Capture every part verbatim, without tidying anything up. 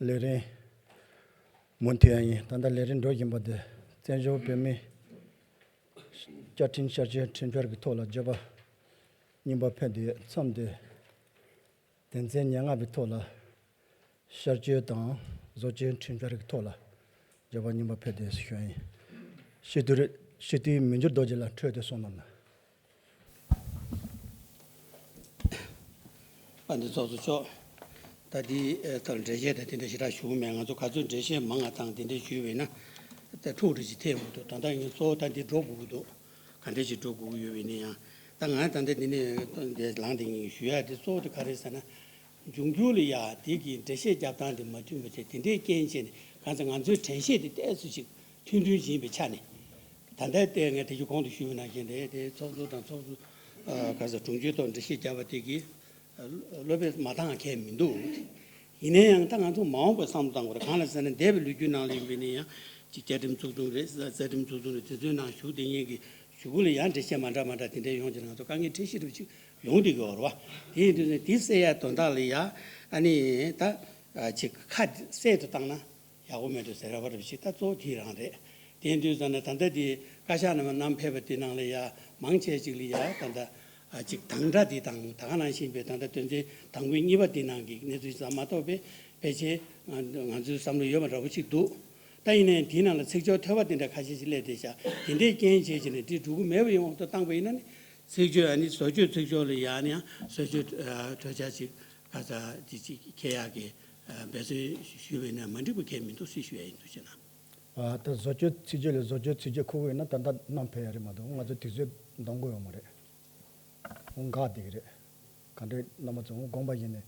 ལས་རིམ་མུ་མཐུད་ཡིན། ད་ལྟ་ལས་རིམ་འགྲོ་བཞིན་པ་དེ་བཙན་བྱོལ་བོད་མིའི་བཅའ་ཁྲིམས་ཤར་བསྐྱོད་ཁྲིམས་འཆར་གྱི་ཐོག་ལ་བརྗོད་པ་རྙིང་པ་ཕེབས་ཏེ་མཚམས་དེ་དོན་ཚན་ཉེར་ལྔ་པའི་ཐོག་ལ་ཤར་བསྐྱོད་དང་བཟོ་བཅོས་ཁྲིམས་འཆར་གྱི་ཐོག་ལ་བརྗོད་པ་རྙིང་པ་ཕེབས་ཏེ་ཞུ་ཡིན། སྤྱི་འཐུས་སྤྱི་འཐུས་མི་འགྱུར་རྡོ་རྗེ་ལགས་འཕྲོས་ཏེ་གསུང་གནང་། དཔལ་ལྡན་ཚོགས་གཙོ་མཆོག་ད་འདི་ཐོག་འགྲེལ་བཤད་དང་དེ་འདྲ་ཞེ་དྲག་ཞུ་གི་མེད། ང་ཚོ་ག་ཚོད་འགྲེལ་བཤད་མང་ང་དང་དེ་འདྲ་ཞུས་པས་ན་ད་འཁྲུག་འགྲོ་ཅིག་ཐེབས་འོང་འདུག་ད་ལྟ་ངས་གཙོ་བོ་ད་འདི་འགྲོ་དགོས་ཀྱི་འདུག་ག་འདྲ་ཞིག་འགྲོ་དགོས་ཀྱི་ཡོད་པས་ན་ཡང་ད་ང་ད་ལྟ་འདི་ནས་འདི་ལངས་དེ་ངས་ཞུ་ཡ་དེ་གཙོ་བོ་དེ་ག་རེ་ཟེར་ན། འབྱུང་འགྱུར་ལ་ཡ་དེ་གི་འགྲེལ་བཤད་རྒྱབ་སྟངས་དེ་མ་མཐུན་པ་བྱས་དེ་འདྲའི་རྐྱེན་བྱས་ནས་གང་ཟེར་ང་ཚོའི་དྲན་ཤེས་དེ་ཏོག་ཙམ་ཅིག་ཐུང་ཐུང་ཅིག་ཡིན་པའི་ཆ་ནས། ད་ལྟའི་ལྟས་ངས་དེ་ཚོ་གོང་དུ་ཞུས་པ་ནང་བཞིན་རེད་དེ་ཚོགས་གཙོ་དང་ཚོགས་གཙོ་ཨ་ག་ས་དྲུང་ཆེའི་ཐོག་འགྲེལ་བཤད་བརྒྱབ་པ་དེ་གིས་ཨ་བློ་བློ་བདེ་མ་བཏང་མཁན་མི་འདུག་ཡིན་ན་ཡང་ད་ང་ཚོ་མ་འོངས་པར་བསམ་བློ་བཏང་དགོས་རེད། གང་ལ་ཟེར་ན་འདས་པའི་ལོ་རྒྱུས་ནང་ལ་ཡིན་པ་ཡིན་ན་ཡང་ཅིག་བཅའ་ཁྲིམས་ཚོགས་དུང་རེད། རྩ་ཁྲིམས་ཚོགས་དུང་རེད། དེ་ཚོའི་ནང་བཞུགས་བསྡད་མཁན་གྱི་གཞུག་གུ་ལ་ཡང་འགྲེལ་བཤད་མ་འདྲ་མ་འདྲ་དེ་འདྲ་ཡོང་རྒྱུ་ན་ང་ཚོ་དཀའ་ངལ་འཕྲད་ཤེས་རབ་ཅིག་ཡོང་བསྡད་ཀྱི་ཡོད་རེད་བ། དེ་ཡིན་དུས་ནས་དེ་སེལ་ཡ་དོན་དག་ལ་ཡ་ཨ་ནི་ད་ཅིག་ཁ་གསལ་དུ་བཏང་ན། ཡག་པོ་མེད་འགྲོ་ཟེར་ར་བ་ར་བ་ཞིག་ད་གཙོ་བོ་དེ་རང་རེད། དེ་ཡིན་དུས་ཙང་ནས་ད་ལྟ་དེ་བཀའ་ཤག་ནས་མར་བསྣམས་ཕེབས་པ་དེ་ནང་ལ་ཡ་མང་ཆེ་ཅིག་ལ་ཡ་ད་ལྟ་ཨ་ཅིག་དང་སྒྲ་དེ་དང་ད་ག་ནང་བཞིན་པའི་ད་ལྟ་དོན་ཚན་དང་པོའི་གཉིས་པ་དེ་ནང་གི་གནས་ཚུལ་ཙམ་མ་གཏོགས་པའི་ཕལ་ཆེར་ང་ང་ཚོའི་བསམ་བློ་ཡོད་པ་འདྲ་པོ་ཅིག་འདུག་ད་ཡིན་ནའི་དེའི་ནང་ལ་ཚིག་སྦྱོར་ཐོལ་པ་དེ་འདྲ་ཁ་ཤས་ཤིག་སླེབས་བསྡད་ཤག་དེ་འདྲའི་རྐྱེན་བྱས་བྱས་ནས་དེ་འགྲོ་གི་མེད་པ་ཡོང་དུ་བཏང་པ་ཡིན་ན་ནི་ཚིག་སྦྱོར་ཨ་ནི་བཟོ་བཅོས་ཚིག་སྦྱོར་ལ་ཡ་ནི་ཡང་བཟོ་བཅོས་གྲོས་འཆར་ཅིག་ག་ས་དེ་ཅིག་འཁྱེར་ཡག་གི་འབད་བརྩོན་ཞུས་པས་ན་མ་འགྲིག་པ་གང་ཡང་མི་འདུག་ཟེར་ཞུ་ཡ་ཡིན་འདུག་ཅེ་ན། ཨ་ད་བཟོ་བཅོས་ཚིག་སྦྱོར་ལས་བཟོ་བཅོས་ཚིག་སྦྱོར་མཁོ་གི་ཡོད་ན་ད་ལྟ་བསྣམས་ཕེབས་ཡ་རེད་མ་གཏོགས་ང་ཚོ་དུས་ཚོད་འདང་གི་ཡོད་མ་རེད། འོང་འགག་བསྡད་ཀྱི་རེད། ག་འདྲའི་རྣམ་པ་ཚོ་འོང་དགོངས་པ་བཞེས་ནས་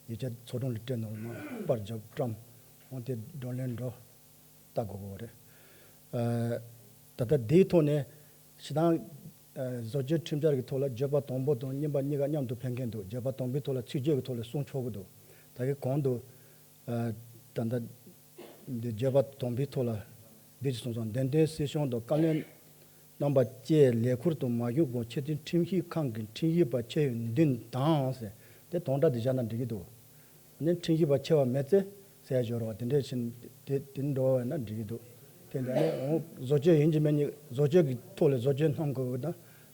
ཡིག་ཆ་ཚོགས་དྲུང་ལ་སྤྲད་ནོར་ན་པར་རྒྱབ་བཀྲམ་འོང་དེ་བགྲོ་གླེང་འགྲོ་ལྟ་དགོས་ཀྱི་རེད། ཨ་ད་ལྟ་འདིའི་ཐོག་ནས་སྤྱི་བཏང་ཨ་བཟོ་བཅོས་ཁྲིམས་འཆར་གྱི་ཐོག་ལ་བརྗོད་པ་དང་པོ་དང་གཉིས་པ་གཉིས་ཀ་མཉམ་དུ་ཕེབས་མཁན་འདུག་བརྗོད་པ་དང་པོའི་ཐོག་ལ་ཚིག་སྦྱོར་གྱི་ཐོག་ལ་གསུང་ཆོག་གི་འདུག་ད་གིན་གོང་དུ་ཨ་ད་ལྟ་འདི་བརྗོད་པ་དང་པོའི་ཐོག་ལ་འདི་ཅིག་གསུངས་སོང་། འདི་འདྲའི་སྲིད་གཞུང་དང་བཀའ་བློན་རྣམ་པ་བཅས་ལས་འཁུར་དུ་མ་ཞུགས་གོང་ཆེས་མཐུན་ཁྲིམས་ཞིབ་ཁང་གི་ཁྲིམས་ཞིབ་པ་ཆེ་བའི་མདུན་དང་ཟེར་དེ་དོན་དག་འདི་བཞག་ན་འགྲིག་གི་འདུག་ནི་ཁྲིམས་ཞིབ་པ་ཆེ་བ་མེད་ཚེ་ཟེར་ཡ་ཞོར་བ་དེ་འདྲས་ཕྱིན་དེ་དེ་འགྲོ་བ་ན་འགྲིག་གི་འདུག་དེ་འདྲ་ནི་འོང་བཟོ་བཅོས་ཡིན་གྱི་མིན་གྱི་བཟོ་བཅོས་ཀྱི་ཐོག་ལ་བཟོ་བཅོས་གནང་དགོས་ཀྱི་ན་ད་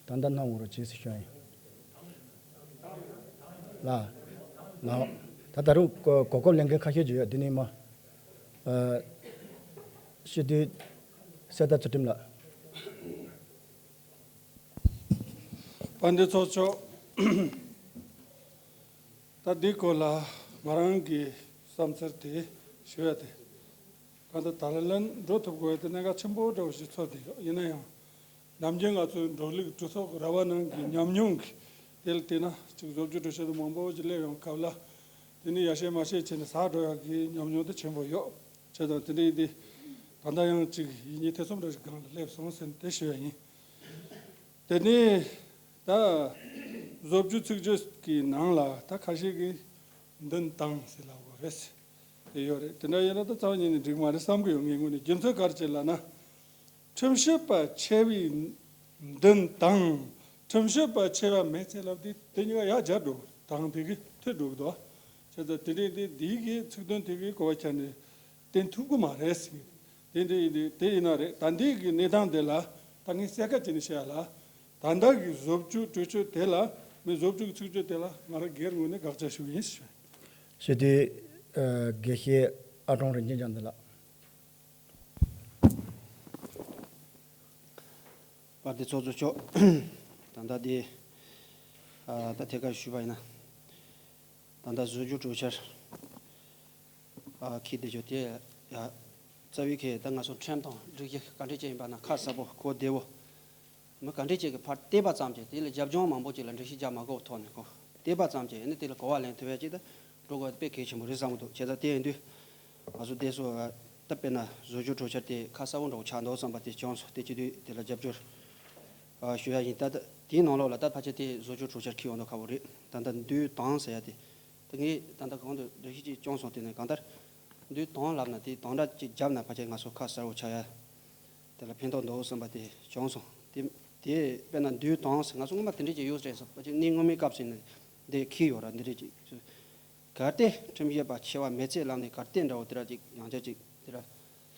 ལྟ་གནང་དགོས་རོགས་བྱེད་ཟེར་ཞུ་ཡ་ཡིན། ལ་ལ་ད་ད་རུང་གོ་གོ་སྐབས་ལེན་མཁན་ཁ་ཤས་ཅིག་ཡོད། དེ་ནི་མ་ཨ་སྤྱི་འཐུས་གསེར་རྟ་ཚུལ་ཁྲིམས་ལགས། དཔལ་ལྡན་ཚོགས་གཙོ། ད་འདི་སྐོར་ལ་ང་རང་གི་བསམ་ཚུལ་དེ་ཞུ་ཡ་དེ། གང་ལྟར་ད་ལན་འགྲོ་ཐུབ་དགོས་ཡ་དེ་གནད་འགག་ཆེན་པོ་འདྲ་བོ་ཞིག་ཚོར་བསྡད་ཡོད། ཡིན་ན་ཡང་ནམ་རྒྱུན་ང་ཚོའི་འགྲོ་ལུགས་གྲོས་ཚོགས་ར་བ་ནང་གི་ཉམས་མྱོང་གི་དེ་ལ་བལྟས་ན་ཅིག་བཟོ་བཅོས་གྲོས་ཆོད་དེ་མང་པོ་ཅིག་སླེབས་ཡོང་སྐབས་ལ་དེ་ནི་ཡར་བཤད་མར་བཤད་བྱས་ནས་ཟག་འགྲོ་ཡག་གི་ཉམས་མྱོང་དེ་ཆེན་པོ་ཡོད། བྱས་ཙང་དེ་འདྲ་ཡིན་དུས་ད་ལྟ་ཡང་ཅིག་ཡིན་གཉིས་ཐེ་ཚོམ་འདྲ་ཞིག་སྒང་ལ་སླེབས་སོང་ཟེར་ནས་དེ་ཞུ་ཡ་ཡིན། དེ་ནས་ད་བཟོ་བཅོས་ཚིག་སྦྱོར་གྱི་ནང་ལ་ད་ཁ་ཤས་ཀྱིས་མདུན་བཏང་ཟེར་ལབ་དགོས་རེད། དེ་ཡོད་རེད། དེ་འདྲ་ཡིན་ན་ད་རྩ་བ་ཉིད་ནས་འགྲིག་མ་རེད་བསམ་གྱི་ཡོད། ངའི་ངོས་ནས་རྒྱུ་མཚན་ག་རེ་བྱས་ལབ་ན། ཁྲིམས་ཞིབ་པ་ཆེ་བའི་མདུན་དང་ཁྲིམས་ཞིབ་པ་ཆེ་བ་མེད་ཚེ་ལབ་དེ་དེ་གཉིས་ཀ་ཡར་སྦྱར་འགྲོ་དང་དེ་གི་མཐུད་འགྲོ་གི་འདུག་བྱས་ཙང་དེ་འདྲའི་དེ་འདིའི་གི་ཚིག་དོན་དེ་གི་གོ་བ་ཁྱེར་ནས་བསྟན་ཐུབ་ཀྱི་མ་རེད་ཟེར། དེ་འདྲ་ཡིན་དུས་དེ་ཡིན་ན་རེད། ད་འདི་གི་གནས་སྟངས་དེ་ལ་ད་ངས་གསལ་ཁ་བྱས་ནས་བཤད་ཡ་ལ། ད་ལྟ་གི་བཟོ་བཅོས་གྲོས་ཆོད་དེ་ལ་མི་བཟོ་བཅོས་ཀྱི་ཚིག་སྦྱོར་དེ་ལ་ང་རང་སྒེར་ངོས་ནས་དགག་བྱ་ཞུ་གི་ཡིན་ཞུ། ཞུ་དུས་དགེ་བཤེས་ཨ་ཀྲོང་རིན་ཆེན་བྱམས་བརྩེ་ལགས། དཔལ་ལྡན་ཚོགས་གཙོ་མཆོག་ད་ལྟ་འདི་ད་ཐད་ཀར་ཞུས་པ་ཡིན་ན། ད་ལྟ་བཟོ་བཅོས་གྲོས་འཆར་ཨ་འཁྱེར་བསྡད་ཆོག་དེ་ཡ། རྩ་བའི་གི་ད་ང་ཚོ་ཁྲིམས་དང་སྒྲིག་གཞི་ག་འདྲས་ཅིག་ཡིན་པ་ན་ཁ་གསལ་པོ་གོ་བདེ་བོ། མི་ག་འདྲས་ཅིག་གི་ཕར་བལྟས་པ་ཙམ་གྱིས་དེ་ལ་རྒྱབ་ལྗོངས་མང་པོ་ཅིག་ལ་འགྲེལ་བཤད་རྒྱག་མ་དགོས་ཐོག་ནས་གོ་བལྟས་པ་ཙམ་གྱིས་ཨ་ནི་དེ་ལ་གོ་བ་ལེན་ཐུབ་ཡ་ཅིག་ད་འགྲོ་དགོས་དཔེ་གལ་ཆེན་པོ་རེད་བསམ་གི་འདུག་བྱས་ཙང་དེ་ཡིན་དུས་ང་ཚོ་བསྡད་སོ་ད་དཔེར་ན་བཟོ་བཅོས་གྲོས་འཆར་དེ་ཁ་གསལ་པོ་འདྲ་བོ་ཆགས་འདུག་བསམ་པ་དེ་བྱུང་སོང་། དེ་བྱེད་དུས་དེ་ལ་རྒྱབ་སྐྱོར་ཨ་ཞུ་ཡ་ཡིན། ད་ད་དེའི་ནང་ལོགས་ལ་ད་ཕལ་ཆེར་དེ་བཟོ་བཅོས་གྲོས་འཆར་འཁྱེར་ཡོང་དུས་ཁག་པོ་རེད། ད་ལྟ་མདུན་དང་ཟེར་ཡ་དེ་ད་ངས་ད་ལྟ་གོང་དུ་འགྲེལ་བཤད་ཅིག་བྱུང་སོང་། དེ་ནས་གང་ལྟར་མདུན་དང་ལབ་ན་དེ་དང་སྒྲ་ཅིག་བརྒྱབ་ན་ཕལ་ཆེར་ང་ཚོ་ཁ་གསལ་པོ་ཆགས་ཡ་དེ་ལ་ཕན་ཐོགས་འདུག་བསམ་པ་དེ་བྱུང་སོང་། དེ་དེ་དཔེར་ན་མདུན་དང་ཟེར་ང་ཚོ་སྔོན་མ་དེ་འདྲས་ཅིག་ཡོད་རེད་ཟེར་ཕལ་ཆེར་གནས་སྔོན་མའི་སྐབས་ཟེར་ནས་འདི་འཁྱེར་ཡོད་ར། འདི་འདྲས་ཅིག་ཁ་ གལ་ཏེ་ཁྲིམས་ཞིབ་པ་ཆེ་བ་མེལ་ཚེ་ལབ་ནས་གལ་ཏེ་འདྲ་བོ་དེ་ར་ཅིག་ཡང་བསྐྱར་ཅིག་དེ་ར་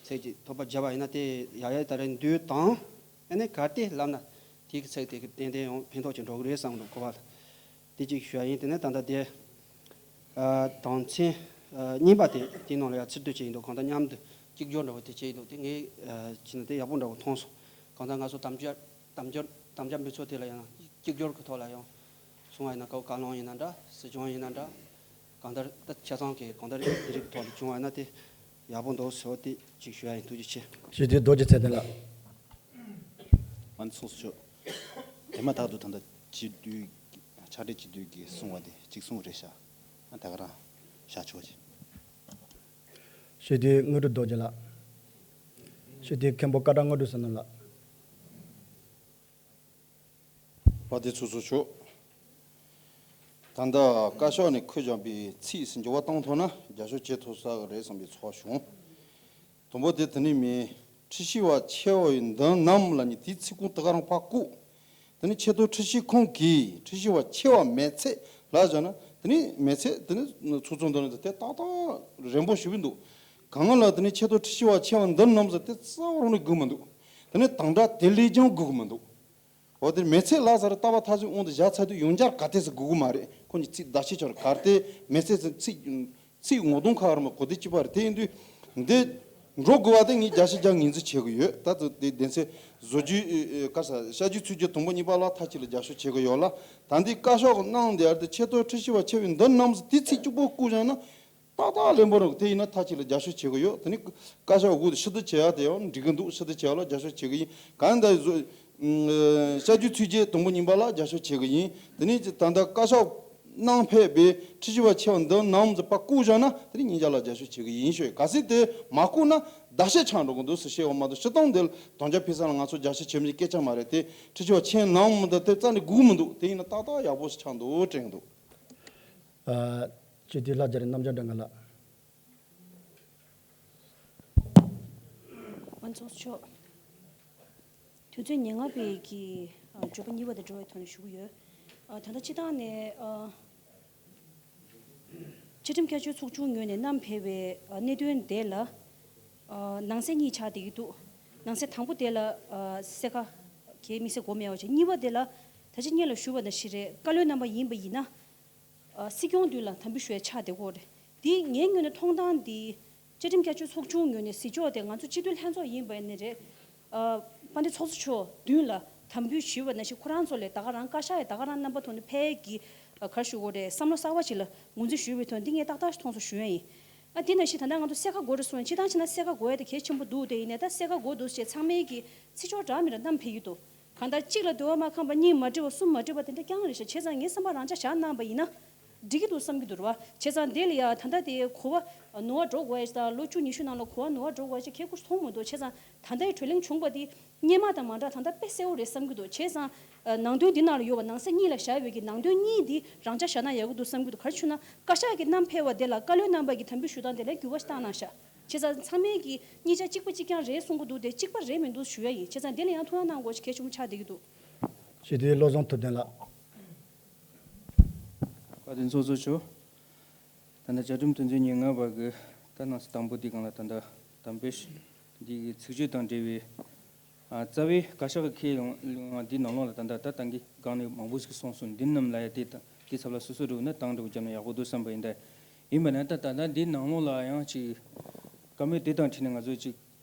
ཚིག་ཅིག་ཐོགས་པ་བརྒྱབ་པ་ཡིན་ན། དེ་ཡ་ཡ་ད་རེས་འདུག་དང་། ཨ་ནི་གལ་ཏེ་ལབ་ན་དེའི་ཚིག་དེ་གི་ཏན་ཏན་ཡང་ཕན་ཐོགས་ཅིག་འགྲོ་གི་རེད་བསམ་འདུག་གོ་བ། དེ་གཅིག་ཞུ་ཡ་ཡིན། དེ་ནས་ད་ལྟ་དེ་ཨ་དོན་ཚན་ཨ་གཉིས་པ་དེ་དེའི་ནང་ལ་ཡ་ཚིག་སྡུད་བྱས་ཡིན་འདུག་གང་ལྟར་མཉམ་དུ་གཅིག་སྦྱོར་འདྲ་བོ་དེ་བྱས་ཡིན་འདུག་དེ་ངས་ཨ་བྱས་ན་དེ་ཡག་པོ་འདྲ་བོ་མཐོང་སོང་། གང་ལྟར་ང་ཚོ་དམ་བཅའ་དམ་བཅའ་དམ་བཅའ་འབུལ་ཚོགས་དེ་ལ་ཡང་གཅིག་སྦྱོར་གྱི་ཐོག་ལ་ཡང་གསུང་བ་ཡིན་ན། བཀའ་བཀའ་བློན་ཡིན་ན་འདྲ། སྲིད་སྐྱོང་ཡིན་ན་འདྲ། གང་ལྟར་ད་ཆ་ཚང་གི་གང་ལྟར་དེ་རིགས་ཐོག་ལ་བྱུང་བ་ཡིན་ན་དེ་ཡག་པོ་འདུག་ཟེར་བ་དེ་གཅིག་ཞུ་ཡ་ཡིན། ཐུགས་རྗེ་ཆེ། ཞེས་དེ་རྡོ་རྗེ་ཚེ་བརྟན་ལགས། ཨ་ནི་ཚོགས་གཙོ་མཆོག་དེ་མ་ཐག་ཏུ་ད་ལྟ་སྤྱི་འཐུས་ཕྱག་སྦྲེལ་སྤྱི་འཐུས་ཀྱིས་གསུངས་པ་དེ་གཅིག་གསུངས་རེད་ཤག་ཨ་ད་ག་རང་བཞག་ཆོག་ཅིག་ཞེས་དེ་དངོས་གྲུབ་རྡོ་རྗེ་ལགས། ཞེས་དེ་མཁན་པོ་ཀ་བྲག་དངོས་གྲུབ་བསོད་ནམས་ལགས། དཔལ་ལྡན་ཚོགས་གཙོ་མཆོག་ད་ལྟ་བཀའ་ཤག་ནས་འཁོད་བཞག་པའི་ཚིག་ཟིན་འགྱུར་བ་བཏང་ཐུབ་ན་རྒྱབ་སྐྱོར་བྱེད་ཐུབ་ས་རེད་བསམ་པའི་ཚོར་བ་བྱུང་། དང་པོ་དེ་དེ་ནས་མིན། ཁྲི་ཞི་བ་ཆེ་བ་ཡི་འདུན་ནམ་ལ་ནི་དེའི་ཚིག་ཁུངས་དེ་ག་རང་ཕར་བཀོད། དེ་ནས་ཆེས་མཐོའི་ཁྲི་ཞི་ཁོངས་ཀྱི་ཁྲི་ཞི་བ་ཆེ་བ་མེལ་ཚེ་ལ་བཞག་ན། དེ་ནས་མེལ་ཚེ་དེ་ནས་ཚོགས་གཙོ་འདུག་ན་དེ་ཏག་ཏག་རན་པོ་ཞུ་གི་འདུག་གང་ལ་དེ་ནས་ཆེས་མཐོའི་ཁྲི་ཞི་བ་ཆེ་བ་འདུན་ནམ་ཟེར་དེ་རྩ་བ་རང་ནས་དགོས་མི་འདུག་དེ་ནས་དང་སྒྲ་དེ་ལས་ཀྱང་དགོས་ཀྱི་མི་འདུག་འོ་དེར་མེལ་ཚེ་ལ་ཟེར་ལྟ་བ་མཐའ་གཅིག་དབང་དུ་བཞག་ཚར་དུས་ཡང་བསྐྱར་ག་དེ་ཟེར་དགོས་ཀྱི་མ་རེད། ཁོ་གཉིས་ཚིག་བརྡ་ཆད་ཆགས་རེད། གལ་ཏེ་མེལ་ཚེ་ཟེར་ཚིག་ཚིག་ངོ་གདོང་ཁ་ར་མ་གོ་དེ་གཅིག་པ་རེད། དེ་ཡིན་དུས་འདི་འགྲོ་དགོས་པ་དེ་ངས་བརྒྱ་ཆ་བརྒྱ་ངོས་འཛིན་བྱེད་ཀྱི་ཡོད། ད་དུ་དེ་གདན་སའི་བཟོ་བཅོས་ཨེ་ཨེ་ག་ས་བྱ་རྒྱུ་ཚུད་རྒྱུ་དང་པོ་གཉིས་པ་ལ་མཐའ་གཅིག་ལ་རྒྱབ་སྐྱོར་བྱེད་ཀྱི་ཡོད་ལ། ད་འདི་བཀའ་ཤག་གི་གནང་དེ་ཡར་དུ་ཆེས་མཐོའི་ཁྲི་ཞི་བ་ཆེ་བའི་འདུན་ནམ་ཟེར་དེ་ཚིག་གཅིག་པོ་བཀོད་བཞག་ན། ཏག་ཏག་ལེན་པོ་རང་དེ་ཡིན་ན་མཐའ་གཅིག་ལ་རྒྱབ་སྐྱོར་བྱེད་ཀྱི་ཡོད། དེ་ནི་བཀའ་ཤག་འོག་ཏུ་ཕྱིར་བསྡུ་བྱེད་ཡ་དེ་ཡང་འགྲིག་གི་འདུག་ཕྱིར་བསྡུ་བྱེད་ཡ་ལ་རྒྱབ་སྐྱོར་བྱེད་ཀྱི་ཡིན། གང་ལྟར་བཟོ་བྱ་རྒྱུ་ཚུད་རྗེས་དང་པོ་གཉིས་པ་ལ་རྒྱབ་སྐྱོར་བྱེད་ཀྱི་ཡིན། དེ་ནི་ད་ལྟ་བཀའ་ཤག་གནང་ཕེབས་པའི་ཁྲི་ཞི་བ་ཆེ་བ་འདུན་ནམ་ཟེར་ཕར་བཀོད་བཞག་ན་དེ་ནི་གཉིས་ཆ་ལ་རྒྱབ་སྐྱོར་བྱེད་ཀྱི་ཡིན་ཞུ། གལ་སྲིད་དེ་མ་བཀོད་ན་བརྡ་ཆད་ཆགས་འགྲོ་གི་འདུག་ཟེར་བཤད་པ་མ་གཏོགས། སྤྱིར་བཏང་དེ་ལ་དམ་བཅའ་ཕུལ་ས་ལ་ང་ཚོ་རྒྱབ་སྐྱོར་བྱེད་མི་སྐད་ཆ་མ་རེད་དེ། ཁྲི་ཞི་བ་ཆེ་ནམ་ཟེར་དེ་རྩ་ནས་དགོས་མི་འདུག་དེ་ཡིན་ན་ཏག་ཏག་ཡག་པོ་ཞིག་ཆགས་འདུག་དྲན་གི་འདུག་ཨ། སྤྱི་འཐུས་ལྷ་རྒྱ་རི་རྣམ་རྒྱལ་སྒྲོལ་དཀར་ལགས། ཨ་ཚོགས་གཙོ་མཆོག་དུས་ཚོད་ཉེ་ལྔ་པའི་གི་ཨ་བརྗོད་པ་གཉིས་པ་དེ་འགྲོ་བའི་ཐོག་ནས་ཞུ་གི་ཡོད། ཨ་ད་ལྟ་སྤྱི་བཏང་ནས་ཨ་བཅའ་ཁྲིམས་བསྐྱར་བཅོས་ཚོགས་ཆུང་ངོས་ནས་བསྣམས་ཕེབས་པའི་ཨ་གནད་དོན་དེ་ལ་ཨ་ནང་གསེས་གཉིས་ཆགས་བསྡད་ཀྱི་འདུག་ནང་གསེས་དང་པོ་དེ་ལ་ཨ་གསལ་ཁ་གའི་དམིགས་བསལ་དགོས་མེད་པ་བྱས། གཉིས་པ་དེ་ལ་ད་ཅི་སྔོན་ལ་ཞུས་པ་ནང་བཞིན་རེད། བཀའ་བློན་རྣམ་པ་ཡིན་པ་ཡིན་ན། ཨ་སྲིད་སྐྱོང་མདུན་ལ་དམ་འབུལ་ཞུ་ཡ་ཆགས་བསྡད་ཀྱི་ཡོད་རེད། འདི་ངའི་ངོས་ནས་མཐོང་སྟངས་འདི། བཅའ་ཁྲིམས་བསྐྱར་བཅོས་ཚོགས་ཆུང་ངོས་ནས་གཟིགས་ཕྱོགས་དེ་ང་ཚོ་སྤྱི་འཐུས་ལྷན་ཚོགས་ཡིན་པ་ནི་རེད། ཨ་དཔལ་ལྡན་ཚོགས་གཙོ་མཆོག་མདུན་ལ་དམ་འབུལ་ཞུས་པ་ནང་བཞིན་ཁོ་རང་ཚོ་ལས་ད་ག་རང་བཀའ་ཤག་ཡ་ད་ག་རང་རྣམ་པ་ཐོག་ནས་ཕེབས་ཀྱི་ཨ་ག་རེ་ཞུ་དགོས་རེད། བསམ་བློ་གསར་པ་ཞིག་ལ་ངོས་འཛིན་ཞུས་པའི་ཐོག་འདི་ངས་ཏག་ཏག་ཞིག་མཐོང་སོང་ཞུ་ཡ་ཡིན། ཨ་དེ་ནང་བཞིན་ད་ལྟ་ང་ཚོ་གསལ་ཁ་དགོས་རེད་གསུངས། སྤྱིར་བཏང་བྱས་ན་གསལ་ཁ་དགོས་ཡ་དེ་གལ་ཆེན་པོ་འདུག་དེ་ཡིན་ནའི་ད་གསལ་ཁ་དགོས་འདུག་ཅེས་ཚང་མས་ཀྱི་ཚིག་སྦྱོར་འདྲ་མི་འདྲ་བསྣམས་ཕེབས་ཀྱི་འདུག་གང་ལྟར་གཅིག་ལ་འདུལ་བ་མ་ཁེངས་པ། གཉིས་མ་འགྲིག་པ། གསུམ་མ་འགྲིག་པ་དེ་འདྲ་རྐྱང་རེད་ཤག་བྱས་ཙང་ངས་བསམ་པ་རང་འཇགས་བཞག་གནང་བ་ཡིན་ན་འགྲིག་གི་འདུག་བསམ་གྱི་འདུག་རེད་བ། བྱས་ཙང་དེ་ལ་ཡ་ད་ལྟ་དེ་གོ་བ་ནོར་བ་འགྲོ་དགོས་ཡ་ཞིག་དང་ལོ་བཅུ་ཉི་ཤུ་ནང་ལ་གོ་བ་ནོར་བ་འགྲོ་དགོས་ཡ་ཞིག་ཁེ་ཁུར་མཐོང་མི་འདུག་བྱས་ཙང་ད་ལྟའི་གྲོས་གླེང་བྱུང་བ་དེ་སྔོན་མ་དང་མ་འདྲ་ད་ལྟ་དཔེ་གསལ་བོ་རེད་བསམ་གྱི་འདུག་བྱས་ཙང་ནང་དོན་འདི་ནང་ལ་ཡོད་པ་ནང་གསེས་གཉིས་ལ་བཞག་པའི་གི་ནང་དོན་གཉིས་འདི་རང་འཇགས་བཞག་ན་ཡག་གི་འདུག་བསམ་གྱི་འདུག་ག་རེ་བྱུང་ན་བཀའ་ཤག་གི་བསྣམས་ཕེབས་པ་དེ་ལ་བཀའ་བློན་རྣམ་པ་གི་དམ་འབུལ་ཞུ་སྟངས་དེ་ལ་འགྱུར་བ་ཞིག་བཏང་གནང་ཤག་བྱས་ཙང་ཚང་མས་ཀྱིས་གཉིས་ཆ་གཅིག་པ་གཅིག་རྐྱང་རེད་གསུང་གི་འདུག་དེ་གཅིག་པ་རེད་མི་འདུག་ཞུ་ཡ་ཡིན། བྱས་ཙང་དེ་ལ་ཡང་ཐུགས་སྣང་གནང་དགོས་ཞེས་གལ་ཆེན་པོ་ཆགས་བསྡད་ཀྱི་འདུག་ཞེས་དེ་བློ་བཟང་ཐུབ་བསྟན་ལགས། བཀའ་བློན་ཚོགས་གཙོ་མཆོག་ད་ལྟ་བཅའ་ཁྲིམས་དོན་ཚན་ཉེར་ལྔ་པ་གི་ད་སྣང་གསལ་དང་པོ་དེའི་སྒང་ལ་ད་ལྟ་དམ་འབུལ་འདི་གི་ཚིག་བརྗོད་དང་འབྲེལ་བའི། ཨ། རྩ་བའི་བཀའ་ཤག་གི་ཁས་ལེན་འདིའི་ནང་ལོགས་ལ་ད་ལྟ་ད་ཏང་གི་སྒང་ནས་མང་པོ་ཞིག་གསུངས་སོང་། འདི་རྣམས་ལ་ཡ་དེ་དང་དེའི་ཚབ་ལ་སོ་སོ་འགྲོ་ན་དང་འགྲོ་རྒྱབ་ན་ཡག་པོ་འདུག་བསམ་པ་ཡིན། ད་ཡིན་པ་ན་ད་ད་ལྟ་འདིའི་ནང་ལོགས་ལ་ཡང་ཅིག་བཀའ་མོལ་དེ་དང་འཁྲིལ་ནས་ང་ཚོ་ཅིག་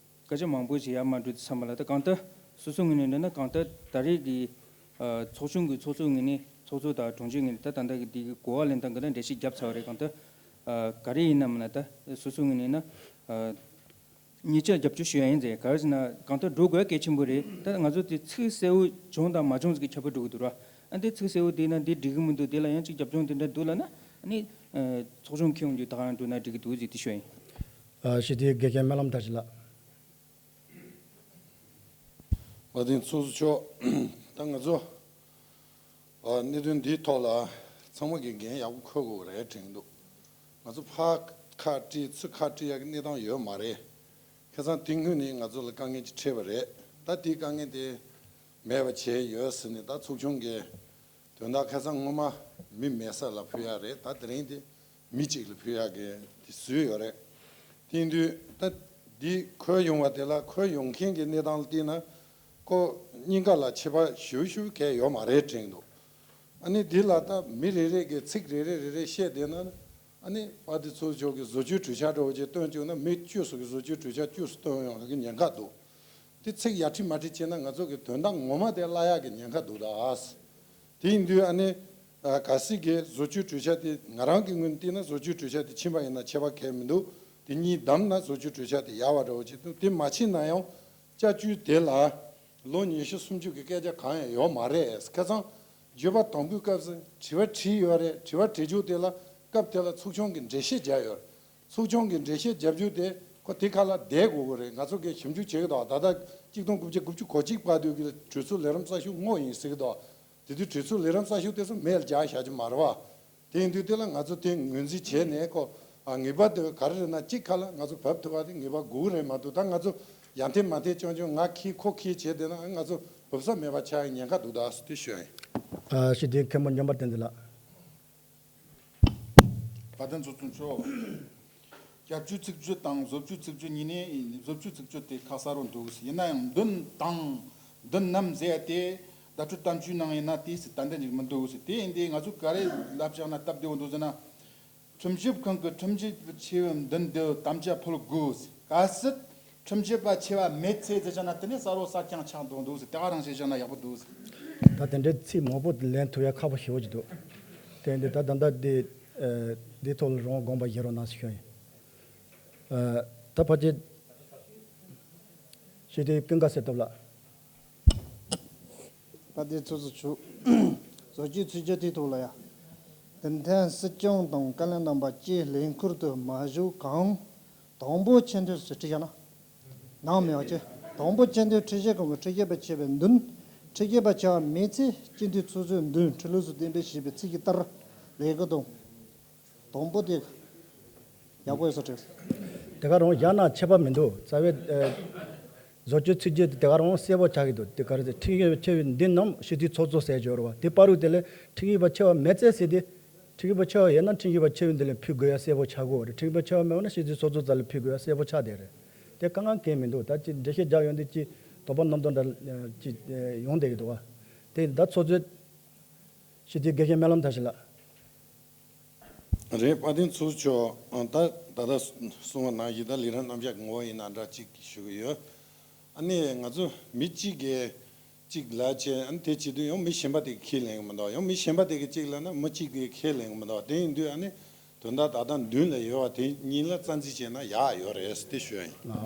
སྐད་ཆ་མང་པོ་ཞིག་ཡར་མར་འགྲོ་དུས་ཙམ་པ་ལ། ད་གང་ལྟར་སོ་སོའི་ངོས་ནས་འདྲ་ན་གང་ལྟར་ད་རེས་ཀྱི་ཨ་ཚོགས་ཆུང་གི་ཚོགས་གཙོ་ངོས་ནས་ཚོགས་གཙོ་དང་དྲུང་ཆེ་ངོས་ནས་ད་ད་ལྟ་གི་འདི་གི་གོ་བ་ལེན་སྟངས་གི་ད་འགྲེལ་བཤད་བརྒྱབ་ཚར་བ་རེད། གང་ལྟར་ཨ་ག་རེ་ཡིན་ནམ་ན་ད་སོ་སོའི་ངོས་ནས་ན་ཨ། གཉིས་ཆ་རྒྱབ་སྐྱོར་ཞུ་ཡ་ཡིན་ཟེར། ག་རེ་ཟེར་ན་གང་ལྟར་འགྲོ་དགོས་གལ་ཆེན་པོ་རེད། ད་ང་ཚོ་དེ་ཚིག་གསལ་བོ་བྱུང་དང་མ་བྱུང་ཟེར་གྱི་ཁྱད་པར་འགྲོ་གི་འདུག་ར། ཨ་འདི་ཚིག་གསལ་བོ་དེ་ན་འདི་འགྲིག་གི་མི་འདུག་དེ་ལ་ཡང་ཅིག་རྒྱབ་ལྗོངས་དེ་འདྲ་འདུག་ལབ་ན་ཨ་ནི་ཚོགས་ཆུང་འཁྱེར་ཡོང་རྒྱུ་ད་ག་རང་འགྲོ་ན་འགྲིག་གི་འདུག་ཟེར་དེ་ཞུ་ཡ་ཡིན། ཨ་ཞེས་དེ་དགེ་རྒན་སྨོན་ལམ་དར་ཞིང་ལགས། བཀའ་བློན་ཚོགས་གཙོ་མཆོག་ད་ང་ཚོ་ཨ་གནད་དོན་འདིའི་ཐོག་ལ་ཚང་མ་གིས་འགན་ཡག་པོ་འཁུར་དགོས་རེད་དྲན་གྱི་འདུག་ང་ཚོ་ཕར་ཁ་བཀྲི་ཚུར་ཁ་བཀྲི་ཡག་གི་གནས་སྟངས་ཡོད་མ་རེད། ཁ་སང་དེ་སྔོན་ནས་ང་ཚོ་ལ་དཀའ་ངལ་ཅིག་འཕྲད་པ་རེད། ད་དེའི་དཀའ་ངལ་དེ་མེད་པ་བྱས་ཡོད་ཟེར་ནས། ད་ཚོགས་ཆུང་གི་དོན་དག་ཁ་སང་སྔོན་མ་མི་མེད་ས་ལ་ཕུལ་ཡག་རེད། ད་དེ་རིང་དེ་ མི་གཅིག་ལ་ཕུལ་ཡག་གི་དེ་བཟོས་ཡོད་རེད། དེ་ཡིན་དུས་ད་འདི་འཁོད་ཡོང་བ་དེ་ལ་འཁོད་ཡོང་མཁན་གྱི་གནས་སྟངས་ལ་བལྟས་ན། ཁོ་གཉིས་ཀ་ལ་ཁྱད་པར་ཞེ་པོ་ཞེ་པོ་གང་ཡང་ཡོད་མ་རེད་དྲན་འདུག་ཨ་ནི་འདི་ལ་ད་མི་རེ་རེ་གི་ཚིག་རེ་རེ་རེ་རེ་བཤད་བསྡད་ན། ཨ་ནི་དཔལ་ལྡན་ཚོགས་གཙོ་མཆོག་གིས་བཟོ་བཅོས་གྲོས་འཆར་འདྲ་བོ་ཅིག་བཏོན་བཅུག་ན། མི་བཅུ་ཙམ་གྱིས་བཟོ་བཅོས་གྲོས་འཆར་བཅུ་ཙམ་བཏོན་ཡོང་ཡག་གི་ཉེན་ཁ་འདུག་དེ་ཚིག་ཡར་ཁྲིད་མར་ཁྲིད་བྱས་ན་ང་ཚོ་གི་དོན་དག་ངོ་མ་དེ་བརླག་ཡག་གི་ཉེན་ཁ་འདུག་ད། དེ་ཡིན་དུས་ཨ་ནི་ཨ་གལ་སྲིད་ཀྱི་བཟོ་བཅོས་གྲོས་འཆར་དེ་ང་རང་གི་ངོས་ནས་བལྟས་ན། བཟོ་བཅོས་གྲོས་འཆར་དེ་ཕྱིན་པ་ཡིན་ན་ཁྱད་པར་གང་ཡང་མི་འདུག་དེ་གཉིས་བསྡོམས་ན་བཟོ་བཅོས་གྲོས་འཆར་དེ་ཡག་པ་འདྲ་བོ་ཅིག་འདུག་དེ་མ་ཕྱིན་ན་ཡང་བསྐྱར་བཅོས་དེ་ལ་ལོ་ཉི་ཤུ་སུམ་ཅུ་གི་སྐད་ཆ་གང་ཡང་ཡོད་མ་རེད། ཁ་སང་བརྗོད་པ་དང་པོའི་སྐབས་སུ་དྲི་བ་དྲིས་ཡོད་རེད། དྲི་བ་དྲིས་རྒྱུ་དེ་ལ་སྐབས་དེ་ལ་ཚོགས་ཆུང་གིས་འགྲེལ་བཤད་བརྒྱབ་ཡོད་རེད། ཚོགས་ཆུང་གིས་འགྲེལ་བཤད་བརྒྱབ་རྒྱུ་དེ་ཁོ་དེ་ཁ་ལ་བསྡད་དགོས་ཀྱི་རེད། ང་ཚོ་གིས་ཞིབ་འཇུག་བྱེད་ཀྱི་འདུག་ད་ལྟ་གཅིག་སྟོང་དགུ་བརྒྱ་དགུ་བཅུ་གོ་གཅིག་བར་དུ་གི་གྲོས་ཚོགས་ལས་རིམ་གསར་ཤོག་དངོས་ཡིན་ཟེར་གྱི་འདུག་དེ་དུས་གྲོས་ཚོགས་ལས་རིམ་གསར་ཤོག་དེ་ཚོ་མེད་ལ་རྒྱག་བཞག་རྒྱུ་མ་རེད་བ། དེ་ཡིན་དུས་དེ་ལ་ང་ཚོ་དེ་ངོས་འཛིན་བྱས་ནས་ཁོ་ཨ་ངེས་པར་དུ་ག་རེ་རེད་ན་གཅིག་ཁ་ལ་ང་ཚོ་བབས་ཐུབ་པ་དེ་ངེས་པར་དགོས་ཀྱི་རེད་མ་གཏོགས། ད་ང་ཚོ་ཡར་འཐེན་མར་འཐེན་རྐྱང་རྐྱང་ང་འཁྱེར་ཁོ་འཁྱེར་བྱས་བསྡད་ན་ང་ཚོ་བབས་ས་མེད་པ་ཆགས་ཡག་ཉེན་ཁ་འདུག་ད་ཟེར་དེ་ཞུ་ཡ་ཡིན། ཨ་ཞུ་དེ་མཁན་པོ་འཇམ་དཔལ་བསྟན་འཛིན་ལགས། དཔལ་ལྡན་ཚོགས་གཙོ་མཆོག་བསྐྱར་བཅོས་ཚིག་བརྗོད་དང་བཟོ་བཅོས་ཚིག་བརྗོད་གཉིས་ནས། བཟོ་བཅོས་ཚིག་བརྗོད་དེ་ཁ་གསལ་པོ་འདུག་ཡིན་ན་ཡང་མདུན་དང་མདུན་ནམ་ཟེར་ཏེ་བརྡ་སྤྲོད་གཏམ་བརྗོད་ནང་ཡིན་ན་དེ་ཏན་ཏན་ཅིག་མི་འདུག་དེ་ཡིན་དུས་ང་ཚོ་ག་རེ་ལབ་བཞག་ན་སྟབས་བདེ་པོ་འདུག་ཟེར་ན། ཁྲིམས་ཞིབ་ཁང་གི་ཁྲིམས་ཞིབ་པ་ཆེ་བའི་མདུན་དུ་དམ་བཅའ་ཕུལ་དགོས། གལ་སྲིད་ཁྲིམས་ཞིབ་པ་ཆེ་བ་མེད་ཚེ་ཟེར་བཞག་ན་དེ་ནི་གསལ་པོ་གསལ་རྐྱང་ཆགས་འགྲོ་འདུག་དེ་ག་རང་བཤད་བཞག་ན་ཡག་པོ་འདུག་ད་དེ་འདྲའི་ཚིག་མང་པོ་ལེན་ཐུབ་ཡ་ཁག་པོ་ཞེ་པོ་ཅིག་འདུག་དེ་འདི་ད་ད་ལྟ་འདི་ཨ་འདི་ཐོག་ལ་རང་དགོངས་པ་བཞེས་རོགས་གནང་ཞུ་ཡིན། ཨ་ད་ཕལ་ཆེར་ཞུ་དེ་ཀུན་དགའ་གསེར་ཐུབ་ལགས། དཔལ་ལྡན་ཚོགས་གཙོ་མཆོག་བཟོ་བཅོས་ཚིག་བརྗོད་དེའི་ཐོག་ལ་ཡ། དེ་མཐའ་སྲིད་སྐྱོང་དང་བཀའ་བློན་རྣམ་པ་བཅས་ལས་འཁུར་དུ་མ་ཞུགས་གོང་དང་པོ་ཆེ་མཐོའི་ཟེར་ཁྲིད་བཞག་ན། ནང་མེད་པ་ཅི། དང་པོ་ཆེ་མཐོའི་ཁྲིམས་ཞིབ་ཁང་གི་ཁྲིམས་ཞིབ་པ་ཆེ་བའི་མདུན། ཁྲིམས་ཞིབ་པ་ཆེ་བ་མེད་ཚེ་སྤྱི་འཐུས་ཚོགས་གཙོའི་མདུན་ཁྲི་ལོ་སུ་གཏན་འབེབས་བྱས་པའི་ཚིག་གི་ལྟར་ལས་ཀ་དང་། དང་པོ་དེ་ཡག་པོ་ཡོད་ས་རེད། དེ་ག་རང་བཞག་ན་ཁྱད་པར་མི་འདུག་རྩ་བའི་ཨ་བཟོ་བཅོས་ཚིག་བརྗོད་དེ་དེ་ག་རང་གསལ་པོ་ཆགས་ཀྱི་འདུག་དེ་ག་རེ་ཟེར། ཁྲིམས་ཞིབ་པ་ཆེ་བའི་མདུན་ནམ་སྤྱི་འཐུས་ཚོགས་གཙོ་ཟེར་གྱི་ཡོད་རེད་བ། དེ་བར་དུ་དེ་ལས་ཁྲིམས་ཞིབ་པ་ཆེ་བ་མེད་ཚེ་ཟེར་དེ། ཁྲིམས་ཞིབ་པ་ཆེ་བ་ཡོད་ན་ཁྲིམས་ཞིབ་པ་ཆེ་བའི་མདུན་ལ་ཕུལ་དགོས་ཡ་གསལ་པོ་ཆགས་ཀྱི་ཡོད་རེད། ཁྲིམས་ཞིབ་པ་ཆེ་བ་མེད་པ་ན་སྤྱི་འཐུས་ཚོགས་གཙོ་རྩ་ལ་ཕུལ་དགོས་ཡ་གསལ་པོ་ཆགས་བསྡད་རེད། དེ་དཀའ་ངལ་གང་ཡང་མི་འདུག་ད་ཅིག་འགྲེལ་བཤད་རྒྱག་ཡོང་དུས་ཅིག་དོགས་པ་རྣམ་རྟོག་འདྲ་ཅིག་ཡོང་བསྡད་ཀྱི་འདུག་བ། དེ་ཡིན་ད་ཚོགས་གཙོས་སྤྱི་འཐུས་དགེ་བཤེས་སྨོན་ལམ་མཐར་ཕྱིན་ལགས། རེད། དཔལ་ལྡན་ཚོགས་གཙོ་མཆོག་ཨ་ད་ད་ལྟ་གསུངས་པ་ནང་བཞིན་ད་ལས་རིམ་རྣམ་གཞག་ངོ་བོ་ཡིན་ན་འདྲ་ཅིག་ཞུ་གི་ཡོད། ཨ་ནི་ང་ཚོ་མི་གཅིག་གིས་གཅིག་ལབ་བྱས། ཨ་ནི་དེ་བྱེད་དུས་ཡང་མི་གཞན་པ་དེ་གིས་ཁས་ལེན་གི་མི་འདུག་ཡང་མི་གཞན་པ་དེ་གིས་གཅིག་ལབ་ན་མི་གཅིག་གིས་ཁས་ལེན་གི་མི་འདུག་དེ་ཡིན་དུས་ཨ་ནི་དོན་དག་ད་ལྟ་མདུན་ལ་ཡོད་པ་དེ་གཉིས་ལ་རྩ་འཛིན་བྱས་ན་ཡག་ཡོད་རེད་ཟེར་དེ་ཞུ་ཡ་ཡིན། ཨ་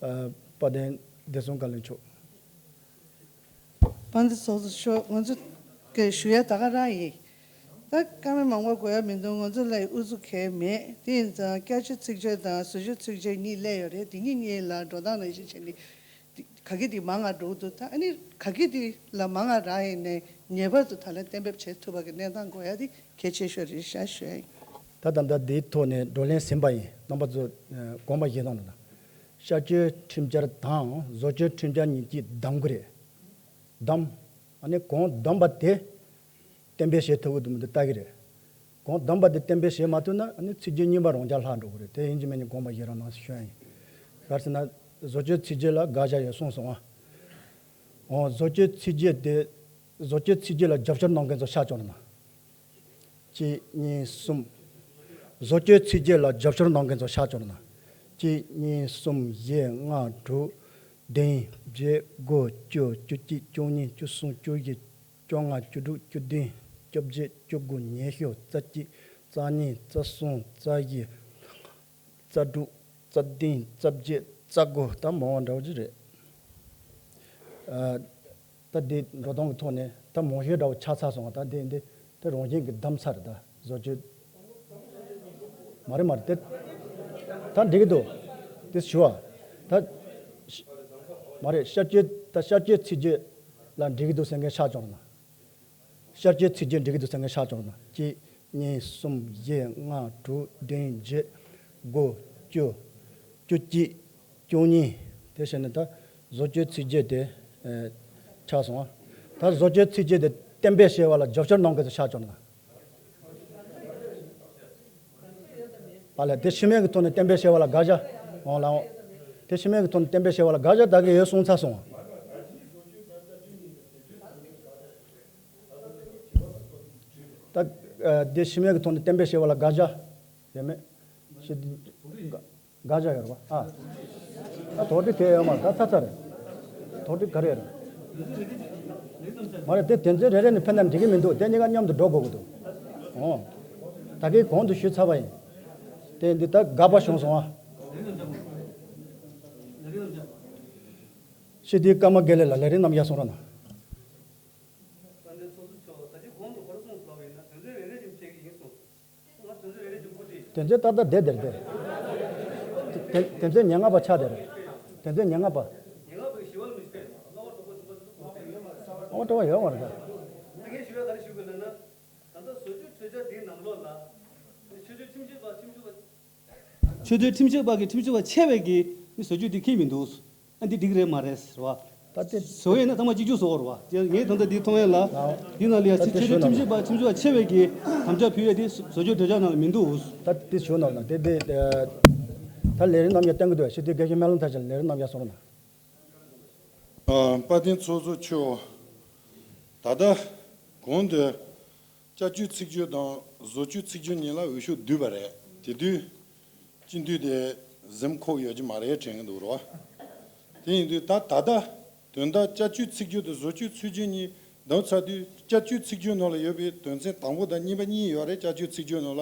ཨ་དཔལ་ལྡན་བདེ་སྲུང་བཀའ་བློན་མཆོག་དཔལ་ལྡན་ཚོགས་གཙོ་མཆོག་ང་ཚོ་གི་ཞུ་ཡ་ད་ག་རང་ཡིན། ད་བཀའ་མོལ་མང་པོ་དགོས་ཡ་མི་འདུག་ང་ཚོ་ལ་ཨུ་ཚུགས་གང་ཡང་མེད། དེ་ཡིན་ཙང་བསྐྱར་བཅོས་ཚིག་བརྗོད་དང་བཟོ་བཅོས་ཚིག་བརྗོད་གཉིས་སླེབས་ཡོད་རེད། དེ་གཉིས་གཉིས་ལ་འགྲོ་སྟངས་ནང་བཞིན་བྱས་ནས་ག་གེ་དེ་མང་ང་འགྲོ་གི་འདུག་ད་ཨ་ནི་ག་གེ་དེ་ལ་མང་ང་རག་ཡིན་ནའི་ངེས་པར་དུ་ད་ལན་གཏན་འབེབས་བྱེད་ཐུབ་པ་གི་གནས་སྟངས་དགོས་ཡ་དེ་གལ་ཆེ་ཤོས་རེད་ཤག་ཞུ་ཡ་ཡིན། ད་ད་ལྟ་འདིའི་ཐོག་ནས་བགྲོ་གླེང་ཟིན་པ་ཡིན། རྣམ་པ་ཚོ་དགོངས་པ་བཞེས་དང་ལ། བསྐྱར་བཅོས་ཁྲིམས་འཆར་དང་བཟོ་བཅོས་ཁྲིམས་འཆར་གཉིས་ཀྱིས་བསྡམ་གི་རེད། བསྡམ། ཨ་ནི་གང་བསྡམས་པ་དེ་གཏན་འབེབས་བྱེད་ཐུབ་ཀྱི་འདུག་མི་འདུག་ལྟ་གི་རེད། གང་བསྡམས་པ་དེ་གཏན་འབེབས་བྱེད་མ་ཐུབ་ན་ཨ་ནི་ཚིག་བརྗོད་རྙིང་པ་རང་འཇགས་ལྷག་འགྲོ་གི་རེད། དེ་ཡིན་གཅིག་མིན་གཅིག་དགོངས་པ་བཞེས་རོགས་གནང་ཞུ་ཡ་ཡིན། ག་རེ་ཟེར་ན་བཟོ་བཅོས་ཚིག་བརྗོད་ལ་དགག་བཞག་ཡོད་གསུངས་སོང་ཨ། འོ་བཟོ་བཅོས་ཚིག་བརྗོད་དེ་བཟོ་བཅོས་ཚིག་བརྗོད་ལ་རྒྱབ་སྐྱོར་གནང་མཁན་ཚོ་ཤག་བཅོ་ན། གཅིག་གཉིས་གསུམ། བཟོ་བཅོས་ཚིག་བརྗོད་ལ་རྒྱབ་སྐྱོར་གནང་མཁན་ཚོ་ཤག་བཅོ་ན། གཅིག་གཉིས་གསུམ་བཞི་ལྔ་དྲུག་བདུན་བརྒྱད་དགུ་བཅུ་བཅུ་གཅིག་བཅུ་གཉིས་བཅུ་གསུམ་བཅུ་བཞི་བཅོ་ལྔ་བཅུ་དྲུག་བཅུ་བདུན་བཅོ་བརྒྱད་བཅུ་དགུ་ཉི་ཤུ་རྩ་གཅིག་རྩ་གཉིས་རྩ་གསུམ་རྩ་བཞི། རྩ་དྲུག་རྩ་བདུན་རྩ་བརྒྱད་རྩ་དགུ། ད་མང་བ་འདྲ་བོ་ཅིག་རེད། ཨ། ད་འདི་འགྲོ་སྟངས་ཀྱི་ཐོག་ནས་ད་མང་ཤོས་འདྲ་བོ་ཆགས་ཚར་སོང་བ། ད་འདི་འདི་ད་རང་བཞིན་གྱིས་བསྡམས་ཚར་རེད། ད་བཟོ་བཅོས་མ་རེད་མ་རེད་དེ། ད་འགྲིག་གི་འདུག་དེ་ཞུ་བ། ད་མ་རེད། བསྐྱར་བཅོས་ད་བསྐྱར་བཅོས་ཚིག་བརྗོད་ལ་འགྲིག་གི་འདུག་ཟེར་མཁན་ཤག་བཅོ་ན། བསྐྱར་བཅོས་ཚིག་བརྗོད་འགྲིག་གི་འདུག་ཟེར་མཁན་ཤག་བཅོ་ན། གཅིག་གཉིས་གསུམ་བཞི་ལྔ་དྲུག་བདུན་བརྒྱད་དགུ་བཅུ་བཅུ་གཅིག་བཅུ་གཉིས། དེ་བྱས་ནས་ད་བཟོ་བཅོས་ཚིག་བརྗོད་དེ་ཨེ་ཆགས་སོང་ཨ། ད་བཟོ་བཅོས་ཚིག་བརྗོད་དེ་གཏན་འབེབས་བྱས་པ་ལ་རྒྱབ་སྐྱོར་གནང་མཁན་ཚོ་ཤག་བཅོ་ན། པ་ལས་དེ་ཕྱི་མའི་གི་ཐོག་ནས་བསྟན་པའི་བྱ་བ་ལ་དགག་བྱ། འོང་ལ་འོང་། དེ་ཕྱི་མའི་གི་ཐོག་ནས་བསྟན་པའི་བྱ་བ་ལ་དགག་བྱ་ད་གི་ཡོད་གསུངས་ཚར་སོང་། ད་ཨ་དེ་ཕྱི་མའི་གི་ཐོག་ནས་བསྟན་པའི་བྱ་བ་ལ་དགག་བྱ་ཡོད་མེད། ཤི་དགག་བྱ་ཡོད་རེད་པ། ཨ། ད་དོགས་འདྲི་དེ་ཡོད་མ་རེད། ད་ཚར་ཚར་རེད། དོགས་འདྲི་ག་རེ་རེད། མ་རེད། དེ་དོན་ཚན་རེ་རེ་ནས་ཕན་ན་འགྲིག་གི་མི་འདུག་དེ་གཉིས་ཀ་མཉམ་དུ་འགྲོ་དགོས་ཀྱི་འདུག་འོ། ད་གིན་གོང་དུ་ཞུས་ཚར་བ་ཡིན། དེ་འདི་ད་དགག་པ་བྱུང་སོང་ཨ། ཤི་དེའི་ཀརྨ་དགེ་ལེགས་ལ་ལས་རིམ་རྣམས་ཡར་སོང་རོགས་གནང་། དོན་ཚན་ད་ལྟ་བསྡད་དེར་བསྡད། དོན་དོན་ཚན་ཉེར་ལྔ་པ་ཆགས་དེར། དོན་ཚན་ཉེར་ལྔ་པ། ཨོ་སྤྲོ་བ་ཡོད་མ་རེད་ད། ད་ལྟ་བཟོ་བཅོས་ཁྲིམས་འཆར་འདིའི་ནང་ལོགས་ལ་ཆོས་བརྒྱུད་ཁྲིམས་ཞིབ་པ་ཁྲིམས་ཞིབ་པ། ཆོས་དོན་ཁྲིམས་ཞིབ་པ་གི་ཁྲིམས་ཞིབ་པ་ཆེ་བས་ཀྱི་མི་བཟོ་བཅོས་འདི་ཁྱེར་མི་འདུག་ཨ་འདི་འགྲིག་རེད་མ་རེད་ཟེར་བ། ད་དེ་བཟོ་ཡས་ན་ཚང་མ་གཅིག་གྱུར་བཟོ་བར་བ། ངས་ད་ལྟ་འདི་མཐོང་ཡས་ལ། འདི་ནང་ལ་ཡ་ཆོས་དོན་ཁྲིམས་ཞིབ་པ་ཁྲིམས་ཞིབ་པ་ཆེ་བས་ཀྱི་དམ་བཅའ་ཕུལ་ཡས་དེ་བཟོ་བཅོས་གྲོས་འཆར་ནང་ལ་མི་འདུག་ད་དེ་ཞུ་ནོར་ན་དེ་དེ་ད་ལས་རིམ་རྣམས་ཀྱང་བསྟན་གྱི་འདུག་ཤི་དེ་དགེ་བཤེས་སྨོན་ལམ་མཐར་ཕྱིན་ལས་རིམ་རྣམས་ཀྱང་སོང་ན། ཨ། དཔལ་ལྡན་ཚོགས་གཙོ་མཆོག་ད་ལྟ་གོང་དུ་བསྐྱར་བཅོས་ཚིག་སྦྱོར་དང་བཟོ་བཅོས་ཚིག་སྦྱོར་གཉིས་ལ་འོས་ཤོག་བསྡུས་པ་རེད། དེ་དུས་སྤྱི་འཐུས་དེ་གཟིམ་ཁོག་ཡོད་ཀྱི་མ་རེད་དྲན་གྱི་འདུག་རོ། དེ་ཡིན་དུས་ད་ད་ལྟ་དོན་དག་བསྐྱར་བཅོས་ཚིག་སྦྱོར་དང་བཟོ་བཅོས་ཚིག་སྦྱོར་གཉིས་བསྡུར་ཚར་དུས་བསྐྱར་བཅོས་ཚིག་སྦྱོར་ནང་ལ་ཡོད་པའི་དོན་ཚན་དང་པོ་དང་གཉིས་པ་གཉིས་ཡོད་རེད། བསྐྱར་བཅོས་ཚིག་སྦྱོར་ནང་ལ།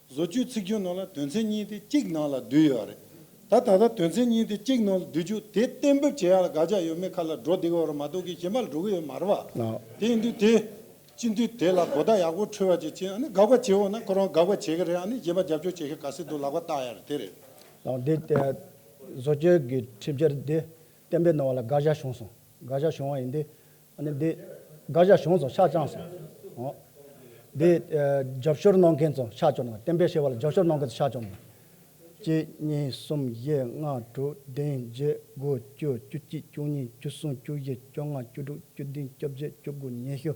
བཟོ་བཅོས་ཚིག་སྦྱོར་ནང་ལ་དོན་ཚན་གཉིས་དེ་གཅིག་ནང་ལ་བསྡུས་ཡོད་རེད། ད་ད་ལྟ་དོན་ཚན་གཉིས་དེ་གཅིག་ནང་ལ་བསྡུ་རྒྱུ་དེ་གཏན་འབེབས་བྱེད་ཡག་ལ་དགག་བྱ་ཡོད་མེད་ཁ་ལ་འགྲོ་བསྡད་ཀྱི་ཡོད་རེད་མ་གཏོགས་ཀྱི་གཞན་པ་ལ་འགྲོ་གི་ཡོད་མ་རེད་བ། ཨ། དེ་ཡིན་དུས་དེ་སྤྱི་འཐུས་དེ་ལ་གོ་བརྡ་ཡག་པོ་འཕྲོད་པ་ཅིག་བྱས། ཨ་ནི་དགག་པ་བྱེད་འོང་ན་ཁོ་རང་དགག་པ་བྱེད་ཀྱི་རེད། ཨ་ནི་གཞན་པ་རྒྱབ་སྐྱོར་བྱེད་མཁན་ག་ཚོད་འདུག་ལག་པ་བཏགས་ཡག་རེད། དེ་རེད། ཨ། འདི་བཟོ་བཅོས་ཀྱི་ཁྲིམས་འཆར་འདི་གཏན་འབེབས་གནང་བ་ལ་དགག་བྱ་བྱུང་སོང་། དགག་བྱ་བྱུང་བ་ཡིན་དུས། ཨ་ནི་འདི་དགག་བྱ་བྱུང་སོང་། ཆ་བཅངས་སོང་། འོ། འདི་ཨ་རྒྱབ་སྐྱོར་གནང་མཁན་ཚོ་ཆ་བཅངས་ན། གཏན་འབེབས་བྱས་པ་ལ་རྒྱབ་སྐྱོར་གནང་མཁན་ཚོ་ཆ་བཅངས་ན། གཅིག་གཉིས་གསུམ་བཞི་ལྔ་དྲུག་བདུན་བརྒྱད་དགུ་བཅུ་བཅུ་གཅིག་བཅུ་གཉིས་བཅུ་གསུམ་བཅུ་བཞི་བཅོ་ལྔ་བཅུ་དྲུག་བཅུ་བདུན་བཅོ་བརྒྱད་བཅུ་དགུ་ཉི་ཤུ།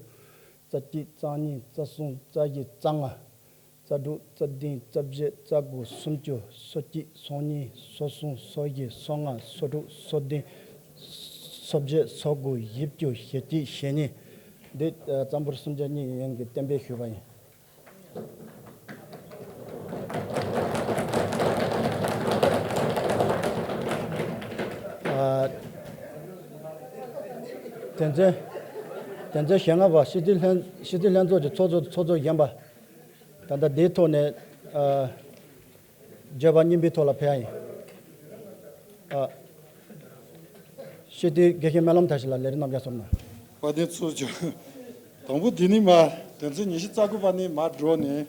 རྩ་གཅིག་རྩ་གཉིས་རྩ་གསུམ་རྩ་བཞི་རྩ་ལྔ། རྩ་དྲུག་རྩ་བདུན་རྩ་བརྒྱད་རྩ་དགུ་སུམ་ཅུ། སོ་གཅིག་སོ་གཉིས་སོ་གསུམ་སོ་བཞི་སོ་ལྔ་སོ་དྲུག་སོ་བདུན་སོ་བརྒྱད་སོ་དགུ་བཞི་བཅུ་ཞེ་གཅིག་ཞེ་གཉིས། འདི་ཨ་རྩ་འབོར་སུམ་ཆ་གཉིས་ཡན་གྱིས་གཏན་འབེབས་ཞུས་པ་ཡིན། ཨ། དོན་ཚན། དོན་ཚན་ཞེ་ལྔ་པ། སྤྱི་འཐུས་ལྷན། སྤྱི་འཐུས་ལྷན་ཚོགས་ཀྱི་ཚོགས་གཙོ། ཚོགས་གཙོ་གཞོན་པ། ད་ལྟ་འདིའི་ཐོག་ནས་ཨ་བརྗོད་པ་གཉིས་པའི་ཐོག་ལ་ཕེབས་ཡ་ཡིན། ཨ། སྤྱི་འཐུས་དགེ་བཤེས་སྨོན་ལམ་མཐར་ཕྱིན་ལགས་ལས་རིམ་རྣམས་ཀྱང་སོང་ན། དཔལ་ལྡན་ཚོགས་གཙོ། དང་པོ་འདི་ནས་མར་དོན་ཚན་ཉི་ཤུ་རྩ་དགུ་པ་ནས་མར་འགྲོ་ནས།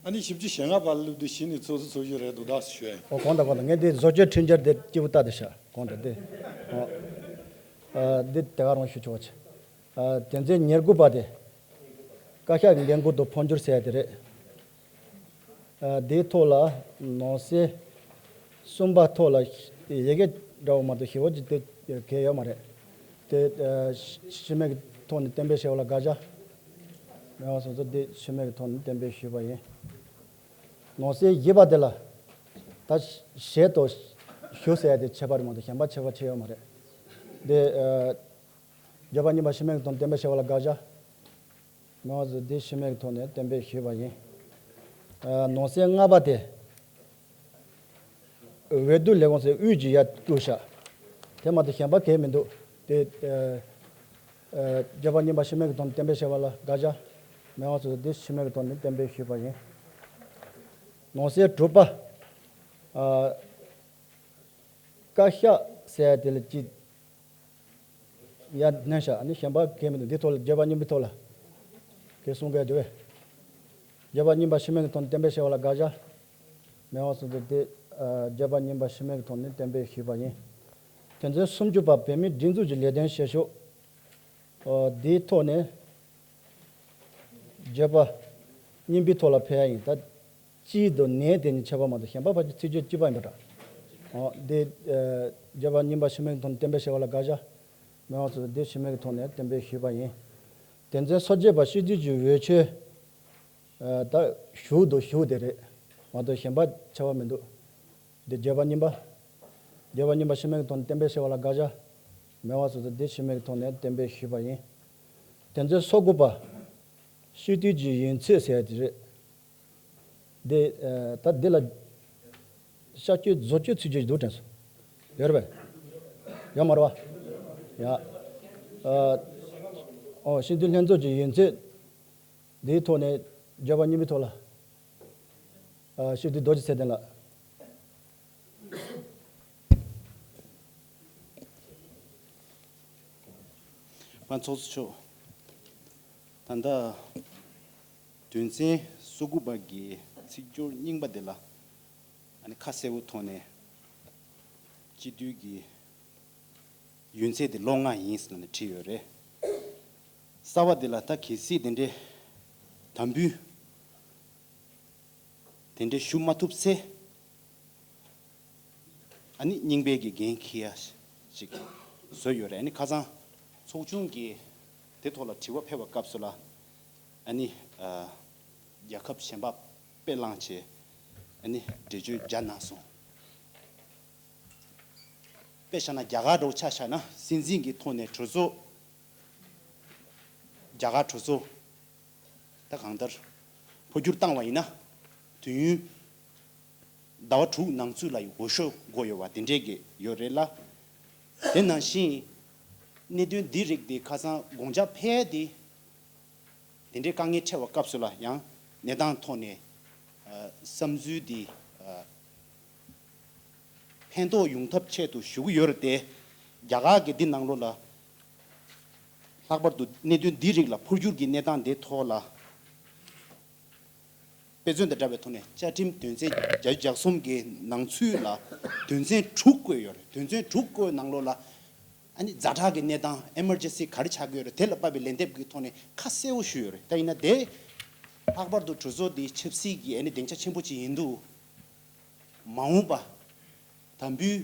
ཨ་ནི་བཞི་བཅུ་ཞེ་ལྔ་པ་ལ་སླེབས་དུས་གཞི་ནས་ཚོགས་གཙོ་ཚོགས་གཞོན་རེད་འདུག་ད་ཞུ་ཡ་ཡིན། ཨོ་གང་ལྟར་གང་ལྟར་ངས་འདི་བཟོ་བཅོས་ཁྲིམས་འཆར་དེ་སྐྱིད་པོ་ལྟ་དེ་ཤག་གང་ལྟར་དེ། ཨོ། ཨ། འདི་དེ་ག་རང་ཞུ་ཆོག་ཅིག་ཨ། དོན་ཚན་ཉེར་དགུ་པ་དེ། བཀའ་ཤག་གི་འགན་འཁུར་དང་འཕོ་འགྱུར་ཟེར་ཡ་དེ་རེད། ཨ། དེའི་ཐོག་ལ་ནང་གསེས་གསུམ་པ་ཐོག་ལ་ཡི་གེ་འདྲ་བོ་མ་གཏོགས་ཞེ་པོ་ཅིག་དེ་གལ་ཡོད་མ་རེད། དེ་ཨ་ཕྱི་མའི་གི་ཐོག་ནས་གཏན་འབེབས་བྱས་པ་ལ་དགག་བྱ། མེད་པ་སོང་ཙང་དེ་ཕྱི་མའི་གི་ཐོག་ནས་གཏན་འབེབས་ཞུས་པ་ཡིན། ནང་གསེས་བཞི་པ་དེ་ལ་ད་ཞེས་དང་ཞུ་ཟེར་ཡ་དེ་ཁྱད་པར་མ་གཏོགས་གཞན་པ་ཁྱད་པར་ཆེ་ཡོད་མ་རེད། དེ་ཨ་བརྗོད་པ་གཉིས་པ་ཕྱི་མའི་གི་ཐོག་ནས་གཏན་འབེབས་བྱས་པ་ལ་དགག་བྱ། མེད་པ་སོང་ཙང་དེ་ཕྱི་མའི་གི་ཐོག་ནས་གཏན་འབེབས་ཞུས་པ་ཡིན། ཨ། ནང་གསེས་ལྔ་པ་དེ། འོས་བསྡུ་ལས་ཁུངས་ཟེར་དབུས་ཀྱི་ཡར་བཀོད་ཤག་དེ་མ་གཏོགས་གཞན་པ་གང་ཡང་མི་འདུག་དེ་ཨ་ཨ་བརྗོད་པ་གཉིས་པ་ཕྱི་མའི་གི་ཐོག་ནས་གཏན་འབེབས་བྱས་པ་ལ་དགག་བྱ། མེད་པ་སོང་ཙང་དེ་ཕྱི་མའི་གི་ཐོག་ནས་གཏན་འབེབས་ཞུས་པ་ཡིན། ནང་གསེས་དྲུག་པ། ཨ། བཀའ་ཤག་ཟེར་ཡ་དེ་ལ་ཅིག་ཡར་མནན་ཤག་ཨ་ནི་གཞན་པ་གང་ཡང་མི་འདུག་འདི་ཐོག་ལ་བརྗོད་པ་གཉིས་པའི་ཐོག་ལ་གང་གསུང་གི་འདུག་བས། བརྗོད་པ་གཉིས་པ་ཕྱི་མའི་གི་ཐོག་ནས་གཏན་འབེབས་བྱས་པ་ལ་དགག་བྱ། མེད་པ་སོང་ཙང་དེ་ཨ་བརྗོད་པ་གཉིས་པ་ཕྱི་མའི་གི་ཐོག་ནས་གཏན་འབེབས་ཞུས་པ་ཡིན། དོན་ཚན་སུམ་ཅུ་པ། བོད་མིའི་སྒྲིག་འཛུགས་ཀྱི་ལས་དོན་བྱེད་ཕྱོགས། ཨོ། དེའི་ཐོག་ནས་བརྗོད་པ་གཉིས་པའི་ཐོག་ལ་ཕེབས་ཡ་ཡིན། ད་སྤྱི་དང་ནན་དེ་གཉིས་ཁྱད་པར་མ་གཏོགས་གཞན་པ་ཕལ་ཆེར་ཚིག་སྦྱོར་གཅིག་པ་ཡིན་པ་འདྲ། ཨོ། དེ་ཨ་བརྗོད་པ་གཉིས་པ་ཕྱི་མའི་གི་ཐོག་ནས་གཏན་འབེབས་བྱས་པ་ལ་དགག་བྱ། མེད་པ་སོང་ཙང་དེ་ཕྱི་མའི་གི་ཐོག་ནས་གཏན་འབེབས་ཞུས་པ་ཡིན། དོན་ཚན་སོ་བརྒྱད་པ། སྤྱི་འཐུས་ཀྱི་འོས་ཆོས། ཨ། ད་ཞུགས་དང་ཞུགས་དེ་རེད། མ་གཏོགས་གཞན་པ་ཆེ་བ་མི་འདུག། འདི་བརྗོད་པ་གཉིས་པ། བརྗོད་པ་གཉིས་པ་ཤེས་མེད་ཀྱི་ཐོག་ནས་གཏན་འབེབས་བྱས་པ་ལ་དགག་བྱ་མེད་པ་སོ་སོ་འདི་ཤེས་མེད་ཀྱི་ཐོག་ནས་གཏན་འབེབས་ཞུས་པ་ཡིན། དེ་ཚོའི་སོ་དགུ་པ། སྤྱི་འཐུས་ཀྱི་ཡོན་ཚད་ཟེར་ཡ་དེ་རེད། འདི་ཨ་ད་འདི་ལ་ཤར་བསྐྱོད་རྫོགས་བསྐྱོད་ཚུལ་གྱི་འདུག་དྲན་སོང་། ཡོད་རེད་པས། ཡོད་མ་རེད་པ། ཡ། ཨ་ཨོ་སྤྱི་འཐུས་ལྷན་ཚོགས་ཀྱི་ཡོན་ཚད། འདིའི་ཐོག་ནས་བརྗོད་པ་གཉིས་པའི་ཐོག་ལ། ཨ་སྤྱི་འཐུས་རྡོ་རྗེ་ཚེ་བརྟན་ལགས། པ་ཚོགས་གཙོ་མཆོག། ད་ལྟ་དོན་ཚན་སོ་དགུ་པ་གི་ཚིག་སྦྱོར་རྙིང་པ་དེ་ལ་ཨ་ནི་ཁ་གསལ་པོ་ཐོག་ནས་སྤྱི་འཐུས་ཀྱི་ཡོན་ཚད་དེ་ལོ་ལྔ་ཡིན་ཟེར་ནས་བྲིས་ཡོད་རེད། གསར་པ་དེ་ལ་ད་གལ་སྲིད་དེ་འདྲའི་དམ་འབུལ་དེ་འདྲ་ཞུ་མ་ཐུབ་ཚེ། ཨ་ནི་རྙིང་པའི་གི་འགན་འཁྱེར་ཡ་ཞིག་བཟོས་ཡོད་རེད། ཨ་ནི་ཁ་སང་ཚོགས་ཆུང་གིས་དེ་ཐོག་ལ་དྲི་བ་ཕེབས་པའི་སྐབས་སུ་ལ་ཨ་ནི་ཨ་རྒྱལ་ཁབ་གཞན་པ་དཔེ་བླངས་བྱས་ཨ་ནི་འགྲེལ་བརྗོད་བརྒྱབ་གནང་སོང་། དཔེ་བཞག་ན་རྒྱ་གར་འདྲ་བོ་ཆ་བཞག་ན་སྲིད་འཛིན་གྱི་ཐོག་ནས་གྲོས་ཚོགས། རྒྱ་གར་གྲོས་ཚོགས། ད་གང་ལྟར་འཕོ་འགྱུར་བཏང་བ་ཡིན་ན་དུས་ཡུན་ཟླ་བ་དྲུག་ནང་ཚུད་ལ་འོས་ཤོག་དགོས་ཡོད་པ་དེ་འདྲས་ཀྱི་ཡོད་རེད་ལ། དེ་ནང་བཞིན་གནད་དོན་འདི་རིགས་དེ་ཁ་སང་དགོངས་འཆར་ཕེབས་ཏེ་དེ་འདྲའི་དཀའ་ངལ་འཕྲད་པའི་སྐབས་སུ་ལ་ཡང་གནས་སྟངས་ཐོག་ནས་ཨ་བསམ་ཚུལ་འདི་ཨ་ཕན་ཐོགས་ཡོང་ཐབས་ཆེད་དུ་ཞུ་གི་ཡོད་རེད་དེ། རྒྱ་གར་གྱི་འདི་ནང་ལོགས་ལ་ལྷག་པར་དུ་གནད་དོན་འདི་རིགས་ལ་འཕོ་འགྱུར་གྱི་གནས་སྟངས་འདི་ཐོག་ལ་དཔེ་མཚོན་དང་འདྲ་བའི་ཐོག་ནས་བཅའ་ཁྲིམས་དོན་ཚན་བརྒྱད་ཅུ་གྱ་གསུམ་གྱི་ནང་ཚུད་ལ་དོན་ཚན་དྲུག་བཀོད་ཡོད་རེད། དོན་ཚན་དྲུག་བཀོད་ནང་ལོགས་ལ་ཨ་ནི་ཛ་དྲག་གི་གནས་སྟངས་ཨེ་མར་ཇེན་སི་ག་རེ་ཆགས་ཀྱི་ཡོད་རེད། དེ་ལ་དཔག་པའི་ལན་འདེབས་ཀྱི་ཐོག་ནས་ཁ་གསལ་པོ་ཞུས་ཡོད་རེད། ད་ཡིན་ན་དེ་ལྷག་པར་དུ་གྲོས་ཚོགས་འདི་ཆབ་སྲིད་ཀྱི་ཨ་ནི་སྡིངས་ཆ་ཆེན་པོ་ཅིག་ཡིན་དུས། མ་འོངས་པ་དམ་འབུལ་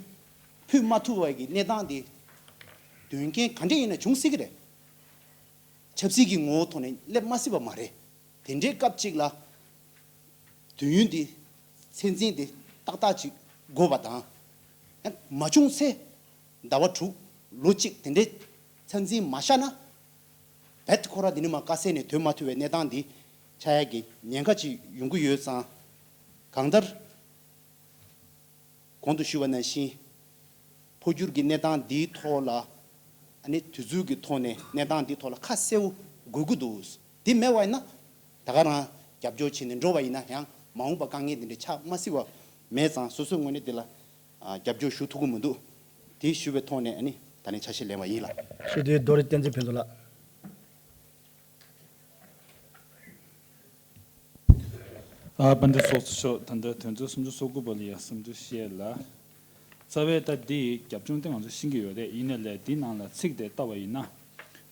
ཕུལ་མ་ཐུབ་པའི་གི་གནས་སྟངས་དེ་དོན་རྐྱེན་ག་འདྲ་ཡིན་ན་འབྱུང་སྲིད་ཀྱི་རེད། ཆབ་སྲིད་ཀྱི་ངོ་བོ་ཐོག་ནས་སླེབས་མ་སྲིད་པ་མ་རེད། དེ་འདྲའི་སྐབས་ཅིག་ལ་དུས་ཡུན་དེ་ཚད་འཛིན་དེ་ཏག་ཏག་ཅིག་དགོས་པ་དང་། མ་བྱུང་ཚེ་ཟླ་བ་དྲུག་ལོ་གཅིག་དེ་འདྲའི་ཚད་འཛིན་མ་བཞག་ན། རྦད་དེ་ཁོ་རང་འདི་ནས་མར་དཀའ་སེལ་ནས་ཐོན་མ་ཐུབ་པའི་གནས་སྟངས་འདི་ཆགས་ཡག་གི་ཉེན་ཁ་ཅིག་ཡོང་གི་ཡོད་ཙང་། གང་ལྟར་གོང་དུ་ཞུས་པ་ནང་བཞིན་འཕོ་འགྱུར་གྱི་གནས་སྟངས་འདིའི་ཐོག་ལ་ཨ་ནི་དུས་ཚོད་ཀྱི་ཐོག་ནས་གནས་སྟངས་འདིའི་ཐོག་ལ་ཁ་གསལ་པོ་དགོས་ཀྱི་འདུག། འདི་མེད་པ་ཡིན་ན་ད་ག་རང་རྒྱབ་སྐྱོར་བྱས་ནས་འགྲོ་བ་ཡིན་ན་ཡང་མ་འོངས་པ་དཀའ་ངལ་འདི་འདྲ་ཆགས་མ་སྲིད་པ་མེད་ཙང་། སོ་སོའི་ངོས་ནས་འདི་ལ་ཨ་རྒྱབ་སྐྱོར་ཞུ་ཐུབ་ཀྱི་མི་འདུག། དེ་ཞུ་བའི་ཐོག་ནས་ཨ་ནི་ད་ནས་ཆ་ཤས་ལེན་པ་ཡིན་ལགས། སྤྱི་འཐུས་རྡོ་རྗེ་བསྟན་འཛིན་ཕུན་ཚོགས་ལགས། ཨ་དཔལ་ལྡན་ཚོགས་གཙོ་མཆོག། ད་ལྟ་དོན་ཚན་སུམ་ཅུ་སོ་དགུ་པ་ལ་ཡང་བསམ་ཚུལ་བཤད་ལ། རྩ་བའི་ད་འདི་རྒྱབ་ལྗོངས་དེ་ང་ཚོ་ཤེས་ཀྱི་ཡོད་རེད། ཡིན་ནའི་ལས་འདི་ནང་ལ་ཚིག་དེ་ལྟ་བ་ཡིན་ན།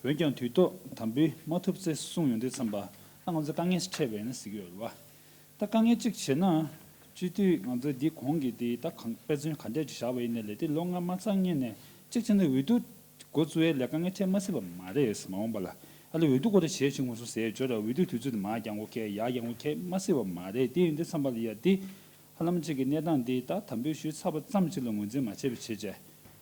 འོན་ཀྱང་དུས་ཐོག་དམ་འབུལ་མ་ཐུབ་ཚེ་གསུངས་ཡོང་དུས་ཙམ་པ་ད་ང་ཚོ་དཀའ་ངལ་ཞིག་འཕྲད་པ་ཡིན་ན་ཟེར་གྱི་ཡོད་རེད་བ། ད་དཀའ་ངལ་གཅིག་བྱས་ན། སྤྱི་འཐུས་ང་ཚོ་འདི་གོང་གི་འདི་ད་གང་དཔེ་མཚོན་ག་འདྲས་ཅིག་བཞག་པ་ཡིན་ནའི་ལས་དེ་ལོ་ལྔ་མ་ཚང་སྔོན་ནས་གཅིག་བྱས་ན་འོས་བསྡུ་འགོ་བཙུགས་ཡས་ལས་དཀའ་ངལ་འཕྲད་མ་སྲིད་པ་མ་རེད། མ་འོངས་པ་ལ་ཨ་ལས་འོས་བསྡུ་སྐོར་དེ་བྱས་བྱུང་ངོ་སོང་ཟེར་བརྗོད་ལ་འོས་བསྡུ་དུས་ཚོད་དེ་མར་འགྱངས་དགོས་གལ་ཡར་འགྱངས་དགོས་གལ་མ་སྲིད་པ་མ་རེད། དེ་ཡིན་དུས་ཙམ་པ་ལ་ཡ་འདི་ཧ་ལམ་གཅིག་གི་གནས་སྟངས་འདི་ད་དམ་འབུལ་ཞུས་ཚར་བ་ཙམ་ཞིག་ལ་ངོས་འཛིན་མ་བྱས་པ་བྱས་བྱས།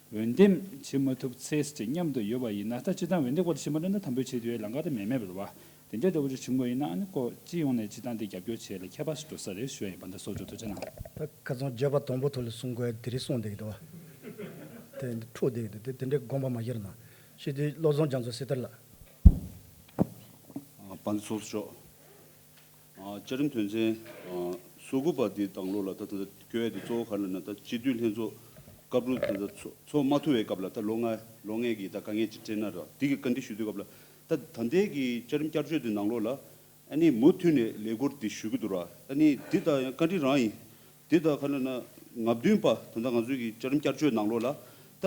འོས་འདེམས་བྱེད་མ་ཐུབ་ཚེ་ཟེར་མཉམ་དུ་ཡོད་པ་ཡིན་ན། ད་སྤྱིར་བཏང་འོས་འདེམས་སྐོར་དེ་ཕྱི་མ་སྤྲད་ན་དམ་འབུལ་བྱེད་དུས་ལམ་ཁ་དེ་མེད་མེད་པ་རེད་བ། དེ་འདྲའི་འདྲ་བོ་ཅིག་བྱུང་བ་ཡིན་ན་ཨ་ནི་ཁོ་སྤྱི་ཡོངས་ནས་སྤྱི་བཏང་དེ་རྒྱབ་སྐྱོར་བྱེད་ཡས་ལ་ཁྱད་པར་ཞིག་འགྲོ་ས་རེད་ཞུ་ཡ་ཡིན། དཔལ་ལྡན་ཚོགས་གཙོ་ཐུགས་རྗེ་གནང་། ད་ཁ་སང་བརྗོད་པ་དང་པོ་ཐོག་ལ་གསུང་དགོས་དེ་རིང་གསུངས་བསྡད་ཀྱི་འདུག་བ། དེ་འཕྲོ་བསྡད་ཀྱི་འདུག། དེ་དེ་འདྲའི་དགོངས་པ་མ་བཞེས་རོགས་གནང་། སྤྱི་འཐུས་བློ་བཟང་རྒྱ་མཚོ་སྲི་ཐར་ལགས། ཨ་དཔལ་ལྡན་ཚོགས་གཙོ་མཆོག། ཨ་བཅའ་ཁྲིམས་དོན་ཚན་ཨ་སོ་དགུ་པ་དེའི་སྟེང་ལོགས་ལ་ད་ད་ལྟ་བཀོད་ཡ་དེ་གཙོ་བོ་ག་རེ་ལབ་ན། ད་སྤྱི་འཐུས་ལྷན་ཚོགས་སྐབས་རུ་ད་ད་ཚོགས་ཚོགས་མ་ཐུབ་པའི་སྐབས་ལ་ད་ལོ་ལྔ་ལོ་ལྔའི་གི་ད་དཀའ་ངལ་ཅིག་འཕྲད་ན་ར་དེ་གི་བཀའ་འདྲི་ཞུ་དུས་སྐབས་ལ། ད་ད་ལྟའི་གི་བཅའ་ཁྲིམས་བསྐྱར་བཅོས་དེ་ནང་ལོགས་ལ་ཨ་ནི་མུ་མཐུད་ནས་ལས་འཁུར་དེ་ཞུ་གི་འདུག་ར། ཨ་ནི་འདི་ད་ཡང་བཀའ་འདྲི་རང་ཡིན། འདི་ད་ག་རེ་ལབ་ན་ལྔ་བདུན་པ་ད་ལྟ་ང་ཚོའི་གི་བཅའ་ཁྲིམས་བསྐྱར་བཅོས་ནང་ལོགས་ལ་ད་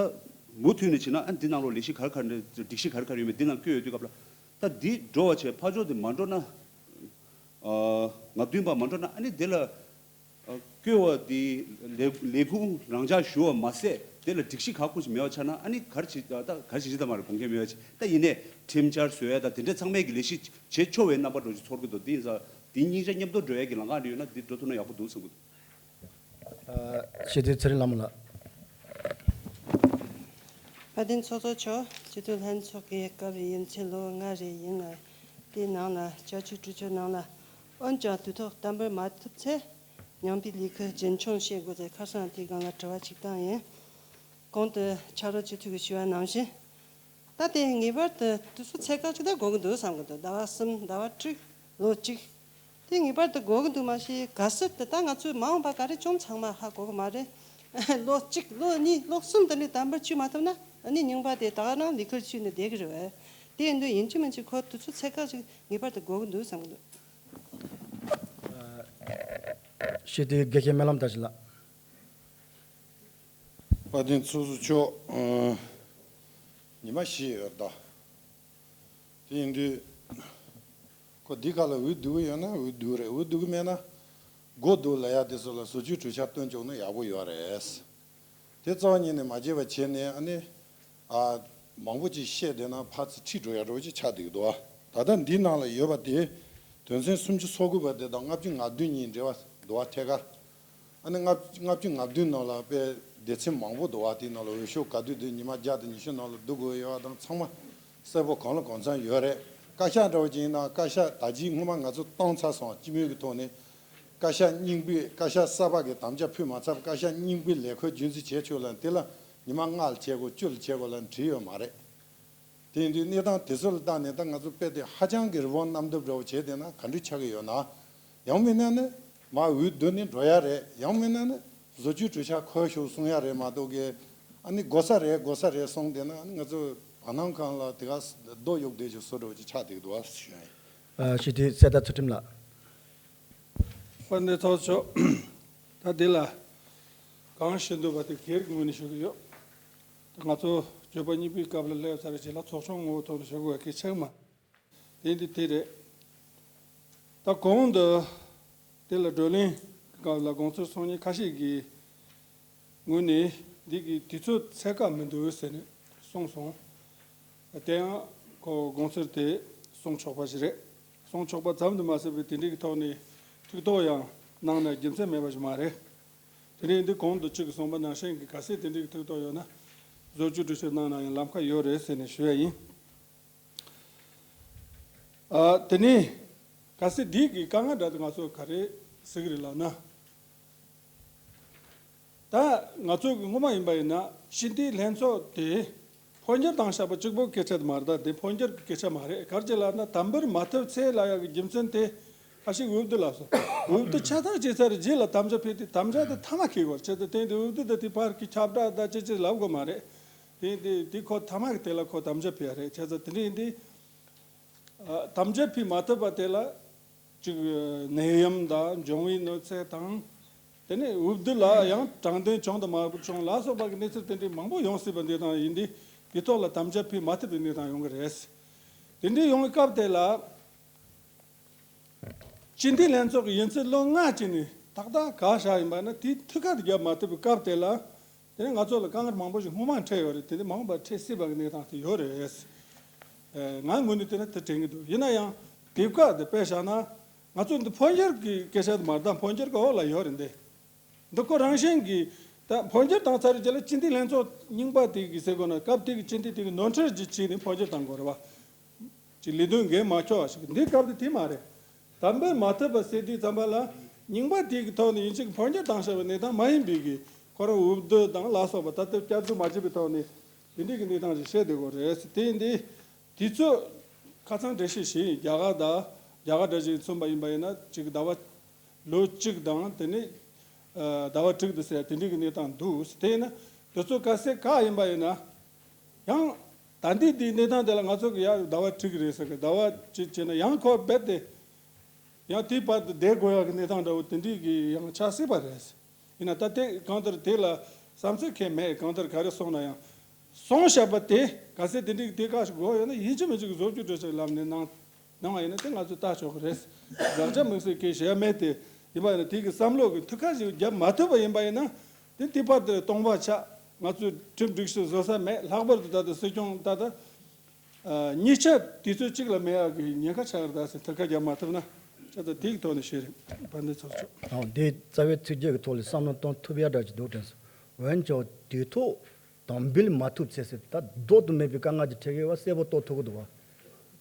མུ་མཐུད་ནས་བྱས་ན་ཨ་འདི་ནང་ལོགས་ལས་གཞི་ག་རེ་ག་རེ་སྒྲིག་གཞི་ག་རེ་ག་རེ་ཡོད་མེད་འདི་ནང་བཀོད་ཡོད་དུས་སྐབས་ལ། ད་འདི་འགྲོ་བ་བྱས་ཕར་ཕྱོགས་དེ་མ་འགྲོ་ན། ཨ་ལྔ་བདུན་པ་མ་འགྲོ་ན་ཨ་ནི་དེ་ལ་ཨ་བཀོད་པ་དེ་ལས་ལས་ཁུངས་རང་འཇགས་ཞུ་བ་མ་ཟད་དེ་ལ་སྒྲིག་གཞི་ཁག་ཁུར་ཞིག་མེད་པ་ཆགས་ན་ཨ་ནི་ག་རེ་བྱེད། ད་ག་རེ་བྱེད་ཅི་ད་མ་རེད། དགོངས་འགལ་མེད་པ་བྱེད། ད་ཡིན་ནའི་ཁྲིམས་འཆར་བཟོ་ཡ་ད་དེ་འདྲ་ཚང་མས་ཀྱི་ལས་གཞི་བྱེད་ཆོག་པའི་རྣམ་པ་འགྲོ་ཅིག་ཚོར་གི་འདུག། དེ་ཡིན་ཙང་ དེ་སྙིང་རྗེ་མཉམ་དུ་འགྲོ་ཡ་གི་ལམ་ཁ་རེ་ཡོད་ན་འདི་འགྲོ་ཐུབ་ན་ཡག་པོ་འདུག་བསམ་གི་འདུག། ཨ། སྤྱི་འཐུས་ཚེ་རིང་ལྷ་མོ་ལགས། དཔལ་ལྡན་ཚོགས་གཙོ་མཆོག་སྤྱི་འཐུས་ལྷན་ཚོགས་ཀྱི་སྐབས་རེ་ཡིན་ཚེ་ལོ་ལྔ་རེ་ཡིན་ལ། དེའི་ནང་ལ་བྱ་སྤྱོད་གྲོས་ཆོད་ནང་ལ། འོན་ཀྱང་དུས་ཐོག་བརྟན་པོར་མ་ཐུབ་ཚེ། ཉམས་པའི་ལས་འགུལ་རྒྱུན་འཁྱོངས་བྱེད་དགོས་ཚེ་ཁ་སང་དེའི་སྒང་ལ་དྲི་བ་གཅིག་བཏང་ཡིན། གོང་དུ་ཕྱག་རོགས་སྤྱི་འཐུས་ཀྱིས་ཞུས་པ་ནང་བཞིན། ད་དེ་ངེས་པར་དུ་དུས་ཚོད་ཚད་བཀག་ཅིག་ད་དགོས་ཀྱི་འདུག་བསམ་གྱི་འདུག། ཟླ་བ་གསུམ། ཟླ་བ་དྲུག། ལོ་གཅིག། དེ་ངེས་པར་དུ་དགོས་ཀྱི་འདུག་མ་གཞི་གལ་སྲིད་དུ་ད་ང་ཚོས་མ་འོངས་པ་ག་རེ་བྱུང་ཚང་མ་ཧ་གོ་གི་མ་རེད། ལོ་གཅིག། ལོ་གཉིས། ལོ་གསུམ་དེ་འདྲའི་དམ་པོར་བཅོས་མ་ཐུབ་ན། ཨ་ནི་རྙིང་པ་དེ་ད་ག་རང་ལས་ཁུར་བཅོས་ནས་བསྡད་ཀྱི་རེད་བས། དེ་ཡིན་དུས་ཡིན་གཅིག་མིན་གཅིག་ཁོ་དུས་ཚོད་ཚད་བཀག་ཅིག་ངེས་པར་དུ་དགོས་ཀྱི་འདུག་བསམ་གྱི་འདུག། སྤྱི་འཐུས་དགེ་བཤེས་སྨོན་ལམ་བཀྲ་ཤིས་ལགས། དཔལ་ལྡན་ཚོགས་གཙོ་མཆོག། ཨ། ཉི་མ་བཞི་ཡོད་ད། དེ་ཡིན་དུས། ཁོ་འདི་ག་ལ་འོས་བསྡུ་གི་ཡོད་ན་འོས་བསྡུ་རེད། འོས་བསྡུ་གི་མེད་ན། དགོས་འདུག་ལབ་ཡ་དེ་ཚོ་ལ་བཟོ་བཅོས་གྲོས་འཆར་བཏོན་བཅུག་ན་ཡག་པོ་ཡོད་རེད། དེ་རྩ་བ་ཉིད་ནས་མ་བརྗེད་པ་བྱས་ནས་ཨ་ནི། ཨ། མང་པོ་ཅིག་བཤད་བསྡད་ན་ཕར་ཚུར་ཁྲིད་འགྲོ་ཡ་འདྲ་བོ་ཅིག་ཆགས་བསྡད་ཀྱི་འདུག་ཨ། ད་ལྟ་འདིའི་ནང་ལ་ཡོད་པ་དེ། དོན་ཚན་སུམ་ཅུ་སོ་དགུ་པ་དེ་དང་ལྔ་བཅུ་ང་བདུན་གཉིས་འབྲེལ་བ་འདུག་ཨ། ཐད་ཀར། ཨ་ནི་ལྔ་ལྔ་བཅུ་ང་བདུན་ནང་ལ་དཔེ་སྡེ་ཚན་མང་པོ་འདུག་བ། དེའི་ནང་ལ་འོས་ཤོག་ག་དུས་དུས་ཉི་མ་བརྒྱ་དང་ཉི་ཤུ་ནང་ལ་བསྡུ་དགོས་ཡོད་བ་དང་ཚང་མ་གསལ་པོ་གང་ལ་གང་འཚམ་ཡོད་རེད། བཀའ་ཤག་འདྲ་བོ་ཅིག་ཡིན་ན་བཀའ་ཤག་ད་ཅིའི་སྔོན་མ་ང་ཚོ་བཏང་ཚར་སོང་། སྤྱི་མོས་ཀྱི་ཐོག་ནས་བཀའ་ཤག་རྙིང་པའི་བཀའ་ཤག་གསར་པ་གི་དམ་བཅའ་ཕུལ་མ་ཚར་བར་བཀའ་ཤག་རྙིང་པའི་ལས་ཁུར་རྒྱུན་འཛིན་བྱེད་ཆོག་ལབ་དེ་ལ་ཉི་མ་ལྔ་ལ་བྱེད་དགོས་བཅུ་ལ་བྱེད་དགོས་ལབ་བྲིས་ཡོད་མ་རེད། དེ་ཡིན་དུས་གནས་སྟངས་དེ་ཚོ་ལ་བལྟས་ནས་ད་ང་ཚོ་དཔེ་དེ་ཧ་ཅང་གི་རི་བོང་གནམ་རྡིབ་འདྲ་བོ་བྱས་བསྡད་ན་ག་འདྲ་ཆགས་ཀྱི་ཡོད་ན། ཡང་མིན་ན་ནི་མར་འོས་བསྡུ་ནས་འགྲོ་ཡ་རེད། ཡང་མིན་ན་ནི་བཟོ་བཅོས་གྲོས་འཆར་འཁོད་ཤོག་གསུང་ཡ་རེད་མ་གཏོགས་ཀྱི། ཨ་ནི་དགོས་ས་རེད་དགོས་ས་རེད་གསུངས་བསྡད་ན་ཨ་ནི་ང་ཚོ་བར་སྣང་ཁང་ལ་དེ་ག་རྡོ་གཡུག་བསྡད་ཀྱི་བཟོ་འདྲ་བོ་ཅིག་ཆགས་བསྡད་ཀྱི་འདུག་ཨ་ཞུ་ཡ་ཡིན། ཨ། སྤྱི་འཐུས་གསེར་རྟ་ཚུལ་ཁྲིམས་ལགས། དཔལ་ལྡན་ཚོགས་གཙོ་མཆོག། ད་འདི་ལ་གང་ཞུ་འདོད་པ་དེ་སྒེར་གྱི་ངོས་ནས་ཞུ་གི་ཡོད། ད་ང་ཚོ་བརྗོད་པ་གཉིས་པའི་སྐབས་ལ་སླེབས་ཚར་རྗེས་ལ་ཚོགས་ཆུང་ངོ་བོ་ཐོག་ནས་ཞུ་དགོས་པ་གལ་ཆེ་གི་མ། དེ་འདི་དེ་རེད། ད་གོང་དུ་དེ་ལ་བགྲོ་གླེང་གི་སྐབས་ལ་དགོངས་ཚུལ་གསུང་མཁན་ཁ་ཤས་ཀྱིས། ངོས་ནས་འདི་གི་དུས་ཚོད་ཚད་བཀག་མི་འདུག་ཟེར་ནས་གསུངས་སོང་། དེ་ཡང་ཁོ་དགོངས་ཚུལ་དེ་གསུང་ཆོག་པ་ཞིག་རེད། གསུང་ཆོག་པ་ཙམ་དུ་མ་ཟད་པའི་དེ་འདྲའི་གི་ཐོག་ནས་ཐུགས་དོགས་ཡང་གནང་ན་རྒྱུ་མཚན་མེད་པ་ཞིག་མ་རེད། དེ་རིང་འདི་གོང་དུ་གཅིག་གིས་གསུངས་པ་ནང་བཞིན་གྱི་གལ་སྲིད་དེ་འདྲའི་གི་ཐུགས་དོགས་ཡོད་ན་བཟོ་བཅོས་གྲོས་ཆོད་གནང་ན་ཡང་ལམ་ཁ་ཡོད་རེད་ཟེར་ནས་ཞུ་ཡ་ཡིན། ཨ། དེ་ནས་གལ་སྲིད་འདི་གི་དཀའ་ངལ་འདྲ་དེ་ང་ཚོ་ག་རེ་གཟིགས་རེད་ལབ་ན། ད་ང་ཚོ་གི་སྔོན་མ་ཡིན་པ་ཡིན་ན་སྤྱི་འཐུས་ལྷན་ཚོགས་དེ་འཕོ་འགྱུར་བཏང་བཞག་པ་གཅིག་པོ་སྐད་ཆ་དེ་མ་རེད། ད་དེ་འཕོ་འགྱུར་གྱི་སྐད་ཆ་མ་རེད། ག་རེ་བྱས་ལབ་ན་དམ་པོར་མ་ཐུབ་ཚེ་ལབ་ཡག་གི་རྒྱུ་མཚན་དེ་ཁ་ཤས་འོས་བསྡུ་ལབ་སོང་། འོས་བསྡུ་ཆ་ཚང་བྱས་ཚར་རྗེས་ལ་དམ་བཅའ་ཕུལ་དུས་དམ་བཅའ་དེ་མཐའ་མ་འཁེལ་དགོས་རེད། བྱས་ཙང་དེ་འོས་བསྡུ་དེ་དེ་ཕར་གྱི་ཁྱབ་བསྒྲགས་ད་ཅི་ཅི་ལབ་དགོས་མ་རེད། དེ་དེ་དེ་ཁོ་མཐའ་མ་གི་དེ་ལ་ཁོ་དམ་བཅའ་ཕུལ་ཡ་རེད། བྱས་ཙང་དེ་འདྲ་ཡིན་དུས། ཨ། དམ་བཅའ་ཕུལ་མ་ཐུབ་པ་དེ་ལ་ཅིག་ནད་ཡམས་དང་འབྱུང་བའི་གནོད་འཚེ་དང་། དེ་ནས་འོས་བསྡུ་ལ་ཡང་དྲང་བདེན་བྱུང་དང་མ་བྱུང་ལ་སོགས་པ་གི་གནས་ཚུལ་དེ་འདྲའི་མང་པོ་ཡོང་སྲིད་པ་འདི་དང་ཡིན་དུས་དེ་ཐོག་ལ་དམ་བཅའ་ཕུལ་མ་ཐུབ་པའི་གནས་སྟངས་ཡོང་གི་རེད། དེ་འདྲའི་ཡོང་བའི་སྐབས་དེ་ལ་སྤྱི་འཐུས་ལྷན་ཚོགས་ཀྱི་ཡིན་ཚད་ལོ་ལྔ་ཅིག་ནས་ཏག་ཏག་ག་བཞག་ཡིན་པ་ན་དེའི་ཐུགས་ཁུར་དེ་རྒྱབ་མ་ཐུབ་པའི་སྐབས་དེ་ལ། དེ་ནས་ང་ཚོ་ལ་དཀའ་ངལ་མང་པོ་ཞིག་སྔོན་མ་འཕྲད་ཡོད་རེད། དེ་ནས་མང་པོ་འཕྲད་སྲིད་པ་གི་གནས་སྟངས་དེ་ཡོད་རེད། ཨེ། ང་ངོས་ནས་བལྟས་ན་དེ་དྲན་གྱི་འདུག། ཡིན་ན་ཡང་དེབ་ཀ་དེ་དཔེ་བཞག་ན་ང་ཚོ་འདི་འཕོ་འགྱུར་གྱི་སྐད་ཆ་དེ་མ་རེད། ད་འཕོ་འགྱུར་གྱི་འོག་ལ་ཡོད་རེད་འདི། འདི་ཁོ་རང་བཞིན་གྱིས་ད་འཕོ་འགྱུར་བཏང་ཚར་རེད་ཅེས་ལ་སྤྱི་འཐུས་ལྷན་ཚོགས་རྙིང་པ་དེ་གི་ཟེར་དགོས་ན་སྐབས་དེ་གི་སྤྱི་འཐུས་དེ་གི་ནོར་འཁྲུལ་ཅིག་བྱས་ནས་འཕོ་འགྱུར་བཏང་དགོས་རེད་བ། ཅིག་ལས་དོན་འགན་མ་འཁྱོལ་བ་ཞིག་འདི་སྐབས་དེ་དེ་མ་རེད། དམ་པོར་མ་ཐུབ་པ་ཟེར་དུས་ཙམ་པ་ལ་རྙིང་པ་དེ་གི་ཐོག་ནས་ཡིན་གཅིག་འཕོ་འགྱུར་བཏང་བཞག་པའི་གནས་སྟངས་མ་ཡིན་པའི་གི་ཁོ་རང་འོས་བསྡུ་དང་ལ་སོགས་པ་ད་ལྟ་བསྐྱར་བསྡུ་མ་བྱས་པའི་ཐོག་ནས་དེ་འདྲའི་གི་གནས་སྟངས་ཞིག་བཤད་བསྡད་དགོས་རེད། དེ་ཡིན་དུས་དུས་ཚོད་ཁ་སང་འགྲེལ་བཤད་བྱས་ཡིན། རྒྱ་གར་དང་རྒྱ་གར་འདྲ་ཞིག་མཚོན་པ་ཡིན་པ་ཡིན་ན་ཅིག་ཟླ་བ་ལོ་གཅིག་དང་དེ་ནས་ཟླ་བ་དྲུག་ཏུ་ཟེར་དེ་འདྲའི་གི་གནས་སྟངས་འདུག། དེ་ཡིན་ན་དུས་ཚོད་ག་ཚད་བཀག་ཡིན་པ་ཡིན་ན། ཡང་ད་ལྟའི་དེའི་གནས་སྟངས་དེ་ལ་ང་ཚོ་གི་ཡར་ཟླ་བ་དྲུག་རེད་ཟེར་གི་ཟླ་བ་གཅིག་བྱས་ན་ཡང་ཁོ་རྦད་དེ་ཡང་དེའི་བར་དུ་བསྡད་དགོས་ཡག་གི་གནས་སྟངས་འདྲ་བོ་དེ་འདྲའི་གི་ཡང་ཆགས་སྲིད་པ་རེད། ཡིན་ན་ད་ལྟའི་གང་ལྟར་དེ་ལ་བསམ་ཚུལ་གང་ཡང་མེད། གང་ལྟར་ག་རེ་སོང་ན་ཡང་སོང་བཞག་པ་དེ་ག་ཚད་དེ་འདྲའི་དེ་ག་ཞིག་དགོས་ཡོད་ན་ཡིན་གཅིག་མིན་གཅིག་གི་བཟོ་བཅོས་གྲོས་ཆོད་ལམ་ནས་གནང་། གནང་བ་ཡིན་ན་དེ་ང་ཚོས་ལྟ་ཆོག་གི་རེད། དགག་བྱ་དམིགས་བསལ་གང་བྱེད་ཡ་མེད་དེ། ཡིན་པ་ཡིན་ན་དེ་གི་བསམ་བློ་གི་མཐུ་ཁ་ཞིག་བརྒྱབ་མ་ཐུབ་པ་ཡིན་པ་ཡིན་ན། དེ་དེ་བར་དུ་སྟོང་པ་ཆགས། ང་ཚོས་ཁྲིམས་སྒྲིག་གཞི་བཟོ་ས་མེད། ལྷག་པར་དུ་ད་ལྟ་སྲིད་སྐྱོང་ད་ལྟ་ཨ་གཉིས་ཆ་དུས་ཚོད་གཅིག་ལ་མེད་ཡ་གི་ཉེན་ཁ་ཆགས་རེད། ད་སེ་མཐུ་ཁ་བརྒྱབ་མ་ཐུབ་ན། ད་ལྟ་དེའི་ཐོག་ནས་ཞུས་རེད། དཔལ་ལྡན་ཚོགས་གཙོ། ཨོ། འདི་རྩ་བའི་ཚིག་བརྗོད་ཀྱི་ཐོག་ལ་བསམ་བློ་གཏོང་ཐུབ་ཡ་འདྲ་ཅིག་འདུག་དྲན་སོང་། འོན་ཀྱང་དུས་ཐོག་དམ་འབུལ་མ་ཐུབ་ཚེ་ཟེར། ད་ལྡོག་ཏུ་མེད་པའི་དཀའ་ངལ་ཅིག་འཕྲད་ཀྱི་ཡོད་པ་གསལ་པོ་རྟོགས་ཐུབ་ཀྱི་འདུག་བ།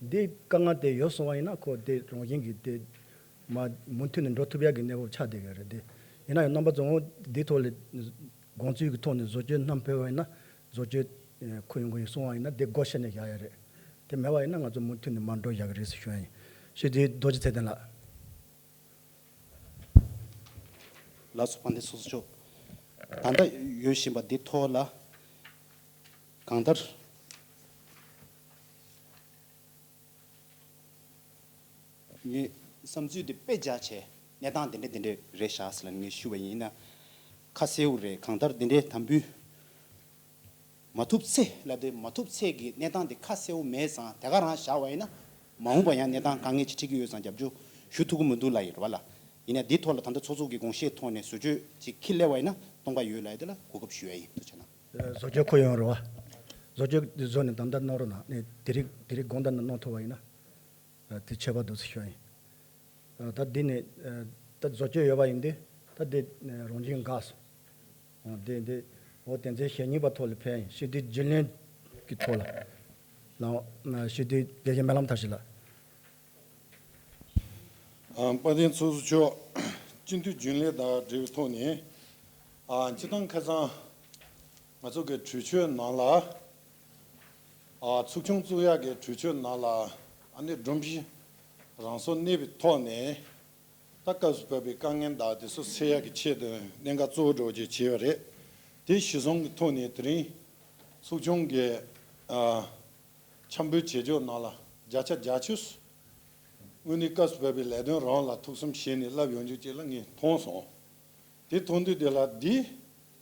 འདི་དཀའ་ངལ་དེ་ཡོད་སོང་བ་ཡིན་ན། ཁོ་དེ་རང་བཞིན་གྱིས་དེ་མ་མུ་མཐུད་ནས་འགྲོ་ཐུབ་ཡ་གི་གནས་བབ་ཆགས་བསྡད་ཀྱི་རེད་དེ། ཡིན་ན་ཡང་རྣམ་པ་ཚོ་འདི་ཐོག་ལ་དགོངས་ཚུལ་གྱི་ཐོག་ནས་བཟོ་བཅོས་བསྣམས་ཕེབས་པ་ཡིན་ན། བཟོ་བཅོས་ཁོ་ཡོང་གི་ཡིན་གསུང་བ་ཡིན་ན། དེ་སྒོ་ཕྱེ་ནས་བཞག་ཡ་རེད། དེ་མེད་པ་ཡིན་ན་ང་ཚོ་མུ་མཐུད་ནས་མར་འགྲོ་བཞག་གི་རེད་ཟེར་ཞུ་ཡ་ཡིན། ཞུ་དེ་རྡོ་རྗེ་ཚེ་བརྟན་ལགས། ལགས་སོ། དཔལ་ལྡན་ཚོགས་གཙོ་མཆོག། ད་ལྟ་ཡོད་བཞིན་པ་འདི་ཐོག་ལ་གང་ལྟར་ངའི་བསམ་ཚུལ་འདི་དཔེ་བཞག་བྱས་གནས་སྟངས་འདི་འདྲ་འདི་འདྲ་རེད་ཤག་ཟེར་ལ་ངས་ཞུ་བ་ཡིན་ན། ཁ་གསལ་པོ་རེད། གང་ལྟར་འདི་འདྲའི་དམ་འབུལ་མ་ཐུབ་ཚེ་ལབ་དེ། མ་ཐུབ་ཚེ་གི་གནས་སྟངས་དེ་ཁ་གསལ་པོ་མེད་ཙང་། དེ་ག་རང་བཞག་པ་ཡིན་ན། མ་འོངས་པ་ཡང་གནས་སྟངས་དཀའ་ངལ་ཅིག་འཕྲད་ཀྱི་ཡོད་ཙང་རྒྱབ་སྐྱོར་ཞུ་ཐུབ་ཀྱི་མི་འདུག་ལབ་ཡོད་རེད་བ་ལ། ཡིན་ན་འདི་ཐོག་ལ་ད་ལྟ་ཚོགས་གཙོ་གི་དགོངས་བཞེད་ཐོག་ནས་བཟོ་བཅོས་ཅིག་ཁྱེར་སླེབས་པ་ཡིན་ན་སྟོང་པ་ཡོད་ལབ་ཡ་དེ་ལ་གོ་སྐབས་ཞུ་ཡ་ཡིན། ཐུགས་རྗེ་གནང་། བཟོ་བཅོས་ཁོ་ཡོང་རེད་བ། བཟོ་བཅོས་འདི་བཟོས་ནས་ད་ལྟ་གནང་རོགས་གནང་། ནས་དེ་རིང་དེ་རིང་དགོང་དག་ནས་གནང་ཐུབ་པ་ཡིན་ན། ཨ། དེ་ཁྱད་པར་འདུག་ཟེར་ཞུ་ཡ་ཡིན། ཨ། ད་འདི་ནས། ཨ། ད་བཟོ་བཅོས་ཡོད་པ་ཡིན་དུས་ད་འདི་རང་བཞིན་འགག་སོང་། འོ་འདི་འདི་འོ་དེ་ཚོའི་ཞལ་རྙིང་པ་ཐོག་ལ་ཕེབས་ཡིན། ཞུ་དེ་རྒྱུན་ལས་ཀྱི་ཐོག་ལ་ལ་ཞུ་དེ་དགེ་བཤེས་སྨོན་ལམ་མཐར་ཕྱིན་ལགས། ཨ། དཔལ་ལྡན་ཚོགས་གཙོ་མཆོག། སྤྱི་འཐུས་རྒྱུན་ལས་དང་འབྲེལ་བའི་ཐོག་ནས། ཨ། སྤྱིར་བཏང་ཁ་སང་ང་ཚོ་གི་གྲོས་ཆོད་ནང་ལ། ཨ། ཚོགས་ཆུང་བཙུགས་ཡག་གི་གྲོས་ཆོད་ནང་ལ། ཨ་ནི་སྒྲོམ་གཞི་རང་སོར་གནས་པའི་ཐོག་ནས། ད་སྐབས་སུ་བབས་པའི་དཀའ་ངལ་དག་དེ་ཚོ་སེལ་ཡག་གི་ཆེད་དུ་གནད་འགག་གཙོ་བོ་འདྲ་བོ་ཅིག་བྱས་པ་རེད། དེ་གཞི་བཟུང་གི་ཐོག་ནས་དེ་རིང་ཚོགས་ཆུང་གི། ཨ། འཆར་འབུལ་བྱེད་ཕྱོགས་ནང་ལ་བརྒྱ་ཆ་བརྒྱད་ཅུ། དངོས་གནས་སྐབས་སུ་བབས་པའི་ལས་དོན་རང་ལ་ཐུགས་བསམ་བཞེས་ནས་བསླབ་ཡོང་རྒྱུ་ཅིག་ལ་ངས་མཐོང་སོང་། དེ་མཐོང་དུས་དེ་ལ་འདི་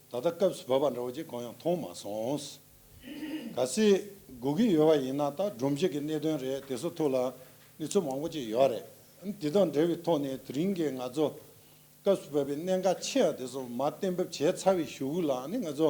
ད་ལྟ་སྐབས་སུ་བབས་པ་འདྲ་བོ་ཅིག་གང་ཡང་མཐོང་མ་སོང་། གལ་སྲིད་དགོས་ཀྱི་ཡོད་པ་ཡིན་ན། ད་སྒྲོམ་གཞི་གི་གནད་དོན་རེད། དེ་ཚོ་ཐོག་ལ་གནས་ཚུལ་མང་པོ་ཅིག་ཡོད་རེད། དེ་དང་འབྲེལ་བའི་ཐོག་ནས་དེ་རིང་གི་ང་ཚོ་སྐབས་སུ་བབས་པའི་གནད་འགག་ཆེ་བ་དེ་ཚོ་མར་གཏན་འབེབས་བྱས་ཚར་བའི་གཞུག་གུ་ལ་ནི་ང་ཚོ།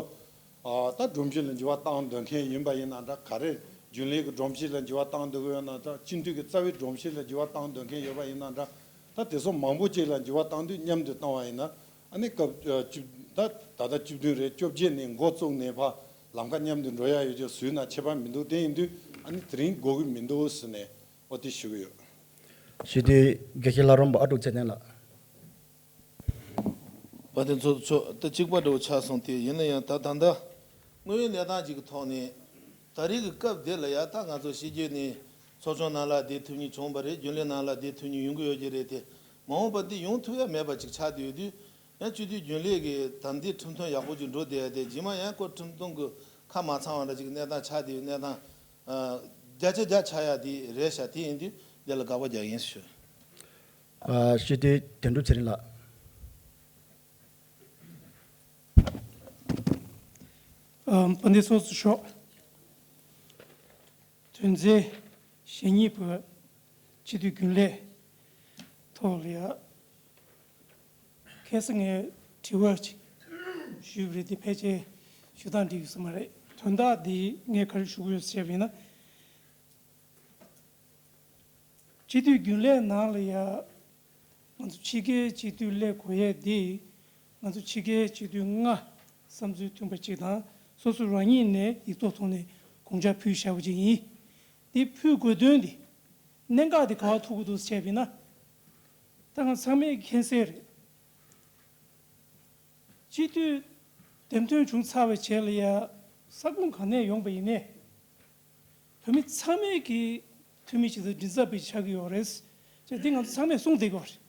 ཨ། ད་སྒྲོམ་གཞི་ལ་འགྱུར་བ་བཏང་འདོད་མཁན་ཡིན་པ་ཡིན་ན་འདྲ། ག་རེ་རྒྱུན་ལས་ཀྱི་སྒྲོམ་གཞི་ལ་འགྱུར་བ་བཏང་འདོད་ཀྱི་ཡོད་ན་འདྲ། སྤྱི་འཐུས་ཀྱི་རྩ་བའི་སྒྲོམ་གཞི་ལ་འགྱུར་བ་བཏང་འདོད་མཁན་ཡོད་པ་ཡིན་ན་འདྲ། ད་དེ་ཚོ་མང་པོ་ཅིག་ལ་འགྱུར་བ་བཏང་དུས་མཉམ་དུ་བཏང་བ་ཡིན་ན། ཨ་ནི་སྐབས། ཨ། བཅུ། ད་ད་ལྟ་བཅུ་བདུན་རེད། བཅོ་བརྒྱད་ནས་འགོ་བཙུགས་ནས་ཕར་ལམ་ཁ་མཉམ་དུ་འགྲོ་ཡ་ཡོད་ཀྱི་བཟོས་ན་ཁྱད་པར་མི་འདུག་དེ་ཡིན་དུས་ཨ་ནི་དེ་རིང་དགོས་ཀྱི་མི་འདུག་ཟེར་ནས་འོ་དེ་ཞུ་གི་ཡོད། ཞུ་དེ་དགེ་བཤེས་ལྷ་རམས་པ་ཨ་ཀྲུག་ཚེ་བརྟན་ལགས། དཔལ་ལྡན་ཚོགས་གཙོ། ད་གཅིག་པ་འདྲ་བོ་ཆགས་སོང་སྟེ། ཡིན་ན་ཡང་ད་ད་ལྟ་དངོས་ཡོད་གནས་སྟངས་ཅིག་གི་ཐོག་ནས་ད་རེས་ཀྱི་སྐབས་འདི་ལ་ཡ། ད་ང་ཚོ་ཕྱི་རྒྱལ་ནས་ཚོགས་ཆུང་ནང་ལ་བསྡད་ཐུབ་མཁན་བྱུང་བ་རེད། རྒྱུན་ལས་ནང་ལ་བསྡད་ཐུབ་མཁན་ཡོང་གི་ཡོད་ཀྱི་རེད་དེ། མ་འོངས་པ་འདི་ཡོང་ཐུབ་ཡ་མེད་པ་ཅིག་ཆགས་བསྡད་ཡོད་དུས། ཡང་སྤྱི་འཐུས་རྒྱུན་ལས་ཀྱི་ད་འདི་ཁྲིམས་མཐུན་ཡག་པོ་ཅིག་འགྲོ་བསྡད་ཡ་དེ། རྗེས་མ་ཡང་ཁོ་ཁྲིམས་མཐུན་གྱི་ཁ་མ་ཚང་བ་འདྲ་ཅིག་གནས་སྟངས་ཆགས་བསྡད་ཡོད་གནས་སྟངས། ཨ། བརྒྱ་ཆ་བརྒྱ་ཆགས་ཡ་དེ་རེད་ཤག་དེ་ཡིན་དུས་འདི་ལ་དགག་པ་རྒྱག་གི་ཡིན་ཞུ། ཨ། ཞུ་དེ་དོན་གྲུབ་ཚེ་རིང་ལགས། ཨ། དཔལ་ལྡན་ཚོགས་གཙོ་མཆོག། དོན་ཚན་ཞེ་གཉིས་པ་སྤྱི་འཐུས་རྒྱུན་ལས་ཐོག་ལ་ཡ། ཁ་སང་ངས་དྲི་བ་ཅིག་ཞུས་པ་རེད་དེ། ཕལ་ཆེར་ཞུ་སྟངས་འགྲིག་ཡོད་ས་མ་རེད། དོན་དག་འདི་ངས་ག་རེ་ཞུ་གི་ཡོད་ཟེར་བ་ཡིན་ན། སྤྱི་འཐུས་རྒྱུན་ལས་ནང་ལ་ཡ། ང་ཚོ་ཕྱི་རྒྱལ་སྤྱི་འཐུས་སླེབས་དགོས་ཡས་འདི། ང་ཚོ་ཕྱི་རྒྱལ་སྤྱི་འཐུས་ལྔ་བསམ་ཚུལ་མཐུན་པ་ཅིག་དང་། སོ་སོ་རང་ཉིད་ནས་ཡིག་ཐོག་ཐོག་ནས་དགོངས་འཆར་ཕུལ་བཞག་པ་ཅིག་ཡིན། འདི་ཕུལ་དགོས་དོན་འདི། གནད་འགག་འདི་ག་པར་ཐུག་གི་འདུག་ཟེར་བྱས་པ་ཡིན་ན། ད་ང་ཚང་མས་མཁྱེན་གསལ་རེད། སྤྱི་འཐུས་འདེམས་ཐོན་བྱུང་ཚར་བའི་རྗེས་ལ་ཡ། ས་ཁོངས་ག་ནས་ཡོང་པ་ཡིན་ནའི། བོད་མི་ཚང་མས་ཀྱི་འཐུས་མི་ཅིག་དང་མགྲིན་ཚབ་པ་ཅིག་ཆགས་ཀྱི་ཡོད་རེད། ཅེས་འདི་ང་ཚོ་ཚང་མས་གསུངས་བསྡད་ཀྱི་ཡོད་རེད།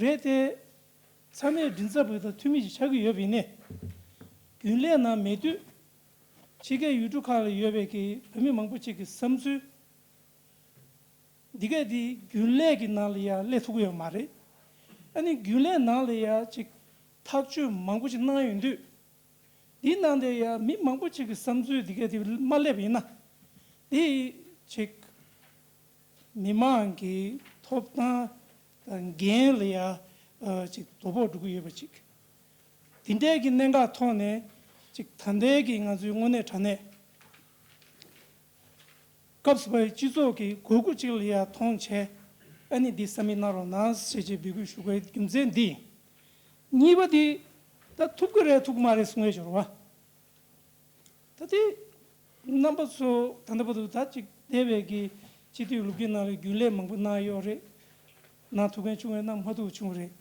རེད་དེ། ཚང་མས་མགྲིན་ཚབ་པ་དང་འཐུས་མི་ཅིག་ཆགས་ཀྱི་ཡོད་པ་ཡིན་ནའི། རྒྱུན་ལས་ནང་མེད་དུས། ཕྱི་རྒྱལ་ཡུལ་གྲུ་ཁག་ལ་ཡོད་པའི་གི་བོད་མི་མང་པོ་ཅིག་གི་བསམ་ཚུལ། འདི་གས་འདི་རྒྱུན་ལས་ཀྱི་ནང་ལ་ཡ་སླེབས་ཐུབ་ཀྱི་ཡོད་མ་རེད། ཨ་ནི་རྒྱུན་ལས་ནང་ལ་ཡ་ཅིག་ཐག་གཅོད་མང་པོ་ཅིག་གནང་ཡོང་དུས། འདིའི་ནང་དེ་ཡ་མི་མང་པོ་ཅིག་གི་བསམ་ཚུལ་འདི་གས་འདི་མ་སླེབས་པ་ཡིན་ན། འདི་ཅིག་མི་མང་གི་ཐོབ་ཐང་དང་འགན་ལ་ཡ་ཅིག་དོ་ཕོག་འགྲོ་གི་ཡོད་པ་ཅིག་འདི་འདྲའི་གི་གནད་འགག་ཐོག་ནས་ཅིག་ད་ལྟའི་གི་ང་ཚོའི་དངོས་གནས་དྲང་གནས། སྐབས་སུ་བབས་པའི་སྤྱི་ཚོགས་ཀྱི་དགོས་མཁོ་ཅིག་ལ་ཡ་མཐོང་བྱས། ཨ་ནི་འདི་ས་མིག་གནང་རོགས་གནང་ཞེས་བྱས་འབོད་སྐུལ་ཞུ་དགོས་རྒྱུ་མཚན་འདི། གཉིས་པ་འདི། ད་ཐུབ་ཀྱི་རེད་ཐུབ་ཀྱི་མ་རེད་གསུང་ཡས་ཞོར་བ། ད་དེ། རྣམ་པ་ཚོ་ད་ལྟ་བར་དུ་ད་ཅིག་འདས་པའི་གི་སྤྱི་འཐུས་ལོ་རྒྱུས་ནང་ལ་རྒྱུན་ལས་མང་པོ་གནང་ཡོད་རེད། གནང་ཐུབ་མཁན་བྱུང་བས་གནང་མ་ཐུབ་བྱུང་རེད།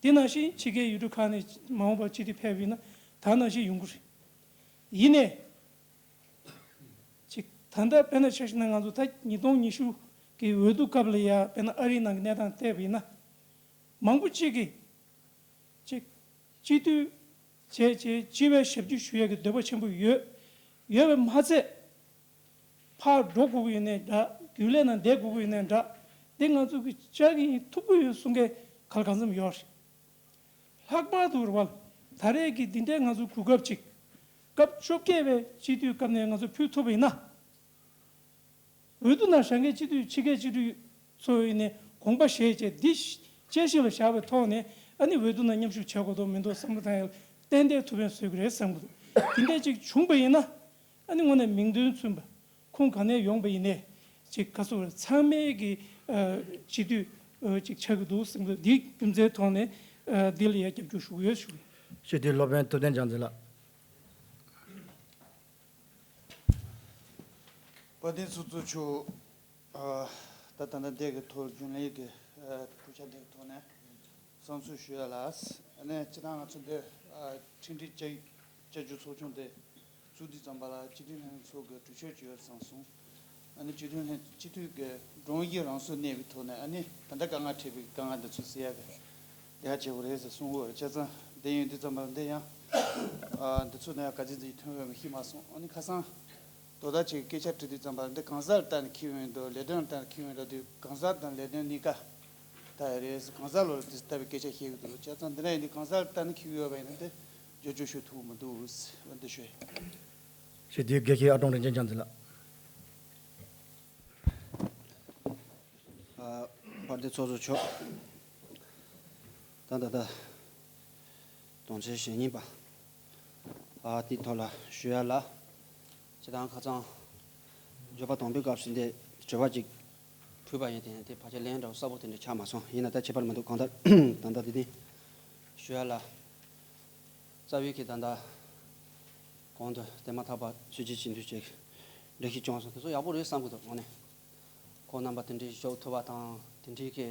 དེ་ནང་བཞིན་ཕྱི་རྒྱལ་ཡུལ་གྲུ་ཁག་ནས་མ་འོངས་པར་སྤྱི་འཐུས་ཕེབས་ཡིན་ན་ད་ནང་བཞིན་ཡོང་གི་རེད། ཡིན་ནའི། ཅིག་ད་ལྟ་དཔེར་ན་ཆ་བཞག་ན་ང་ཚོ་ད་ཉིས་སྟོང་ཉི་ཤུ་གི་འོས་བསྡུ་སྐབས་ལ་ཡ་དཔེར་ན་ཨ་རིའི་ནང་གི་གནས་སྟངས་བལྟས་པ་ཡིན་ན། མང་པོ་གཅིག་གིས། གཅིག་སྤྱི་འཐུས་བྱས་བྱས་སྤྱི་པའི་ཞབས་ཕྱི་ཞུ་ཡས་ཀྱི་འདོད་པ་ཆེན་པོ་ཡོད། ཡོད་པས་མ་ཚད། ཕར་འགྲོ་དགོས་ཀྱི་ཡོད་ནའི་འདྲ། རྒྱུན་ལས་ནང་བསྡད་དགོས་ཀྱི་ཡོད་ནའི་འདྲ། འདི་ང་ཚོ་གི་བཅའ་གི་ཡིན་ཐུབ་ཀྱི་ཡོད་གསུང་མཁན་ག་ལ་གང་འཚམ་ཡོད་རེད། ལྷག་པར་དུ་རེད་བ། ད་རེས་ཀྱི་འདི་འདྲའི་ང་ཚོ་གོ་སྐབས་ཅིག་སྐབས་བཅོ་བརྒྱད་པའི་སྤྱི་འཐུས་སྐབས་ནས་ང་ཚོ་ཕུལ་ཐུབ་པ་ཡིན་ན། འོས་བསྡུ་ནང་བཞེངས་མཁན་སྤྱི་འཐུས་ཕྱི་རྒྱལ་སྤྱི་འཐུས་ཚོ་ཡིན་ནས་དགོངས་པ་བཞེས་བྱས་འདི་དཔྱད་གཞི་ལ་བཞག་པའི་ཐོག་ནས་ཨ་ནི་འོས་བསྡུ་ནང་མཉམ་ཞུགས་བྱེད་དགོས་དོན་མི་འདུག་བསམ་བློ་བཏང་ཡག་ཏན་ཏན་ཐུགས་ཕན་གསོས་ཀྱི་རེད་བསམ་གྱི་འདུག་དེ་འདྲ་ཅིག་བྱུང་པ་ཡིན་ན་ཨ་ནི་དངོས་གནས་མིང་དོན་མཚུངས་པ་ཁུངས་ག་ནས་ཡོང་པ་ཡིན་ནས་ཅིག་ག་ཚོད་ཚང་མའི་གི་སྤྱི་འཐུས་ཅིག་ཆགས་ཀྱི་འདུག་བསམ་གྱི་འདུག་འདིའི་རྒྱུ་མཚན་ཐོག་ནས་འདི་ལ་ཡ་རྒྱབ་སྐྱོར་ཞུ་གི་ཡོད་ཞུ་གི། སྤྱི་འཐུས་སློབ་དཔོན་ཐུབ་བསྟན་རྒྱལ་མཚན་ལགས། དཔལ་ལྡན་ཚོགས་གཙོ་མཆོག་ཨ། ད་ད་ལྟ་འདས་ཀྱི་ཐོག་རྒྱུན་ལས་ཀྱི་ཨ། གྲོས་འཆར་འདི་གི་ཐོག་ནས་བསམ་ཚུལ་ཞུ་ཡ་ལ། ཨ་ནི་སྤྱིར་བཏང་ང་ཚོ་འདི་ཨ། ཁྲིམས་སྒྲིག་བཅའ་བཅའ་རྒྱུ་ཚོགས་ཆུང་འདི་བཙུགས་དུས་ཙམ་པ་ལ་སྤྱི་འཐུས་ལྷན་ཚོགས་ཀྱི་གྲོས་ཆོད་ཅིག་ཡོད་བསམ་སོང་། ཨ་ནི་སྤྱི་འཐུས་ལྷན་སྤྱི་འཐུས་ཀྱི་དྲུང་ཡིག་རང་སོར་གནས་པའི་ཐོག་ནས་ཨ་ནི་ད་ལྟ་དཀའ་ངལ་འཕྲད་པའི་དཀའ་ངལ་འདི་ཚོ་སེལ་ཡ་གི་དེ་ཧ་བྱེད་དགོས་རེད་ཟེར་གསུང་གི་ཡོད་རེད། བྱས་ཙང་འདི་ཡོང་དུས་ཙམ་པ་ལ་འདི་ཡང་ཨ། འདི་ཚོ་ནས་ག་ཚོད་ཅིག་ཐོན་ཡོད་མེད་ཤེས་མ་སོང་། ཨ་ནི་ཁ་སང་དོ་བདག་ཅིག་སྐད་ཆ་དྲིས་དུས་ཙམ་པ་འདི་གང་ཟག་ལ་ལྟ་ནས་འཁྱེར་ཡོང་འདུག་ལས་དོན་ལ་ལྟ་ནས་འཁྱེར་ཡོང་འདུག་དུས་གང་ཟག་དང་ལས་དོན་གཉིས་ཀ་ལྟ་ཡ་རེད། གང་ཟག་ལ་དེ་ལྟ་བུའི་སྐད་ཆ་བཤད་ཀྱི་འདུག་བྱས་ཙང་འདི་འདྲ་ཡིན་དུས་གང་ཟག་ལ་ལྟ་ནས་འཁྱེར་ཡོད་པ་ཡིན་ན་འདི་བསྒྱུར་བཅོས་ཞུ་ཐུབ་ཀྱི་མི་འདུག་འོ་འདི་ཞུ། ཞེས་དེའི་དགེ་བཤེས་ཨ་ཀྲོང་རིན་ཆེན་རྒྱལ་མཚན་ལགས། ཨ། དཔལ་ལྡན་ཚོགས་གཙོ་མཆོག་ད་ད་ད་དོན་ཚན་ཞེ་གཉིས་པ། ཨ། དེའི་ཐོག་ལ་ཞུ་ཡ་ལ། སྤྱིར་བཏང་ཁ་སང་བརྗོད་པ་དང་པོའི་སྐབས་སུ་འདི་དྲི་བ་ཅིག་ཕུལ་བ་ཡིན། དེ་དེ་ཕལ་ཆེར་ལན་འདྲ་བོ་གསལ་པོ་དེ་འདྲ་ཆགས་མ་སོང་། ཡིན་ན་ད་ཁྱད་པར་མི་འདུག་གང་ལྟར་ད་ལྟ་དེ་དེ་ཞུ་ཡ་ལ། རྩ་བའི་གི་ད་ལྟ་གོང་དུ་དེ་མ་ཐག་པ་ཚུད་ཅིག་བྱེད་འདུག་ཅིག་འགྲེལ་བཤད་བྱུང་སོང་། དེ་ཚོ་ཡག་པོ་རེད་བསམ་གི་འདུག་དངོས་གནས། ཁོང་རྣམ་པ་དེ་འདྲའི་ཞུགས་ཐུབ་པ་དང་དེ་འདྲའི་གི་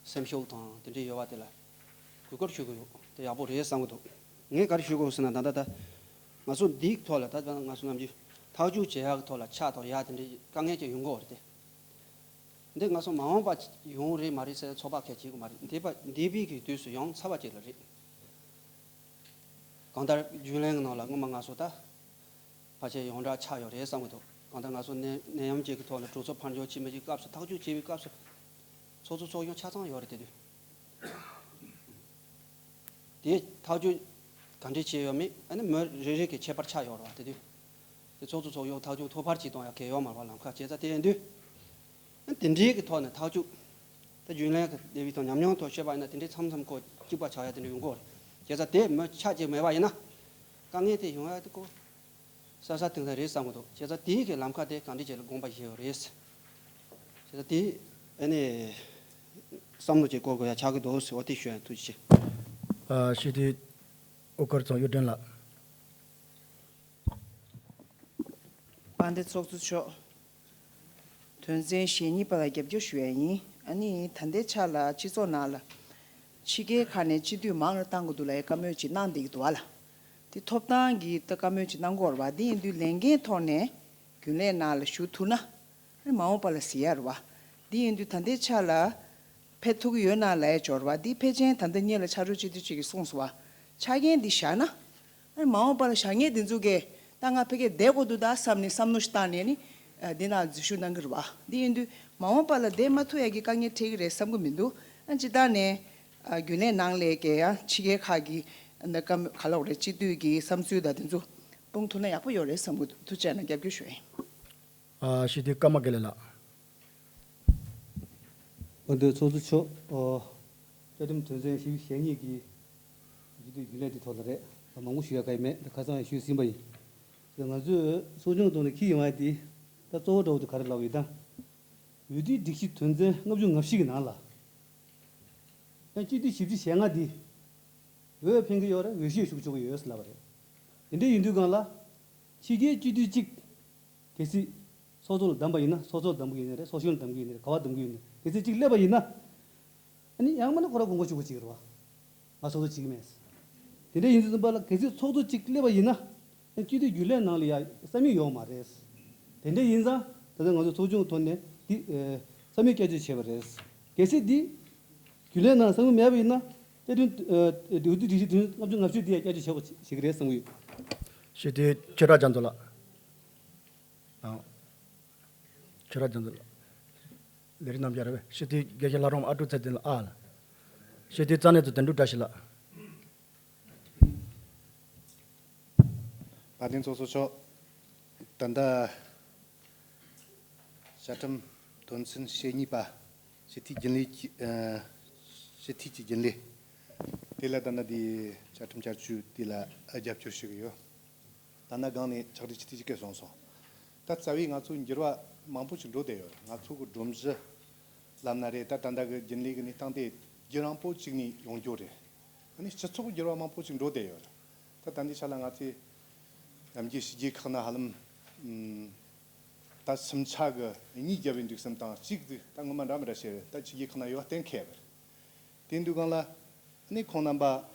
སེམས་ཤུགས་དང་དེ་འདྲའི་ཡོད་པ་དེ་ལ་གུས་བཀུར་ཞུ་གི་ཡོད། དེ་ཡག་པོ་རེད་བསམ་གི་འདུག་ངས་ག་རེ་ཞུ་དགོས་ཟེར་ན་ད་ལྟ་ད་ང་ཚོ་འདིའི་ཐོག་ལ་ད་ང་ཚོ་ནམ་རྒྱུན་ཐག་གཅོད་བྱེད་ཡག་གི་ཐོག་ལ་ཆགས་དང་ཡག་དེ་འདྲའི་དཀའ་ངལ་ཅིག་ཡོང་གི་ཡོད་རེད་དེ། འདི་ང་ཚོ་མ་འོངས་པ་ཡོང་རེད་མ་རེད་ཟེར་ཚོད་དཔག་གལ་ཆེ་གི་མ་རེད། འདས་པ་འདས་པའི་གི་དུས་སུ་ཡང་ཚར་བ་ཅིག་ལ་རེད། གང་ལྟར་རྒྱུན་ལས་ཀྱི་ནང་ལ་སྔོན་མ་ང་ཚོ་ད་ཕལ་ཆེར་ཡོངས་གྲགས་ཆགས་ཡོད་རེད་བསམ་གྱི་འདུག་གང་ལྟར་ང་ཚོ་ནད་ནད་ཡམས་ཅིག་གི་ཐོག་ནས་གྲོས་ཚོགས་ཕར་འགྱངས་བྱེད་མི་ཅིག་སྐབས་སུ་ཐག་གཅོད་བྱེད་པའི་སྐབས་སུ་ཚོགས་གཙོ་ཚོགས་གཞོན་ཆ་ཚང་ཡོད་རེད་དེ་དུས། དེ་ཐག་གཅོད་ག་འདྲས་བྱས་ཡོད་མེད་ཨ་ནི་མི་རེ་རེ་གི་ཁྱད་པར་ཆགས་ཡོད་རེད་བ། དེ་དུས་དེ་ཚོགས་གཙོ་ཚོགས་གཞོན་ཐག་གཅོད་ཐོག་ཕར་གཅིག་གཏོང་ཡ་གལ་ཡོད་མ་རེད་བ། ལམ་ཁ་བྱས་ཙང་དེ་ཡིན་དུས། དེ་འདྲའི་གི་ཐོག་ནས་ཐག་གཅོད་ད་རྒྱུན་ལས་ཀྱི་སྡེ་བའི་ཐོག་ཉམས་མྱོང་ཐོག་བཤད་པ་ཡིན་ན་དེ་འདྲའི་མཚམས་མཚམས་ཁོ་གཅིག་པ་ཆགས་ཡ་དེ་འདྲ་ཡོང་གི་ཡོད་རེད། བྱས་ཙང་དེ་མི་ཆ་གཅིག་མེད་པ་ཡིན་ན་དཀའ་ངལ་དེ་ཡོང་ཡ་དེ་ཁོ་གསལ་གསལ་ཐིང་ཐིང་རེད་བསམ་གི་འདུག་བྱས་ཙང་དེའི་གི་ལམ་ཁ་དེ་ག་འདྲ་བྱས་ལ་དགོངས་པ་བཞེས་ཡོད་རེད། བྱས་ཙང་དེ་ཨ་ནི་བསམ་བློ་ཅིག་བསྐོར་དགོས་ཡ་ཆགས་ཀྱི་འདུག་འོ་དེ་ཞུ་ཡ། ཐུགས་རྗེ་ཆེ། ཨ། སྤྱི་འཐུས་དབུ་དཀར་ཚོགས་གཡུ་སྒྲོན་ལགས། དཔལ་ལྡན་ཚོགས་གཙོ་མཆོག་དོན་ཚན་ཞེ་གཉིས་པ་ལ་རྒྱབ་སྐྱོར་ཞུ་ཡ་ཡིན། ཨ་ནི་ད་ལྟའི་ཆ་ལ་སྤྱི་ཚོགས་ནང་ལ་ཕྱི་རྒྱལ་ཁག་ནས་སྤྱི་འཐུས་མང་རུ་གཏང་དགོས་འདུག་ལབ་ཡ་བཀའ་མོལ་ཅིག་གནང་བསྡད་ཀྱི་འདུག་བ་ལ། དེ་ཐོབ་ཐང་གི་ད་བཀའ་མོལ་ཅིག་གནང་གི་ཡོད་རེད་བ། དེ་ཡིན་དུས་ལས་འགན་ཐོག་ནས་རྒྱུན་ལས་ནང་ལ་ཞུགས་ཐུབ་ན་ཨ་ནི་མ་འོངས་པ་ལ་གཟིགས་ཡ་རེད་བ། དེ་ཡིན་དུས་ད་ལྟའི་ཆ་ལ་ཕེབས་ཐུབ་ཀྱི་ཡོད་ན་ལབ་ཡ་འབྱོར་བ་འདི་ཕལ་ཆེར་ད་ལྟ་སྔོན་ལ་ཕྱག་རོགས་སྤྱི་འཐུས་གཅིག་གིས་གསུངས་སོང་བ། ཆ་རྐྱེན་འདི་བཞག་ན། ཨ་ནི་མ་འོངས་པ་ལ་བཞག་མཁན་འདི་ཚོ་གིས་ད་ང་ཕ་གིར་བསྡད་དགོས་འདུག་ད་བསམ་ནས་བསམ་བློ་ཞིག་བཏང་ནས་ནི་འདི་ན་འཛུལ་ཞུགས་གནང་གི་རེད་བ། འདི་ཡིན་དུས་མ་འོངས་པ་ལ་བསྡད་མ་ཐུབ་ཡ་གི་དཀའ་ངལ་འཕྲད་ཀྱི་རེད་བསམ་གི་མི་འདུག་ཨ་སྤྱིར་བཏང་ནས་རྒྱུན་ལས་ནང་ལས་ཀྱི་ཡང་ཕྱི་རྒྱལ་ཁག་གི་ད་ག་ལབ་དགོས་རེད། སྤྱི་འཐུས་ཀྱི་བསམ་ཚུལ་དང་འདི་ཚོ་སྤུངས་ཐུབ་ན་ཡག་པོ་ཡོད་རེད་བསམ་གི་འདུག་ཐུགས་རྗེ་གནང་། རྒྱབ་སྐྱོར་ཞུ་ཡིན། ཨ། སྤྱི་འཐུས་ཀརྨ་དགེ་ལེགས་ལགས། འོ་དེ་ཚོགས་གཙོ་མཆོག་ཨོ། བཅའ་ཁྲིམས་དོན་ཚན་བཞི་བཅུ་ཞེ་གཉིས་ཀྱི་སྤྱི་འཐུས་རྒྱུན་ལས་དེ་ཐོག་ལ་རེད། མང་པོ་ཞུ་ཡ་ག་ཡེ་མེད། ད་ཁ་སང་ཡང་ཞུས་ཟིན་པ་ཡིན། དེ་ང་ཚོས་ཚོགས་ཆུང་ཐོག་ནས་འཁྱེར་ཡོང་ཡ་དེ་ད་གཙོ་བོ་འདྲ་བོ་དེ་ག་རེ་ལབ་ཡོད་ད། འོས་བསྡུའི་སྒྲིག་གཞི་དོན་ཚན་ལྔ་བཅུ་ང་བཞི་གི་ནང་ལ། ཡང་སྤྱི་འཐུས་བཞི་བཅུ་ཞེ་ལྔ་འདི་འོས་འཕེན་གྱི་ཡོད་རེད། འོས་གཞིར་ཞུགས་ཆོག་གི་ཡོད་ཟེར་ལབ་པ་རེད། དེ་འདྲ་ཡིན་དུས་སྒང་ལ། ཕྱི་རྒྱལ་སྤྱི་འཐུས་གཅིག་གལ་སྲིད་ཚོགས་གཙོ་ལ་བདམས་པ་ཡིན་ན། ཚོགས་གཙོ་ལ་བདམས་གི་ཡིན་ནི་རེད། ཚོགས་གཞོན་ལ་བདམས་གི་ཡིན་ནི་རེད། ག་པར་བདམས་གི་ཡིན་ནི་རེད། གལ་སྲིད་གཅིག་སླེབས་པ་ཡིན་ན། ཨ་ནི་ཡང་མིན་ན་ཁོ་རང་དགོངས་པ་ཞུ་དགོས་ཀྱི་རེད་བ། ང་ཚོགས་གཙོ་བྱེད་ཀྱི་མེད། དེ་འདྲ་ཡིན་དུས་ཙམ་པ་ལ། གལ་སྲིད་ཚོགས་གཙོ་གཅིག་སླེབས་པ་ཡིན་ན། སྤྱི་འཐུས་རྒྱུན་ལས་ནང་ལ་ཡ་ས་མིག་ཡོད་མ་རེད། དེ་འདྲ་ཡིན་ཙང་ད་ལྟ་ང་ཚོ་ཚོགས་ཆུང་གི་ཐོག་ནས་འདི་ས་མིག་བསྐྱར་བཅོས་བྱས་པ་རེད། གལ་སྲིད་འདི་རྒྱུན་ལས་ནང་ས་མིག་མེད་པ་ཡིན་ན། བཅའ་ཁྲིམས་འོས་བསྡུ་སྒྲིག་གཞི་དོན་ལྔ་བཅུ་ང་བཅུ་འདི་ཡ་བསྐྱར་བཅོས་བྱེད་དགོས་ཀྱི་རེད་བསམ་གྱི་ཡོད། སྤྱི་འཐུས་ཆོས་གྲགས་རྒྱ་མཚོ་ལགས། ཨ། ཆོས་གྲགས་རྒྱ་མཚོ་ལགས། ལས་རིམ་རྣམ་གཞག་རེད་པས། སྤྱི་འཐུས་དགེ་བཤེས་ལྷ་རམས་ཨ་ཀྲུག་ཚེ་བརྟན་ལགས། ཨ་ལགས། སྤྱི་འཐུས་རྩ་གནས་ཚོ་དོན་གྲུབ་བཀྲ་ཤིས་ལགས། དཔལ་ལྡན་ཚོགས་གཙོ་མཆོག་ད་ལྟ་བཅའ་ཁྲིམས་དོན་ཚན་ཞེ་གཉིས་པ། སྤྱི་འཐུས་རྒྱུན་ལས་ཀྱི། ཨ། སྤྱི་འཐུས་ཀྱི་རྒྱུན་ལས། དེ་ལ་ད་ལྟ་དེ་བཅའ་ཁྲིམས་བསྐྱར་བཅོས་དེ་ལ་རྒྱབ་སྐྱོར་ཞུ་གི་ཡོད། ད་ལྟ་སྒང་ནས་ཕྱག་སྦྲེལ་སྤྱི་འཐུས་ཀྱིས་སྐད་གསུངས་སོང་། ད་རྩ་བའི་ང་ཚོ་འགྱུར་བ་མང་པོ་ཞིག་འགྲོ་བསྡད་ཡོད་རེད། ང་ཚོ་གི་སྒྲོམ་གཞི་ལབ་ན་རེད། ད་ད་ལྟ་གི་རྒྱུན་ལས་ཀྱི་གནས་སྟངས་དེ་རྒྱུན་རིང་པོ་ཅིག་ནས་ཡོང་རྒྱུ་རེད། ཨ་ནི་སྤྱི་ཚོགས་འགྱུར་བ་མང་པོ་ཞིག་འགྲོ་བསྡད་ཡོད་རེད། ད་ད་ལྟའི་ཆ་ལ་ང་ཚོས་ནམ་རྒྱུན་ཕྱི་རྒྱལ་ཁག་ན་ཧ་ལམ། ཨམ། ད་སུམ་ཆ་གི་གཉིས་རྒྱལ་བའི་འདུག་སེམས་དང་གཅིག་འདུག་ད་ངོ་མ་འདྲ་མི་འདྲ་བཤད་རེད། ད་ཕྱི་རྒྱལ་ཁག་ན་ཡོད་པ་གཏན་འཁེལ་བ་རེད། དེ་འདུག་སྒང་ལ། ཨ་ནི་ཁོང་རྣམ་པ་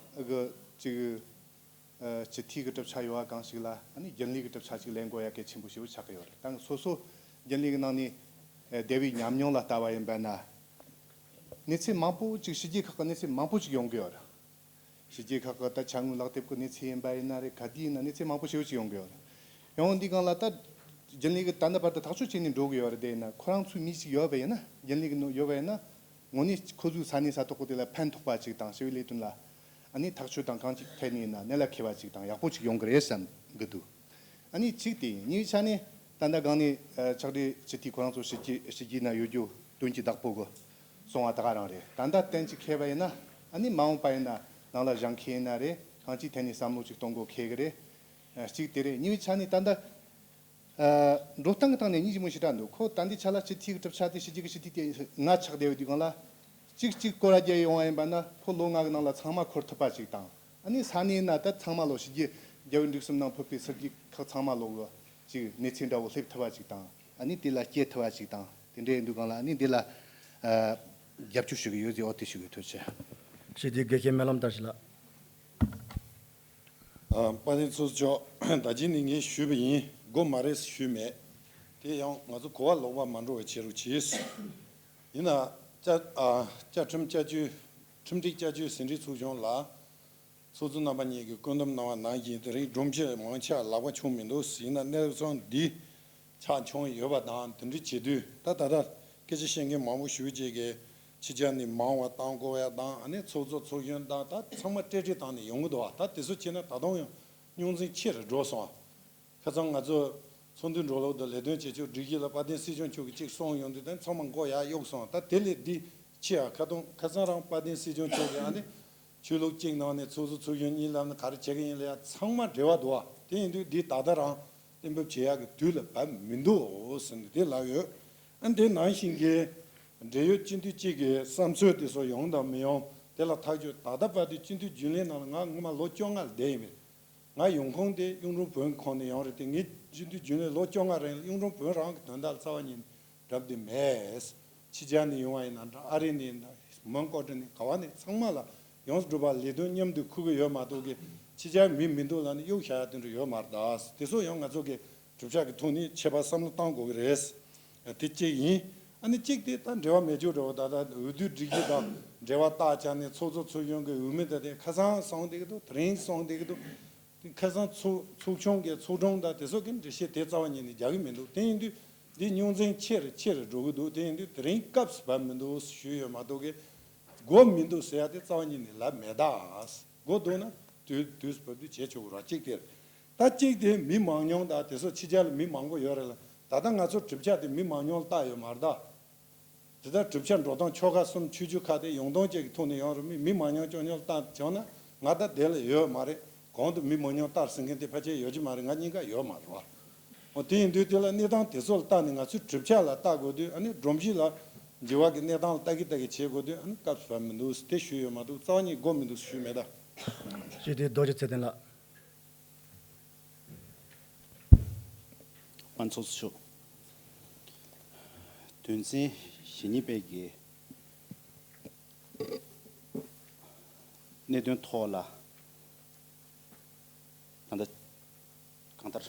གི་ཅིག་ཨ། སྤྱི་འཐུས་ཀྱི་གྲུབ་ཆ་ཡོད་པ་གང་ཞིག་ལ། ཨ་ནི་རྒྱུན་ལས་ཀྱི་གྲུབ་ཆ་ཅིག་ལེན་དགོས་ཡ་གལ་ཆེན་པོ་ཞེ་པོ་ཆགས་ཀྱི་ཡོད་རེད། ད་སོ་སོ་རྒྱུན་ལས་ཀྱི་ནང་ནས་ཨ། བསྡད་པའི་ཉམས་མྱོང་ལ་ལྟ་བ་ཡིན་པ་ན། གནས་ཚུལ་མང་པོ་ཅིག་ཕྱི་རྒྱལ་ཁག་གི་གནས་ཚུལ་མང་པོ་ཅིག་ཡོང་གི་ཡོད་རེད། ཕྱི་རྒྱལ་ཁག་གི་ད་ཅ་དངོས་ལག་དེབ་ཀྱི་གནས་ཚུལ་ཡིན་པ་ཡིན་ན་རེད། ག་དུས་ཡིན་ན་གནས་ཚུལ་མང་པོ་ཞེ་པོ་ཅིག་ཡོང་གི་ཡོད་རེད། ཡང་འདི་སྒང་ལ་ད་རྒྱུན་ལས་ཀྱིས་ད་ལྟ་བར་དུ་ཐག་གཅོད་བྱས་ནས་འགྲོ་གི་ཡོད་རེད། དེ་ཡིན་ན་ཁོ་རང་ཚོའི་མི་ཞིག་ཡོད་པ་ཡིན་ན། རྒྱུན་ལས་ཀྱི་ནང་ཡོད་པ་ཡིན་ན། དངོས་གནས་ཁོ་ཚོའི་ས་གནས་ས་ཐོག་གི་དེ་ལ་ཕན་ཐོགས་པ་ཅིག་དང་། ཞི་བའི་ལས་དོན་ལ་ཨ་ནི་ཐག་གཅོད་དང་གང་ཅིག་ཐད་ནས་ཡིན་ན་གནད་ལ་འཁེལ་བ་ཅིག་དང་ཡག་པོ་ཅིག་ཡོང་གི་རེད་བསམ་གི་འདུག་ཨ་ནི་གཅིག་དེ་ཡིན། གཉིས་ཆ་ནས་ད་ལྟ་སྒང་ནས་ཨ། ཕྱག་སྦྲེལ་སྤྱི་འཐུས་ཁོ་རང་ཚོ་ཕྱི་རྒྱལ་ཕྱི་རྒྱལ་ན་ཡོད་རྒྱུ་དོན་གྱི་བདག་པོ་གི་སོང་བ་ད་ག་རང་རེད། ད་ལྟ་གཏན་གཅིག་འཁེལ་བ་ཡིན་ན། ཨ་ནི་མ་འོངས་པ་ཡིན་ན་ནང་ལ་བཞེངས་མཁན་ཡིན་ན་རེད། གང་ཅིའི་ཐད་ནས་བསམ་བློ་ཅིག་གཏོང་དགོས་འཁེལ་གི་རེད། ཨ། གཅིག་དེ་རེད། གཉིས་པའི་ཆ་ནས་ད་ལྟ། ཨ། འགྲོ་སྟངས་ཀྱི་སྟེང་ནས་སྙིང་རྗེ་མོ་ཞེ་དྲག་འདུག་ཁོ་ད་འདི་ཆ་ལ་སྤྱི་འཐུས་ཀྱི་གྲུབ་ཆ་དེ་ཕྱི་རྒྱལ་གྱི་སྤྱི་འཐུས་དེ་ལྔ་ཆགས་བསྡད་ཡོད་དུས་སྒང་ལ། གཅིག་གཅིག་སྐོར་ར་རྒྱག་ཡོང་བ་ཡིན་པ་ན་ཁོ་ལོ་ལྔ་གི་ནང་ལ་ཚང་མ་འཁོར་ཐུབ་པ་ཅིག་དང་། ཨ་ནི་ས་གནས་ན་ད་ཚང་མ་ལོ་ཕྱི་རྒྱལ་རྒྱལ་བའི་འབྲུག་གསུམ་ནང་ཕུད་པའི་ཕྱི་རྒྱལ་ཁག་ཚང་མ་ལོ་གི་ཅིག་གནས་ཚུལ་འདྲ་བོ་སླེབས་ཐུབ་པ་ཅིག་དང་། ཨ་ནི་དེ་ལ་སྐྱེལ་ཐུབ་པ་ཅིག་དང་། དེ་འདྲ་ཡིན་དུས་སྒང་ལ་ཨ་ནི་འདི་ལ་ཨ། རྒྱབ་སྐྱོར་ཞུ་གི་ཡོད་ཟེར། འོ་དེ་ཞུ་གི་ཡོད། ཐུགས་རྗེ་ཆེ། ཞུ་དེ་དགེ་བཤེས་སྨོན་ལམ་བསྟར་ཞིག་ལགས། ཨ། དཔལ་ལྡན་ཚོགས་གཙོ་མཆོག་ད་གིན་ནས་ངས་ཞུས་པ་ཡིན། དགོས་མ་རེད་ཞུས་མེད། དེ་ཡང་ང་ཚོ་གོ་བ་ལོག་པ་མ་འགྲོ་བའི་ཆེད་དུ་གྱིས། ཡིན་ན་བཅའ། ཨ། བཅའ་ཁྲིམས་བསྐྱར་བཅོས། ཁྲིམས་སྒྲིག་བསྐྱར་བཅོས་ཟིན་བྲིས་ཚོགས་ཆུང་ལ་ཚོགས་གཙོ་རྣམ་པ་གཉིས་ཀྱིས་བཀོད་འདོམས་གནང་བ་ནང་བཞིན་དེ་རིང་སྒྲོམ་གཞི་མང་ཆེ་བ་ལག་པ་བྱུང་མི་འདུག་ཡིན་ན་གནས་སྟངས་འདི་ཆགས་བྱུང་ཡོད་པ་དང་། དེ་འདྲ་བྱེད་དུས་ད་ད་ལྟ་སྐད་ཆ་བཤད་མཁན་མང་པོ་ཞེ་ཅིག་གིས་ཕྱི་རྒྱལ་ནས་མང་བ་བཏང་དགོས་ཡ་དང་། ཨ་ནི་ཚོགས་གཙོ་ཚོགས་གཞོན་དང་ད་ཚང་མ་སྤྲེལ་སྤྲེལ་བཏང་ནས་ཡོང་གི་འདུག་བ། ད་དེ་ཚོ་བྱས་ན་ད་དུང་ཡང་རྙོག་འཛིང་ཆེ་རུ་འགྲོ་སོང་བ། ཁ་སང་ང་ཚོ་ཚོགས་འདུའི་འགྲོ་ལུགས་དང་ལས་དོན་བྱེད་ཕྱོགས་སྒྲིག་གཞི་ལ་དཔལ་ལྡན་སྲིད་སྐྱོང་མཆོག་གིས་གཅིག་གསུངས་ཡོང་དུས་དེ་ཚང་མ་མགོ་ཡར་གཡུགས་སོང་། ད་དེ་ལས་འདི་ཆེ་ཡ་ཁ་ཏོང་ཁ་སང་རང་དཔལ་ལྡན་སྲིད་སྐྱོང་མཆོག་གིས་ཨ་ནི་ཆོས་ལུགས་གཅིག་ནང་ནས་ཚོགས་གཙོ་ཚོགས་གཞོན་གཉིས་ལབ་ནས་ག་རེ་བྱེད་ཀྱི་ཡིན་ལབ་ཡ་ཚང་མ་འབྲེལ་བ་འདུག་བ། དེ་ཡིན་དུས་འདི་ད་ལྟ་རང་གཏན་འབེབས་བྱེད་ཡག་གི་དུས་ལ་བབས་མི་འདུག་ཟེར་ནས་དེ་ལབ་ཡོད། ཨ་ནི་དེ་ནང་བཞིན་གྱི་འབྲེལ་ཡོད་སྤྱི་འཐུས་གཅིག་གི་བསམ་ཚུལ་དེ་ཚོ་ཡོང་དང་མི་ཡོང་དེ་ལ་ཐག་གཅོད། ད་ལྟ་བར་དུ་སྤྱི་འཐུས་རྒྱུན་ལས་ནང་ལ་ང་སྔོན་མ་ལོ་བཅོ་ལྔ་ལ་བསྡད་ཡིན་པས། ང་ཡོང་ཁུངས་དེ་གཡུང་དྲུང་བོན་ཁོངས་ནས་ཡོང་རེད་དེ། ངས་སྤྱི་འཐུས་རྒྱུན་ལས་ལོ་བཅོ་ལྔ་རིང་ལ་གཡུང་དྲུང་བོན་རང་གི་དོན་དག་ལ་རྩ་བ་ཉིད་ནས་གྲབས་དེ་མེད། ཕྱི་རྒྱལ་ནས་ཡོང་བ་ཡིན་ན་འདྲ། ཨ་རི་ནས་ཡིན་ན་འདྲ། མོན་གྷོ་ཊ་ནས་ག་བ་ནས་ཚང་མ་ལ་ཡོངས་སུ་གྲུབ་པ་ལས་དོན་མཉམ་དུ་འཁུར་གི་ཡོད་མ་གཏོགས་གི་ཕྱི་རྒྱལ་མི་མི་འདུག་ལབ་ནས་གཡུག་བཞག་ཡ་དེ་འདྲ་ཡོད་མ་རེད། ད་དེ་ཚོ་ཡང་ང་ཚོ་གི་གྲུབ་ཆ་གི་ཐོག་ནས་ཆད་པ་བསམ་བློ་བཏང་དགོས་ཀྱི་རེད། དེ་གཅིག་ཡིན། ཨ་ནི་གཅིག་དེ་ད་འབྲེལ་བ་མེད་རྒྱུ་རེད་བ། ད་ད་འོས་བསྡུའི་སྒྲིག་གཞི་དང་འབྲེལ་བ་བཏགས་བྱས་ནས་ཚོགས་གཙོ་ཚོགས་གཞོན་གྱི་འོས་མི་དེ་དེ་ཁ་སང་གསུངས་བསྡད་ཀྱི་འདུག་དེ་རིང་གསུངས་བསྡད་ཀྱི་འདུག་དེ་ཁ་སང་ཚོགས་ཚོགས་ཆུང་གི་ཚོགས་དྲུང་དང་དེ་ཚོ་གི་འགྲེལ་བཤད་དེ་རྩ་བ་ཉིད་ནས་རྒྱག་གི་མི་འདུག་དེ་ཡིན་དུས་འདི་རྙོག་འཛིང་ཆེ་རུ་ཆེ་རུ་འགྲོ་གི་འདུག་དེ་ཡིན་དུས་དེ་རིང་སྐབས་སུ་བབས་མི་འདུག་ཞུས་ཡོད་མ་གཏོགས་གི་དགོས་མི་འདུག་ཟེར་ཡ་དེ་རྩ་བ་ཉིད་ནས་ལབ་མེད། ད་དགོས་འདུག་ན་དུས་དུས་སུ་བབས་དུས་བྱེད་ཆོག་གི་རེད། གཅིག་དེ་རེད། ད་གཅིག་དེ་མི་མང་ཉུང་དང་དེ་ཚོ་ཕྱི་རྒྱལ་ལ་མི་མང་པོ་ཡོད་རེད་ལ། ད་ལྟ་ང་ཚོ་གྲུབ་ཆ་དེ་མི་མང་ཉུང་ལ་བལྟ་ཡོད་མ་རེད་ད། དེ་ལྟར་གྲུབ་ཆ་འགྲོ་སྟངས་ཆོལ་ཁ་གསུམ་ཆོས་བརྒྱུད་ཁག་དེ་ཡོང་སྟངས་བཅས་ཀྱི་ཐོག་ནས་ཡོང་རུང་མི་མི་མང་ཉུང་ཅུང་ཉུང་ལ་བལྟ་བྱུང་ན་ང་ད་དེ་ལ་ཡོད་མ་རེད། གོང་དུ་མི་མང་ཉུང་ལྟར་ཟེར་མཁན་དེ་ཕལ་ཆེར་ཡོད་ཀྱི་མ་རེད། ང་གཉིས་ཀ་ཡོད་མ་རེད་བ། འོ། དེ་ཡིན་དུས་དེ་ལ་གནས་སྟངས་དེ་ཚོ་ལ་བལྟས་ནས་ང་ཚོས་གྲུབ་ཆ་ལ་བལྟ་དགོས་དུས། ཨ་ནི་སྒྲོམ་གཞི་ལ་འགྱུར་བ་གི་གནས་སྟངས་ལ་བལྟ་གི་བལྟ་གི་བྱེད་དགོས་དུས། ཨ་ནི་སྐབས་སུ་བབས་མི་འདུག་དེ་ཞུས་ཡོད་མ་གཏོགས། རྩ་བ་ཉིད་དགོས་མི་འདུག་ཞུས་མེད་ད། ཞུས་དུས་རྡོ་རྗེ་ཚེ་བརྟན་ལགས། དཔལ་ཚོགས་གཙོ་མཆོག་དོན་ཚན་ཞེ་གཉིས་པའི་གི་གནད་དོན་ཐོག་ལ། ད་ལྟ་གང་ལྟར་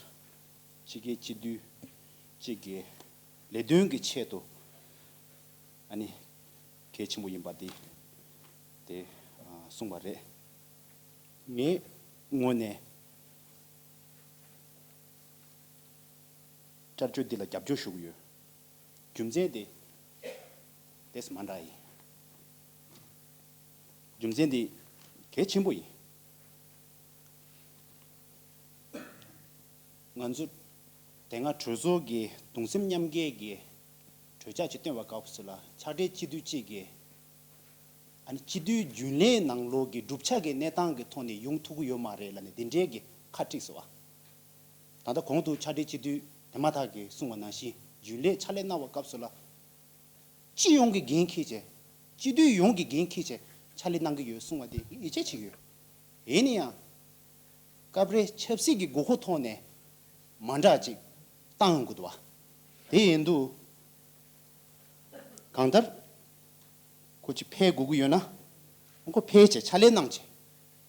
ཕྱི་རྒྱལ་སྤྱི་འཐུས་གཅིག་གི་ལས་དོན་གྱི་ཆེད་དུ། ཨ་ནི་གལ་ཆེན་པོ་ཡིན་པ་དེ་དེ་ཨ་གསུངས་པ་རེད། ངའི་ངོས་ནས་བསྐྱར་བཅོས་འདི་ལ་རྒྱབ་སྐྱོར་ཞུ་གི་ཡོད། རྒྱུ་མཚན་དེ་ཏོག་ཙམ་མ་འདྲ་ཡིན། རྒྱུ་མཚན་དེ་གལ་ཆེན་པོ་ཡིན། ང་ཚོ་དེ་སྔ་གྲོས་ཚོགས་ཀྱི་གདུང་སེམས་མཉམ་སྐྱེད་ཀྱི་གྲོས་འཆར་ཅིག་བཏོན་པའི་སྐབས་སུ་ལ། ཕྱག་སྦྲེལ་སྤྱི་འཐུས་གཅིག་གིས་ཨ་ནི་སྤྱི་འཐུས་རྒྱུན་ལས་ནང་ལོགས་ཀྱི་གྲུབ་ཆ་གི་གནས་སྟངས་ཀྱི་ཐོག་ནས་ཡོང་ཐུབ་ཀྱི་ཡོད་མ་རེད་ལབ་ནས་འདི་འདྲའི་གི་ཁ་བསྒྲིགས་སོང་བ། ད་ལྟ་གོང་དུ་ཕྱག་སྦྲེལ་སྤྱི་འཐུས་དེ་མ་ཐག་གིས་གསུངས་པ་ནང་བཞིན། རྒྱུན་ལས་ཕྱག་ལས་གནང་བའི་སྐབས་སུ་ལ། སྤྱི་ཡོངས་ཀྱི་འགན་འཁྱེར་བྱས། སྤྱི་འཐུས་ཡོངས་ཀྱི་འགན་འཁྱེར་བྱས་ཕྱག་ལས་གནང་གི་ཡོད་གསུངས་པ་དེ་ཡིད་ཆེས་བྱེད་ཀྱི་ཡོད། ཡིན་ན་ཡང་། སྐབས་རེ་ཆབ་སྲིད་ཀྱི་དགོས་མཁོ་ཐོག་ནས་མ་འདྲ་ཅིག་བཏང་ཡོང་གི་འདུག་བ། དེ་ཡིན་དུས་གང་ལྟར་ཁོ་ཅིག་ཕེབས་དགོས་ཀྱི་ཡོད་ན། ཁོ་ཕེབས་བྱས་ཕྱག་ལས་གནང་བྱས།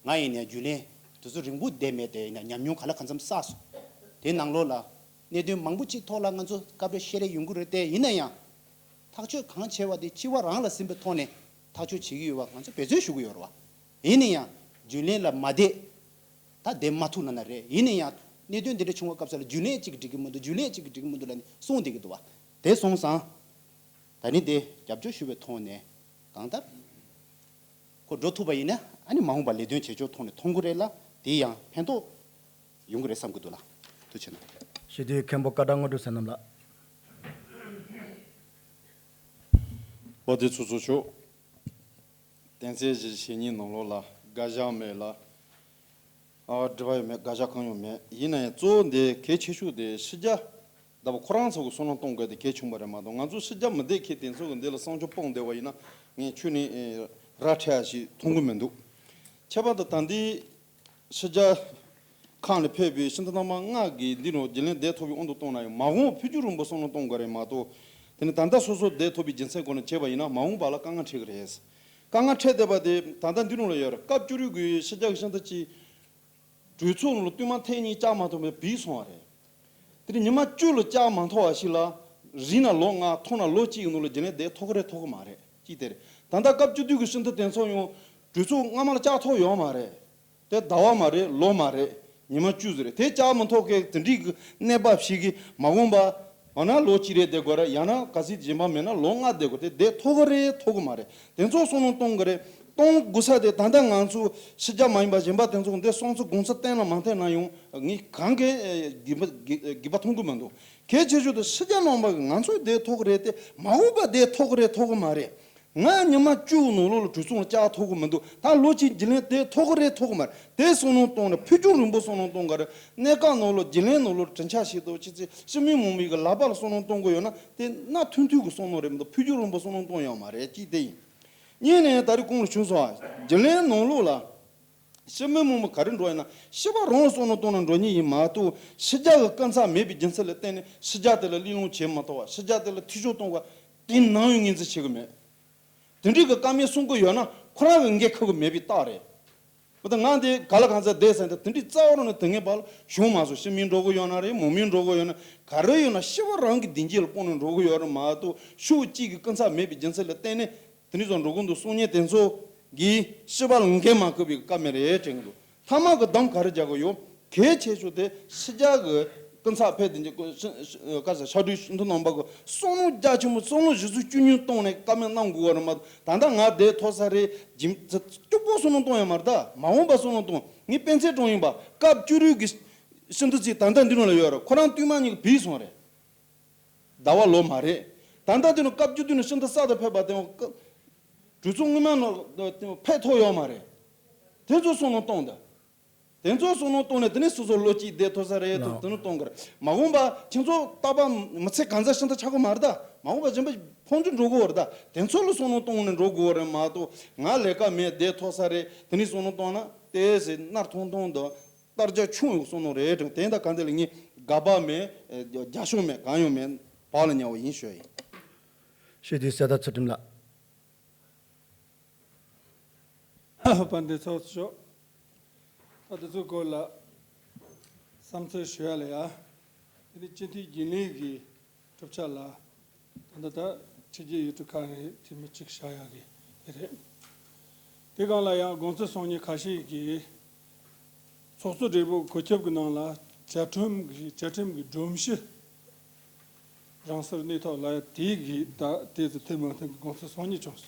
ང་ཡིན་ནའི་རྒྱུན་ལས་དུས་ཚོད་རིང་པོ་བསྡད་མེད་དེ། ཡིན་ན་ཉམས་མྱོང་ག་ལ་གང་འཚམ་བསགས་སོང་། དེ་ནང་ལོགས་ལ་གནད་དོན་མང་པོ་ཅིག་ཐོག་ལ་ང་ཚོ་སྐབས་རེ་བཤད་རེས་ཡོང་གི་རེད་དེ། ཡིན་ན་ཡང་ཐག་གཅོད་གང་བྱས་པ་དེ་སྤྱི་བ་རང་ལ་ཟིན་པའི་ཐོག་ནས་ཐག་གཅོད་བྱེད་ཀྱི་ཡོད་པ་ང་ཚོ་འབད་བརྩོན་ཞུ་གི་ཡོད་རེད་བ། ཡིན་ན་ཡང་རྒྱུན་ལས་ལ་མ་བསྡད། ད་བསྡད་མ་ཐུབ་ན་ན་རེད། ཡིན་ན་ཡང་གནད་དོན་འདི་འདྲ་བྱུང་བའི་སྐབས་སུ་ལ་རྒྱུན་ལས་གཅིག་གིས་འགྲིག་གི་མི་འདུག་རྒྱུན་ལས་གཅིག་གིས་འགྲིག་གི་མི་འདུག་ལབ་ནས་གསུངས་བསྡད་ཀྱི་འདུག་བ། དེ་སོང་ཙང་ད་ནི་དེ་རྒྱབ་སྐྱོར་ཞུ་བའི་ཐོག་ནས་གང་ལྟར་ཁོ་འགྲོ་ཐུབ་པ་ཡིན་ན། ཨ་ནི་མ་འོངས་པ་ལས་དོན་བྱེད་ཕྱོགས་ཐོག་ནས་མཐོང་གི་རེད་ལ། དེ་ཡང་ཕན་ཐོགས་ཡོང་གི་རེད་བསམ་གྱི་འདུག་ལ། ཐུགས་རྗེ་གནང་། ཞུ་དུས་མཁན་པོ་ཀ་ཌ་དངོས་གྲུབ་བསོད་ནམས་ལགས། དཔལ་ལྡན་ཚོགས་གཙོ་མཆོག་དོན་ཚན་བཞི་བཅུ་ཞེ་གཉིས་ནང་ལོགས་ལ་དགག་བཞག་མེད་ལ། ཨ། དྲི་བ་ཡང་མེད། དགག་བཞག་གང་ཡང་མེད། ཡིན་ན་ཡང་གཙོ་བོ་འདི་གལ་ཆེ་ཤོས་དེ་ཕྱི་རྒྱལ་ཟླ་བ་ཁོ་རང་ཚོ་གི་བསམ་བློ་གཏོང་དགོས་དེ་གལ་ཆེན་པོ་རེད་མ་གཏོགས། ང་ཚོ་ཕྱི་རྒྱལ་མི་བསྡད་མཁན་དེ་ཚོ་གི་འདི་ལ་བསམ་ཚུལ་སྤུངས་བསྡད་པ་ཡིན་ན། ངས་ཁྱོན་ནས་ར་འཕྲོད་ཡ་ཞིག་མཐོང་གི་མི་འདུག་ཁྱད་པར་དུ་ད་འདི་ཕྱི་རྒྱལ་ཁག་ནས་ཕེབས་པའི་སྤྱི་འཐུས་རྣམ་པ་ལྔ་གིས་འདི་ནང་རྒྱུན་ལས་བསྡད་ཐུབ་པའི་དབང་དུ་བཏང་ན་ཡང་། མ་འོངས་ཕྱི་རྒྱལ་རིང་པོ་བསམ་བློ་གཏོང་དགོས་རེད་མ་གཏོགས། དེ་ནི་ད་ལྟ་སོ་སོ་བསྡད་ཐུབ་པའི་རྒྱུ་མཚན་སྐོར་ནས་བྱས་པ་ཡིན་ན། མ་འོངས་པ་ལ་དཀའ་ངལ་འཕྲད་ཀྱི་རེད། དཀའ་ངལ་འཕྲད་བསྡད་པ་དེ་ད་ལྟ་འདི་ནང་ལ་ཡོད་རེད། སྐབས་བཅུ་དྲུག་གི་ཕྱི་རྒྱལ་གྱི་སྤྱི་འཐུས་ཀྱིས་གྲོས་ཚོགས་ནང་ལ་བསྟུད་མར་ཐེངས་གཉིས་བཅར་མ་ཐུབ་པར་བུད་སོང་བ་རེད། དེ་ནས་ཉི་མ་བཅུ་ལ་བཅར་མ་ཐུབ་པ་ཞིག་ལ། རིང་ན་ལོ་ལྔ། ཐུང་ན་ལོ་གཅིག་གི་ནང་ལ་རྒྱུན་ལས་བསྡད་ཐུབ་ཀྱི་རེད་ཐུབ་ཀྱི་མ་རེད། གཅིག་དེ་རེད། ད་ལྟ་སྐབས་བཅུ་བདུན་གྱི་སྤྱི་འཐུས་དེ་ཚོ་ཡང་གྲོས་ཚོགས་སྔ་མ་ལ་བཅར་ཐུབ་ཡོད་མ་རེད། དེ་ཟླ་བ་མ་རེད། ལོ་མ་རེད། ཉི་མ་བཅུ་ཙམ་རེད། དེ་བཅར་མི་ཐུབ་མཁན་དེ་འདྲའི་གི་གནས་བབ་ཞིག་གི་མ་འོངས་པ། འོ་ན་ལོ་གཅིག་རེ་བསྡད་དགོས་རེད། ཡང་ན་གལ་སྲིད་གཞན་པ་མེད་ན་ལོ་ལྔ་བསྡད་དགོས། དེ་བསྡད་ཐུབ་ཀྱི་རེད་ཐུབ་ཀྱི་མ་རེད། དེ་ཚོ་བསམ་བློ་གཏོང་དགོས་རེད། གཏོང་དགོས་ས་དེ་ད་ལྟ་ང་ཚོ་ཕྱི་རྒྱལ་མ་ཡིན་པ་གཞན་པ་དེ་ཚོ་འདི་བསམ་ཚུལ་དགོངས་ཚུལ་བསྟན་ན་མ་བསྟན་ན་ཡང་ངས་གང་གི་འགྱོད་པ་འགྱོད་པ་མཐོང་གི་མི་འདུག་གལ་ཆེ་ཤོས་དེ་ཕྱི་རྒྱལ་ནང་པ་གི་ང་ཚོ་བསྡད་ཐུབ་ཀྱི་རེད་དེ། མ་འོངས་པ་བསྡད་ཐུབ་ཀྱི་རེད་ཐུབ་ཀྱི་མ་རེད། ང་ཉི་མ་བཅུ་ནང་ལོགས་ལ་གྲོས་ཚོགས་ལ་བཅར་ཐུབ་ཀྱི་མི་འདུག་ད་ལོ་གཅིག་རྒྱུན་ལས་བསྡད་ཐུབ་ཀྱི་རེད་ཐུབ་ཀྱི་མ་རེད། དེ་བསམ་བློ་གཏོང་ནས་ཕུགས་རྒྱང་རིང་པོ་བསམ་བློ་གཏོང་དགོས་རེད། གནད་འགག་ནང་ལོགས་རྒྱུན་ལས་ནང་ལོགས་གྲོས་འཆར་ཞིག་ཏུ་ཅི་ཅི་སྤྱི་མི་མང་པོའི་གི་ལག་པ་ལ་བསམ་བློ་གཏོང་དགོས་ཡོད་ན། དེ་གནའ་ཐུང་ཐུང་གི་བསམ་བློ་རེད་མི་འདུག་ཕུགས་རྒྱང་རིང་པོ་བསམ་བློ་གཏོང་ཡོད་མ་རེད། གཅིག་དེ་ཡིན། གཉིས་ནས་ད་རེས་གོང་ལ་ཞུས་སོང་། རྒྱུན་ལས་ནང་ལོགས་ལ་སྤྱི་མི་མང་པོ་ག་རེ་འགྲོ་ཡིན་ན་ཕྱི་པ་རང་བསམ་བློ་གཏོང་ན་འགྲོ་ཉེན་ཡིན་མ་གཏོགས། ཕྱི་རྒྱལ་གྱི་སྐུ་ཚབ་མེད་པའི་རྒྱུ་མཚན་ལ་བརྟེན་ནས་ཕྱི་རྒྱལ་དེ་ལ་གླེང་སློང་བྱེད་མ་ཐུབ་པ། ཕྱི་རྒྱལ་དེ་ལ་འཐུས་ཤོར་གཏོང་བ་དེ་ནམ་ཡང་ངོས་འཛིན་བྱེད་ཀྱི་མེད། དེ་འདྲའི་གི་བཀའ་མོལ་གསུང་གི་ཡོད་ན་ཁོ་རང་གི་འགན་འཁུར་གི་མེད་པའི་རྟགས་རེད། འོ་ད་ང་དེ་ག་ལ་གང་ཚ་བསྡད་ཟེར་ཏེ་དེ་འདྲའི་རྩ་བ་རང་ནས་དོན་ངན་པ་ལ་བྱུང་མ་སོང་། སྤྱི་མི་འགྲོ་གི་ཡོད་ན་རེད། མང་མི་འགྲོ་གི་ཡོད་ན། ག་རེ་ཡོད་ན་ཕྱི་པ་རང་གི་བདེ་སྐྱིད་ལ་དཔོན་ནས་འགྲོ་གི་ཡོད་རེད་མ་གཏོགས། ཕྱོགས་གཅིག་གི་སྐུ་ཚབ་མེད་པའི་རྒྱུ་མཚན་ལ་བརྟེན་ནས་དེ་འདྲ་ཚོ་འགྲོ་གི་འདུག་གསུང་མཁན་དེ་ཚོ་གིས་ཕྱི་པ་ལ་འགན་མ་འཁུར་བའི་བཀའ་མོལ་རེད་དྲན་གི་འདུག་མཐའ་མ་གི་གདམ་ག་རེ་རྒྱག་གི་ཡོད། གལ་ཆེ་ཤོས་དེ་ཕྱི་རྒྱལ་གྱི་སྐུ་ཚབ་ཕེབས་དེ་ག་ས་ཕྱག་སྦྲེལ་སྤྱི་འཐུས་རྣམ་པ་གི་བསམ་བློ་རྒྱ་ཆེན་པོ། བསམ་བློ་གཞི་ཚུགས་ཀྱི་ཉུང་གཏོང་ནས་བཀའ་མོལ་གནང་དགོས་པ་རེད་མ་གཏོགས། ད་ལྟ་ང་བསྡད་ཐུབ་ས་རེད། སྐྱུག་པོ་བསམ་བློ་གཏོང་ཡ་མ་རེད། ད་མ་འོངས་པ་བསམ་བློ་གཏོང་། ངས་སྤེན་ཚེ་དྲུང་ཡིན་པ་སྐབས་བཅུ་དྲུག་གི་སྤྱི་འཐུས་ཅིག་ད་ལྟ་འདི་ནང་ལ་ཡོད་རེད། ཁོ་རང་བསྟུད་མར་གཉིས་ཀ་བུད་སོང་རེད། ཟླ་བ་ལོ་མ་རེད། ད་ལྟ་འདི་ནང་སྐབས་བཅུ་བདུན་ནས་སྤྱི་འཐུས་གསར་དུ་ཕེབས་པ་དེ་ཡང་སྐབས་གྲོས་ཚོགས་སྔོན་མ་ནང་ཕེབས་ཐུབ་ཡོད་མ་རེད། དེ་ཚོ་བསམ་བློ་གཏོང་དང་། དེ་ཚོ་བསམ་བློ་གཏོང་ནས་དེ་ནས་སོ་སོ་བློ་གཅིག་བསྡད་ཐུབ་ས་རེད་དོ། ལགས། དེ་ནས་གཏོང་གི་རེད། མ་འོངས་པ་ཁྱེད་ཚོ་རྟག་པར་མི་ཚེ་གང་ཟག་ཤིན་ཏུ་ཆགས་ཀྱི་མ་རེད་ད། མ་འོངས་པ་གཞན་པ་ཕུང་དུ་འགྲོ་གི་ཡོད་རེད་ད། དེ་ཚོ་ལ་བསམ་བློ་གཏོང་ནས་འགྲོ་དགོས་རེད་མ་གཏོགས། ང་ལས་ཀ་མེད་བསྡད་ཐུབ་ས་རེད། དེ་ནས་བསམ་བློ་གཏོང་ན་ཏོག་ཙམ་ནར་ཐུང་ཐུང་དང་། དར་རྒྱས་ཆུང་བའི་བསམ་བློ་རེད་དྲན། དེ་ཡིན་ད་གང་དེ་ལ་ངས་དགག་པ་མེད། རྒྱ་ཤོག་མེད། གང་ཡང་མེད། བག་ལ་ཉལ་བ་ཡིན་ཞུ་ཡ་ཡིན། ཞུ་དུས་གསེར་རྟ་ཚུལ་ཁྲིམས་ལགས། དཔལ་ལྡན་ཚོགས་གཙོ་མཆོག་ད་དེ་ཚོའི་སྐོར་ལ་བསམ་ཚུལ་ཞུ་ཡ་ལ་ཡ། དེ་ནི་སྤྱི་འཐུས་རྒྱུན་ལས་ཀྱི་གྲུབ་ཆ་ལ་ད་ལྟ་ད་ཕྱི་རྒྱལ་ཡུལ་གྲུ་ཁག་ནས་འཐུས་མི་གཅིག་བཞག་ཡ་གི་དེ་རེད། དེ་སྒང་ལ་ཡང་དགོངས་ཚུལ་གསུང་མཁན་ཁ་ཤས་ཀྱིས་ཚོགས་གཙོ་སྦྲེལ་པོ་གོ་ཁྱབ་ཀྱི་ནང་ལ་བཅའ་ཁྲིམས་ཀྱི་བཅའ་ཁྲིམས་ཀྱི་སྒྲོམ་གཞི་རང་སོར་གནས་ཐོག་ལ་དེའི་གི་ད་དེ་ཚོ་ཐེ་མ་ཐེ་གི་དགོངས་ཚུལ་གསུང་མཁན་བྱུང་སོང་།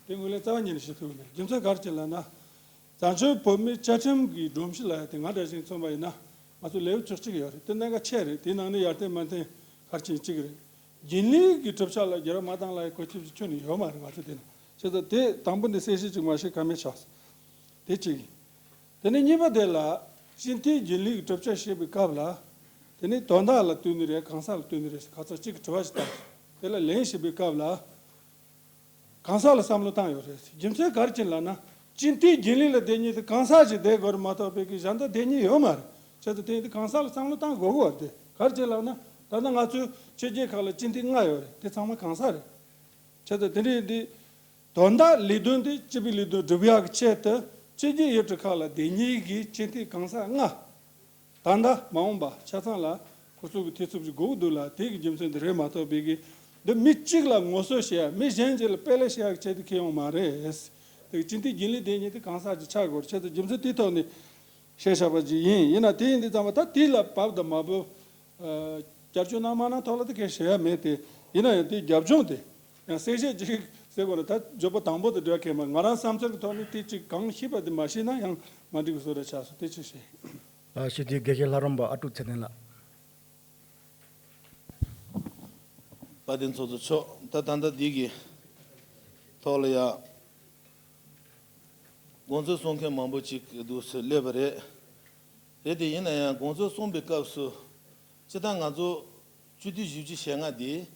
དེ་ངོས་ལེན་རྩ་བ་ཉིད་ནས་བྱེད་ཐུབ་མེད། རྒྱུ་མཚན་ག་རེ་བྱས་ལབ་ན། བཙན་བྱོལ་བོད་མིའི་བཅའ་ཁྲིམས་ཀྱི་སྒྲོམ་གཞི་ལ་ཡ་དེ་ང་འདྲ་ཞིག་མཚོན་པ་ཡིན་ན། ང་ཚོ་ལེའུ་བཅུ་གཅིག་ཡོད་རེད། དེ་གནད་འགག་ཆེ་རེད། དེའི་ནང་ནས་ཡར་བརྟན་མར་བརྟན་ག་རེ་བྱས་གཅིག་རེད། རྒྱུན་ལས་ཀྱི་གྲུབ་ཆ་ལ་བསྒྱུར་བ་མ་བཏང་ལ་ཡ་གོ་ཁྱབ་ཅིག་ཁྱོན་ནས་ཡོད་མ་རེད། ང་ཚོ་དེ་ན་བྱས་ཙང་དེ་དང་པོ་འདི་གསལ་བཤད་ཅིག་མ་བྱས་ཀ་མེད་ཆགས་སོང་། དེ་གཅིག་ཡིན། དེ་ནས་གཉིས་པ་དེ་ལ་སྤྱི་འཐུས་རྒྱུན་ལས་ཀྱི་གྲུབ་ཆ་བཤད་པའི་སྐབས་ལ། དེ་ནས་དོན་དག་ལ་ལྟོས་ནི་རེད། གང་ཟག་ལ་ལྟོས་ནི་རེད། ཁ་ཚ་གཅིག་གི་དྲི་བ་ཞིག་བཏང་། དེ་ལ་ལན་ཞུ་བའི་སྐབས་ལ། གང་ཟག་ལ་བསམ་བློ་བཏང་ཡོད་རེད། རྒྱུ་མཚན་ག་རེ་བྱས་ལབ་ན། སྤྱི་འཐུས་རྒྱུན་ལས་ལ་བསྡད་མཁན་དེ་གང་ཟག་ཅིག་བསྡད་དགོས་རེད་མ་གཏོགས་པའི་གི་གཞན་དག་བསྡད་མཁན་ཡོད་མ་རེད། བྱས་ཙང་དེ་ཡིན་དུས་གང་ཟག་ལ་བསམ་བློ་བཏང་དགོས་ཀྱི་ཡོད་རེད། དེ་ག་རེ་བྱས་ལབ་ན། ད་ལྟ་ང་ཚོའི་ཕྱི་རྒྱལ་ཁག་ལ་སྤྱི་འཐུས་ལྔ་ཡོད་རེད། དེ་ཚང་མ་གང་ཟག་རེད། བྱས་ཙང་དེ་འདྲའི་འདི་དོན་དག་ལས་དོན་དེ་སྤྱི་པའི་ལས་དོན་སྒྲུབ་ཡག་གི་ཆེད་དུ་ཕྱི་རྒྱལ་ཡུལ་གྲུ་ཁག་ལ་བསྡད་མཁན་གྱི་སྤྱི་འཐུས་གང་ཟག་ལྔ། ད་ལྟ་མ་འོངས་པ་ཆ་ཚང་ལ་ཁོ་ཚོ་གི་འཐུས་ཚབ་ཅིག་དགོས་ཀྱི་འདུག་ལ། དེ་གི་རྒྱུ་མཚན་དེ་རེད་མ་གཏོགས་པའི་གི་འདི་མི་གཅིག་ལ་ངོ་སོ་བཤད་ཡ། མི་གཞན་གཅིག་ལ་དཔེ་ལས་བཤད་ཡ་གི་ཆེད་དུ་ཁྱེར་ཡོང་མ་རེད། དེ་གི་སྤྱི་འཐུས་རྒྱུན་ལས་བསྡད་མཁན་དེ་གང་ཟག་ཅིག་ཆགས་དགོས་རེད། བྱས་ཙང་རྒྱུ་མཚན་དེའི་ཐོག་ནས་བཤད་བཞག་པ་ཅིག་ཡིན། ཡིན་ན་དེ་ཡིན་དུས་ཙམ་པ་ད་དེ་ལ་བབ་དང་མ་བབ། ཨ། བསྐྱར་བཅོས་གནང་མ་གནང་ཐོག་ལ་དེ་གས་བཤད་ཡ་མེད་དེ། ཡིན་ན་ཡང་དེའི་རྒྱབ་ལྗོངས་དེ་ཡང་གསལ་བཤད་ཅིག་ཟེར་དགོས་ན། ད་བརྗོད་པ་དང་པོ་དང་འབྲེལ་བ་གས་མ། ང་རང་བསམ་ཚུལ་གྱི་ཐོག་ནས་དེ་ཅིག་གང་ཤེས་པ་དེ་མ་ཤེས་ན་ཡང་མ་འགྲིག་གི་བཟོ་འདྲ་ཆགས་སོང་། དེ་ཅིག་བཤད། ཞུ་དུས་དགེ་བཤེས་ལྷ་རམས་པ་ཨ་ཀྲུག་ཚེ་བརྟན་ལགས། དཔལ་ལྡན་ཚོགས་གཙོ་མཆོག་ད་ད་ལྟ་འདི་གི་ཐོག་ལ་ཡ་དགོངས་ཚུལ་གསུང་མཁན་མང་པོ་ཅིག་འདུག་སེ་སླེབས་པ་རེད། རེད་དེ་ཡིན་ན་ཡང་དགོངས་ཚུལ་གསུང་པའི་སྐབས་སུ་སྤྱིར་བཏང་ང་ཚོ་སྤྱི་འཐུས་བཞི་བཅུ་ཞེ་ལྔ་འདི་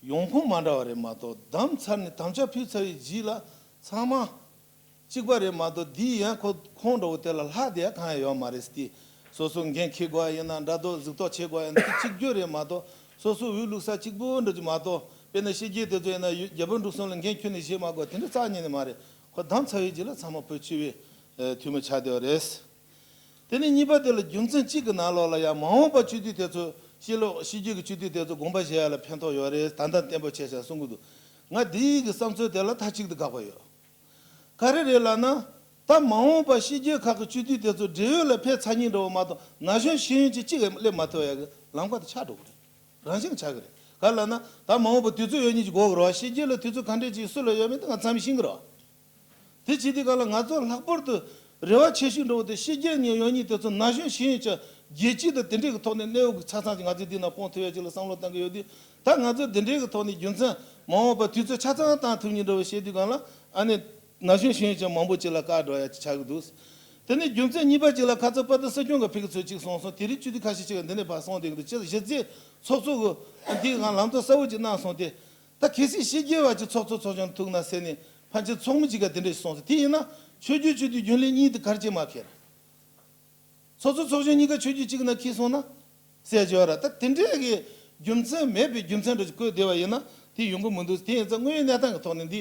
ཡོང་ཁུངས་མ་འདྲ་བ་རེད་མ་གཏོགས། བདམས་ཚར་ནས་དམ་བཅའ་ཕུལ་ཚར་བའི་རྗེས་ལ་ཚང་མ་གཅིག་པ་རེད་མ་གཏོགས། འདིའི་ཡང་ཁོ་ཁོང་འདྲ་བོ་དེ་ལ་ལྷག་བསྡད་ཡ་གང་ཡང་ཡོད་མ་རེད་ཟེར་ཏེ། སོ་སོ་འགན་འཁྱེར་དགོས་ཡ་ཡིན་ན། འདྲ་མདོག་གཟུགས་མདོག་བྱེད་དགོས་ཡ་ཡིན་ན། དེ་གཅིག་གྱུར་རེད་མ་གཏོགས། སོ་སོ་འོས་བླུག་ས་གཅིག་པུ་འདྲ་ཅིག་མ་གཏོགས། དཔེར་ན་ཕྱི་རྒྱལ་དེ་ཚོ་ཡིན་ན་ཡུ་རྒྱལ་པོ་འབྲུག་གསུམ་ལ་འགན་ཁྱོན་ནས་བཞེས་མ་དགོས་དེ་འདྲ་རྩ་ཉིད་ནས་མ་རེད། ཁོ་བདམས་ཚར་བའི་རྗེས་ལ་ཚང་མ་བོད་སྤྱི་པའི་འཐུས་མི་ཆགས་བསྡད་པ་རེད། དེ་ནས་གཉིས་པ་དེ་ལ་རྒྱུ་མཚན་གཅིག་གི་ནང་ལོགས་ལ་ཡང་མ་འོངས་པ་སྤྱི་འཐུས་དེ་ཚོ། ཕྱི་ལོགས་ཕྱི་རྒྱལ་གྱི་སྤྱི་འཐུས་དེ་ཚོ་དགོངས་པ་བཞེས་ཡ་ལ་ཕན་ཐོགས་ཡོད་རེད། ད་ལྟ་བརྟན་པོ་བྱས་ཤག་གསུང་གི་འདུག་ང་འདིའི་གི་བསམ་ཚུལ་དེ་ལ་མཐའ་གཅིག་ཏུ་དགག་པ་ཡོད། ག་རེ་རེད་ལབ་ན། ད་མ་འོངས་པ་ཕྱི་རྒྱལ་ཁག་གི་སྤྱི་འཐུས་དེ་ཚོ་བགྲེས་ཡོལ་ལ་ཕེབས་ཚར་མཁན་འདྲ་བོ་མ་གཏོགས། ན་གཞོན་ཤེས་ཡོན་ཅན་གཅིག་ཡང་སླེབས་མ་ཐུབ་ཡ་གི་ལམ་ཁ་དེ་ཆགས་འགྲོ་གི་རེད། རང་བཞིན་ཆགས་ཀྱི་རེད། ག་རེ་ལབ་ན། ད་མ་འོངས་པ་དུས་ཚོད་ཡོད་མཁན་ཅིག་དགོས་ཀྱི་རེད་བ། ཕྱི་རྒྱལ་ལ་དུས་ཚོད་ག་འདྲས་ཅིག་སུ་ལ་ཡོད་མེད་དེ་ང་ཚང་མས་ཤེས་ཀྱི་རེད་བ། དེ་བྱེད་དུས་ག་ལ་ང་ཚོ་ལྷག་པར་དུ་རེ་བ་ཆེ་ཤོས་འདྲ་བོ་དེ་ཕྱི་རྒྱལ་ནས་ཡོང་མཁན་དེ་ཚོ་ན་གཞོན་ཤེས་ཡོན་ཅན་རྒྱལ་སྤྱི་དང་དེ་འདྲས་ཀྱི་ཐོག་ནས་གནས་བབ་ཀྱི་ཆ་ཚང་ཅིག་ང་ཚོས་འདི་ན་སྤུངས་ཐུབ་ཡ་ཅིག་ལ་བསམ་བློ་གཏང་གི་ཡོད་དུས། ད་ང་ཚོས་འདི་འདྲས་ཀྱི་ཐོག་ནས་རྒྱུ་མཚན་མ་འོངས་པ་དུས་ཚོད་ཆ་ཚང་བཏང་ཐུབ་མཁན་འདྲ་བོ་བཤད་དུས་ག་ལ་ཨ་ནི་ན་གཞོན་ཤེས་ཡོན་ཅན་མང་པོ་ཅིག་ལ་བཀག་འགྲོ་ཡ་ཅིག་ཆགས་ཀྱི་འདུག་དེ་ནས་རྒྱུ་མཚན་གཉིས་པ་ཅིག་ལ་ཁ་ཚ་དཔལ་ལྡན་སྲིད་སྐྱོང་གིས་ཕེབས་ཀྱི་ཚོད་ཅིག་གསུངས་སོང་། དེ་རིང་སྤྱི་འཐུས་ཁ་ཤས་ཅིག་གིས་འདི་ནས་ཕར་གསུངས་བསྡད་ཀྱི་འདུག་སྤྱིར་གཞི་རྩའི་ཚོགས་གཙོ་གི་འདི་གང་ལམ་སྟོན་གསལ་བོ་ཅིག་གནང་སོང་སྟེ། ད་གལ་སྲིད་ཕྱི་རྒྱལ་བ་ཅིག་ཚོགས་གཙོ་ཚོགས་ཆུང་ཐུག་ན་ཟེར་ནས་ཕན་ཆད་ཚོགས་མི་ཅིག་ག་དེ་འདྲ་ཞིག་གསུངས་སོང་། དེ་ཡིན་ན་ཆོས་བརྒྱུད་སྤྱི་འཐུས་རྒྱུན་ལས་གཉིས་དེ་ག་རེ་བྱས་མ་ཁེལ། ཚོགས་གཙོ་ཚོགས་གཞོན་གཉིས་ཀ་ཆོས་བརྒྱུད་གཅིག་ན་ཁེལ་སོང་ན་ཟེར་བརྗོད་ར། ད་དེ་འདྲའི་གི་རྒྱུ་མཚན་མེད་པའི་རྒྱུ་མཚན་འདྲ་ཞིག་བཀོད་བསྡད་པ་ཡིན་ན་དེ་ཡོང་གི་མི་འདུག་དེ་ཡིན་ཙང་དངོས་ཡོད་གནས་སྟངས་ཀྱི་ཐོག་ནས་འདི་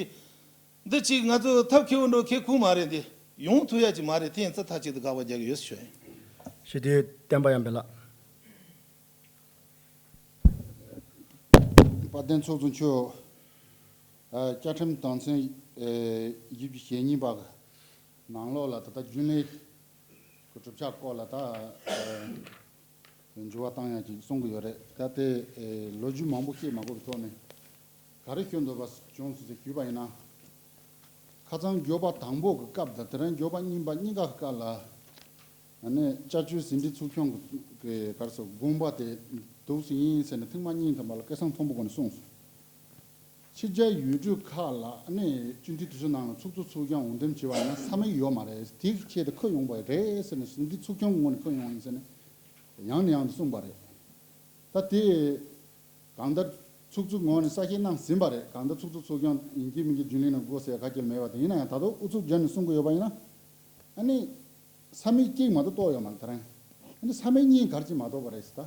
འདི་ཅིག་ང་ཚོ་ཐབས་མཁས་པོ་འགྲོ་མཁས་ཁུལ་མ་རེད། འདི་ཡོང་ཐུབ་ཡ་ཅིག་མ་རེད། དེ་ཡིན་ཙང་མཐའ་གཅིག་ཏུ་དགག་པ་རྒྱག་གི་ཡོད་ཞུ་ཡིན། ཞུ་དེ་བསྟན་པ་ཡར་འཕེལ་ལགས། དཔལ་ལྡན་ཚོགས་གཙོ་མཆོག་ཨ། བཅའ་ཁྲིམས་དོན་ཚན་ཨེ་བཞི་བཅུ་ཞེ་གཉིས་པ་གི་ནང་ལོགས་ལ་ད་ལྟ་རྒྱུན་ལས་ཀྱི་གྲུབ་ཆ་སྐོར་ལ་ད་ཨེ་འགྱུར་བ་བཏང་ཡག་ཅིག་གསུང་གི་ཡོད་རེད། ད་དེ་ཨེ་ལོ་རྒྱུས་མང་པོ་བཤད་མ་དགོས་པའི་ཐོག་ནས་ག་རེ་ཤོད་འདོད་པ་བྱུང་སོང་ཟེར་ཞུས་པ་ཡིན་ན། ཁ་སང་འགྱུར་བ་དང་པོ་གི་སྐབས་དང་དེ་རིང་འགྱུར་བ་གཉིས་པ་གཉིས་ཀ་གི་སྐབས་ལ། ཨ་ནི་བཅའ་བཅོས་ཟིན་བྲིས་ཚོགས་ཆུང་གི་གི་ག་རེ་ཟེར་དགོངས་པ་དེ་འདུག་སེ་ཡིན་ཟེར་ནས་ཐེངས་མ་གཉིས་ཐམ་པ་ལ་སྐད་གསང་མཐོན་པོ་སྒོ་ནས་གསུངས་སོང་། ཕྱི་རྒྱལ་ཡུལ་གྲུ་ཁག་ལ་ནི་སྤྱི་འཐུས་དེ་ཚོའི་ནང་ལ་ཚོགས་གཙོ་ཚོགས་རྒྱན་འོས་འདེམས་བྱས་པ་ཡིན་ན་ས་མིག་ཡོད་མ་རེད། དེའི་ཆེད་དུ་ཁུར་ཡོང་བ་རེད་ཟེར་ནས་འདི་ཚོགས་ཆུང་ངོས་ནས་ཁུར་ཡོང་ཡིན་ཟེར་ནས་ཡང་ནས་ཡང་དུ་གསུངས་པ་རེད། ད་དེ་གང་ལྟར་ཚོགས་གཙོ་ངོས་ནས་གསལ་བཤད་གནང་ཟིན་པ་རེད། གང་ལྟར་ཚོགས་གཙོ་ཚོགས་རྒྱན་ཡིན་གཅིག་མིན་གཅིག་རྒྱུན་ལས་ནང་དགོས་ཟེར་ཁ་སྐྱེལ་མེད་པ་དེ་ཡིན་ན་ཡང་ད་དུང་ཨུ་ཚུགས་བརྒྱབ་ནས་གསུང་གི་ཡོད་པ་ཡིན་ན་ཨ་ནི། ས་མིག་གཅིག་མ་གཏོགས་གཏོགས་ཡོད་མ་རེད་ད་རང་། ཨ་ནི་ས་མིག་གཉིས་ག་རེ་ཅིག་མ་གཏོགས་པ་རེད་ཟེར་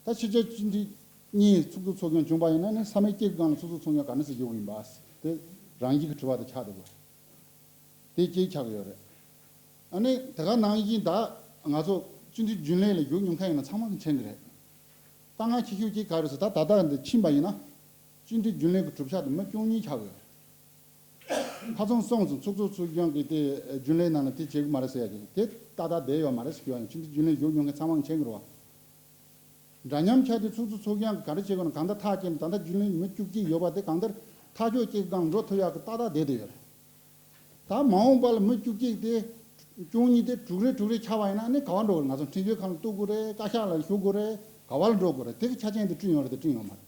ད། ད་ཕྱི་རྒྱལ་སྤྱི་འཐུས་གཉིས་ཚོགས་གཙོ་ཚོགས་རྒྱན་བྱུང་པ་ཡིན་ན་ནི་ས་མིག་གཅིག་སྒང་ལ་ཚོགས་གཙོ་ཚོགས་རྒྱན་ག་ནས་ཟེར་བཞུགས་ཡིན་པ་དེ་རང་ཉིད་ཀྱི་དྲི་བ་དེ་ཆགས་འདུག་གོ། དེ་གཅིག་ཆགས་ཡོད་རེད། ཨ་ནི་དེ་ག་ནང་བཞིན་ད་ང་ཚོ་སྤྱི་འཐུས་རྒྱུན་ལས་ལ་བཞུགས་མྱོང་མཁན་ཡིན་ན་ཚང་མ་གིས་མཁྱེན་གྱི་རེད། དཀའ་ངལ་ཆེ་ཤོས་གཅིག་ག་རེ་ཟེར་ད་ད་ལྟ་འདི་ཕྱིན་པ་ཡིན་ན་སྤྱི་འཐུས་རྒྱུན་ལས་ཀྱི་གྲུབ་ཆ་དེ་མི་བཅུ་གཉིས་ཆགས་ཡོད་རེད། ཁ་སང་སོང་ཙང་ཚོགས་གཙོ་ཚོགས་གཞོན་གྱི་དེ་རྒྱུན་ལས་ནང་ལ་དེ་བྱེད་གི་མ་རེད་ཟེར་ཡ་གི་དེ་ཏག་ཏག་བསྡད་ཡོད་མ་རེད་ཟེར་གི་ཡོད་ཡིན། ཕྱིན་ཆད་རྒྱུན་ལས་བཞུགས་མྱོང་མཁན་ཚང་མ་མཁྱེན་གི་རེད་བ། འདྲ་མཉམ་ཆགས་དུས་ཚོགས་གཙོ་ཚོགས་གཞོན་གྱི་ག་རེ་བྱེད་དགོས་ན་གང་ལྟར་ཐག་བཅད་ནས་ད་ལྟ་རྒྱུན་ལས་མི་བཅུ་གཅིག་ཡོད་པ་དེ་གང་ལྟར་ཐག་གཅོད་ཅིག་སྒང་འགྲོ་ཐུབ་ཡ་གི་ཏག་ཏག་བསྡད་དེ་ཡོད་རེད། ད་མ་འོངས་པ་ལ་མི་བཅུ་གཅིག་དེ་བཅུ་གཉིས་དེ་དྲུག་རེ་དྲུག་རེ་ཆགས་པ་ཡིན་ན་ནི་ག་བ་འགྲོ་གི་རེད། ང་ཚོ་ཁྲིམས་ཞིབ་ཁང་ལ་གཏུག་དགོས་རེད། བཀའ་ཤག་ལ་ཞུ་དགོས་རེད། ག་བ་ལ་འགྲོ་དགོས་རེད། དེ་གི་ཆ་རྐྱེན་དེ་བསྐྲུན་ཡོད་རེད་དེ་བསྐྲུན་ཡོད་མ་རེད།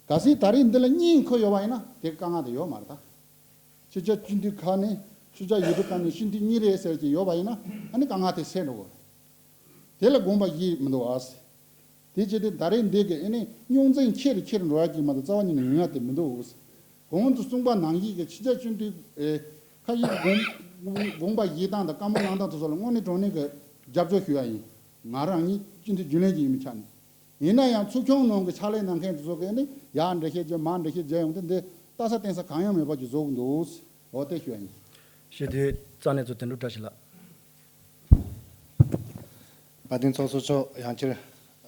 གལ་སྲིད་ད་རེས་འདི་ལ་གཉིས་འཁོད་ཡོད་པ་ཡིན་ན་དེ་དཀའ་ངལ་དེ་ཡོད་མ་རེད་ད། ཕྱི་རྒྱལ་སྤྱི་འཐུས་ཁག་ནས་ཕྱི་རྒྱལ་ཡུལ་གྲུ་ཁག་ནས་སྤྱི་འཐུས་གཉིས་རེད་ཟེར་གྱི་ཡོད་པ་ཡིན་ན་ཨ་ནི་དཀའ་ངལ་དེ་སེལ་འགྲོ་གི་རེད། དེ་ལ་དགོངས་པ་བཞེས་མི་འདུག་ཨ། དེ་བྱས་ཏེ་ད་རེས་འདི་གི་ཨ་ནི་རྙོག་འཛིང་ཆེ་རུ་ཆེ་རུ་འགྲོ་ཡ་གཅིག་མ་གཏོགས་རྩ་བ་ཉིད་ནས་ཡོང་ཡ་དེ་མི་འདུག་གོང་དུ་གསུངས་པ་ནང་བཞིན་གྱི་ཕྱི་རྒྱལ་སྤྱི་འཐུས་ཨེ་ཁ་ཤས་དགོངས་དགོངས་པ་བཞེས་སྟངས་དང་བཀའ་མོལ་གནང་སྟངས་དེ་ཚོ་ལ་དངོས་གནས་དྲང་གནས་ཀྱི་རྒྱབ་སྐྱོར་ཞུ་ཡ་ཡིན། ང་རང་ཉིད་སྤྱི་འཐུས་རྒྱུན་ལས་ཅིག་ཡིན་པའི་ཆ་ནས། ཡིན་ན་ཡང་ཚོགས་ཆུང་ནང་གི་ཕྱག་ལས་གནང་མཁན་དེ་ཚོ་གིས་ནི་ཡར་འགྲེལ་བཤད་བརྒྱབ་མར་འགྲེལ་བཤད་བརྒྱབ་ཡོང་དུས་འདི་ལྟ་ས་བསྟན་ས་གང་ཡང་མེད་པ་ཅིག་བཟོ་གི་འདུག་འོ་དེ་ཞུ་ཡ་ཡིན། ཞེས་དུས་རྩ་ནས་ཚོ་དོན་གྲུབ་བཀྲ་ཤིས་ལགས། དཔལ་ལྡན་ཚོགས་གཙོ་མཆོག་ཡང་བསྐྱར་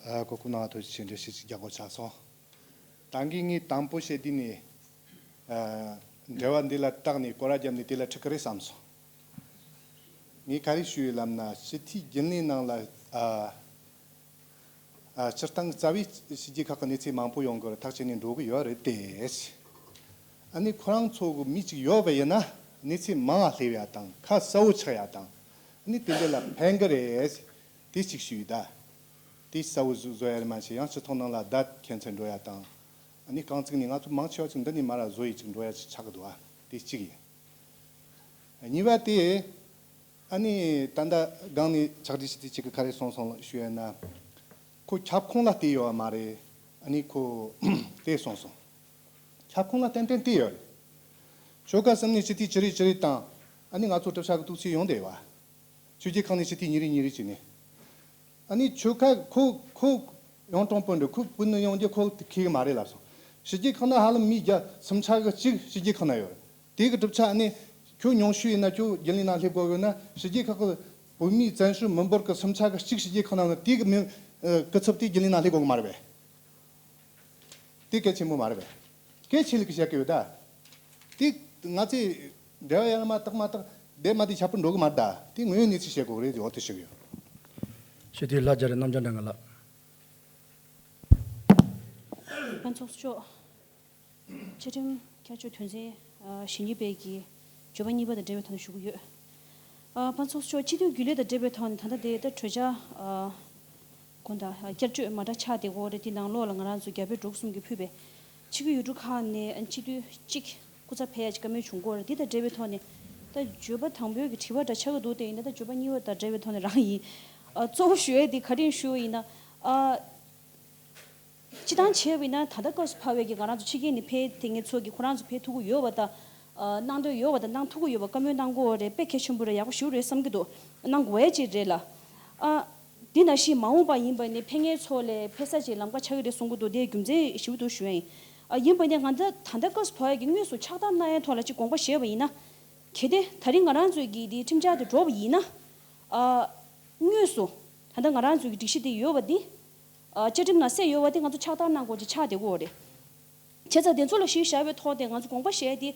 ཨ་གོ་སྐབས་གནང་བ་ཐུགས་རྗེ་ཆེ། འགྲེལ་བཤད་ཅིག་རྒྱག་དགོས་ཆགས་སོང་། ད་གིན་ངས་དང་པོ་བཤད་དུས་ནས་ཨ་འབྲེལ་བ་འདི་ལ་བཏགས་ནས་སྐོར་ར་བརྒྱབ་ནས་དེ་ལ་འགྲིག་གི་རེད་བསམ་སོང་། ངས་ག་རེ་ཞུ་ཡོད་ལབ་ན་སྤྱི་འཐུས་རྒྱུན་ལས་ནང་ལ་ཨ། ཨ། སྤྱིར་བཏང་རྩ་བའི་ཕྱི་རྒྱལ་ཁག་གི་གནས་ཚུལ་མང་པོ་ཡོང་གི་རེད། ཐག་བཅད་ནས་འགྲོ་གི་ཡོད་རེད་དེ། ཨ་ནི་ཁོ་རང་ཚོ་གི་མི་གཅིག་ཡོད་པ་ཡིན་ན་གནས་ཚུལ་མང་བ་སླེབས་ཡ་དང་ཁ་གསལ་བོ་ཆགས་ཡ་དང་། ཨ་ནི་དེ་འདྲ་ལ་ཕན་གི་རེད། དེ་གཅིག་ཞུས་ད། དེ་གསལ་བོ་བཟོ་བཟོ་ཡ་རེད་མ་ཤེས་ཡང་སྤྱི་ཚོགས་ནང་ལ་བརྡ་ཁྱད་མཚར་འགྲོ་ཡ་དང་། ཨ་ནི་རྐང་བཙུགས་ནས་ང་ཚོ་མང་ཆེ་བ་ཅིག་འདི་ནས་མར་བཟོ་ཡི་ཅིག་འགྲོ་ཡ་ཅིག་ཆགས་གི་འདུག་ཨ། དེ་གཅིག་ཡིན། གཉིས་པ་དེ། ཨ་ནི་ད་ལྟ་སྒང་ནས་ཕྱག་བྲིས་ཞུ་དུས་གཅིག་གི་ག་རེ་གསུངས་སོང་ཞུ་ཡ་ན། ཁོ་ཁྱབ་ཁོངས་ལ་བལྟས་ཡོད་པ་མ་རེད། ཨ་ནི་ཁོ་དེ་གསུངས་སོང་། ཁྱབ་ཁོངས་ལ་ཏན་ཏན་བལྟས་ཡོད་རེད། ཆོལ་ཁ་གསུམ་ནས་སྤྱི་འཐུས་ཅི་རིགས་ཅི་རིགས་དང་། ཨ་ནི་ང་ཚོ་གྲུབ་ཆ་གི་གཏུག་ཚུལ་ཡོང་བསྡད་ཡོད་པ། ཆོས་བརྒྱུད་ཁག་ནས་སྤྱི་འཐུས་ཉིས་རེ་ཉིས་རེ་བྱས་ནས། ཨ་ནི་ཆོལ་ཁ་ཁོ་ཁོ་ཡང་དྲང་པོ་འདྲ་ཁོ་བོད་ནས་ཡོང་རྒྱུ་ཁོ་ཁེ་གི་མ་རེད་ལབ་སོང་། ཕྱི་རྒྱལ་ཁག་ན་ཧ་ལམ་མི་བརྒྱ་སུམ་ཆ་གི་གཅིག་ཕྱི་རྒྱལ་ཁག་ན་ཡོད་རེད། དེ་གི་གྲུབ་ཆ་ཨ་ནི་ཁྱོད་ཉུང་ཤོས་ཡིན་ན་ཁྱོད་རྒྱུན་ལས་ནང་སླེབས་དགོས་ཡོད་ན་ཕྱི་རྒྱལ་ཁག་གི་བོད་མིའི་བཙན་བྱོལ་མི་འབོར་གི་སུམ་ཆ་གི་གཅིག་ཕྱི་རྒྱལ་ཁག་ན་ཡོད་ན་དེ་གི་མི་སྐུ་ཚབ་དེ་རྒྱུན་ལས་ནང་སླེབས་དགོས་གི་མ་རེད་པས། དེ་གལ་ཆེན་པོ་མ་རེད་པས། གལ་ཆེ་ལ་གི་བཤད་གི་ཡོད་ད། དེ་ང་ཚོས་འབྲེལ་བ་ཡང་མ་བཏགས་མ་བཏགས་བསྡད་མ་དེ་ཁྱབ་པར་འགྲོ་གི་མ་རེད་ད། དེ་དངོས་ཡོད་གནས་ཚུལ་བཤད་དགོས་རེད་དེ་འོ་དེ་བཤད་གི་ཡོད། ཞུ་དེ་ལ་རྒྱ་རི་རྣམ་རྒྱལ་འདྲ་ང་ལ། ཕན་ཚོགས་ཤོག་བཅའ་ཁྲིམས་བསྐྱར་བཅོས་དོན་ཚན་ཞེ་གཉིས་པའི་གི་བརྗོད་པ་གཉིས་པ་དང་འབྲེལ་བའི་ཐོག་ནས་ཞུ་གི་ཡོད། ཕན་ཚོགས་ཤོག་སྤྱི་འཐུས་རྒྱུན་ལས་དང་འབྲེལ་བའི་ཐོག་ནས་ད་ལྟ་དེ་ལྟར་གྲོས་འཆར་དགོངས་དག་བསྐྱར་བཅོས་མ་འདྲ་ཆགས་བསྡད་ཀྱི་ཡོད་རེད། དེ་ནང་ལོགས་ལ་ང་རང་ཚོ་རྒྱ་བོད་འབྲུག་གསུམ་གྱི་ཕུད་པའི་ཕྱི་རྒྱལ་ཡུལ་གྲུ་ཁག་ནས་སྤྱི་འཐུས་གཅིག་སྐུ་ཚབ་ཕེབས་ཡ་ཅིག་བཀའ་མོལ་བྱུང་ཀྱི་ཡོད་རེད། དེ་དང་འབྲེལ་བའི་ཐོག་ནས་ད་བརྗོད་པ་དང་པོའི་གི་དྲི་བ་འདྲ་ཆགས་ཀྱི་འདུག་དེ་ཡིན་ན་ད་བརྗོད་པ་གཉིས་པ་དང་འབྲེལ་བའི་ཐོག་ནས་རང་ཡིན། གཙོ་བོ་ཞུ་ཡ་དེ་ག་རེ་ཞུ་ཡ་ཡིན་ན། སྤྱིར་བཏང་བྱས་པ་ཡིན་ན་ད་ལྟ་སྐབས་སུ་བབས་པའི་གི་ང་རང་ཚོ་ཕྱི་རྒྱལ་ནས་ཕེབས་བསྡད་མཁན་ཚོ་གིས་ཁོ་རང་ཚོ་ཕེབས་ཐུབ་ཀྱི་ཡོད་པ་དང་། གནང་འདོད་ཡོད་པ་དང་གནང་ཐུབ་ཀྱི་ཡོད་པ་བཀའ་མོལ་གནང་གི་ཡོད་རེད། དཔེ་གལ་ཆེན་པོ་རེད། ཡག་པོ་ཞེ་པོ་རེད་བསམ་གྱི་འདུག་གནང་དགོས་ཡ་ཅིག་རེད་ལ། ཨ། འདི་ནང་བཞིན་མ་འོངས་པ་ཡིན་པ་ནི་ཕེབས་མཁན་ཚོ་ལ་ཕེབས་ས་ཅིག་ལམ་ཁ་ཆགས་ཀྱི་རེད་གསུང་གི་འདུག་དེ་རྒྱུ་མཚན་ཞེ་པོ་འདུག་ཞུ་ཡ་ཡིན། ཨ། ཡིན་པ་ནི་ང་ཚོ་ད་ལྟ་སྐབས་སུ་བབས་ཡ་གི་དངོས་སུ་ཕྱག་བསྟར་གནང་ཡའི་ཐོག་ལ་ཅིག་དགོངས་པ་བཞེས་པ་ཡིན་ན། གལ་ཏེ་ད་རིང་ང་རང་ཚོའི་གི་འདི་ཁྲིམས་འཆར་དེ་འགྲོ་བ་ཡིན་ན། ཨ། དངོས་སུ་ད་ལྟ་ང་རང་ཚོའི་གི་སྒྲིག་གཞི་དེ་ཡོད་པ་འདི། ཨ། བཅའ་ཁྲིམས་ནང་གསལ་ཡོད་པ་དེ་ང་ཚོ་ཕྱག་བསྟར་གནང་དགོས་ཀྱི་ཆགས་བསྡད་ཀྱི་ཡོད་རེད། བྱས་ཙང་དེ་ཚོ་ལ་གཞི་བཞག་པའི་ཐོག་དེ་ང་ཚོ་དགོངས་པ་བཞེས་ཏེ་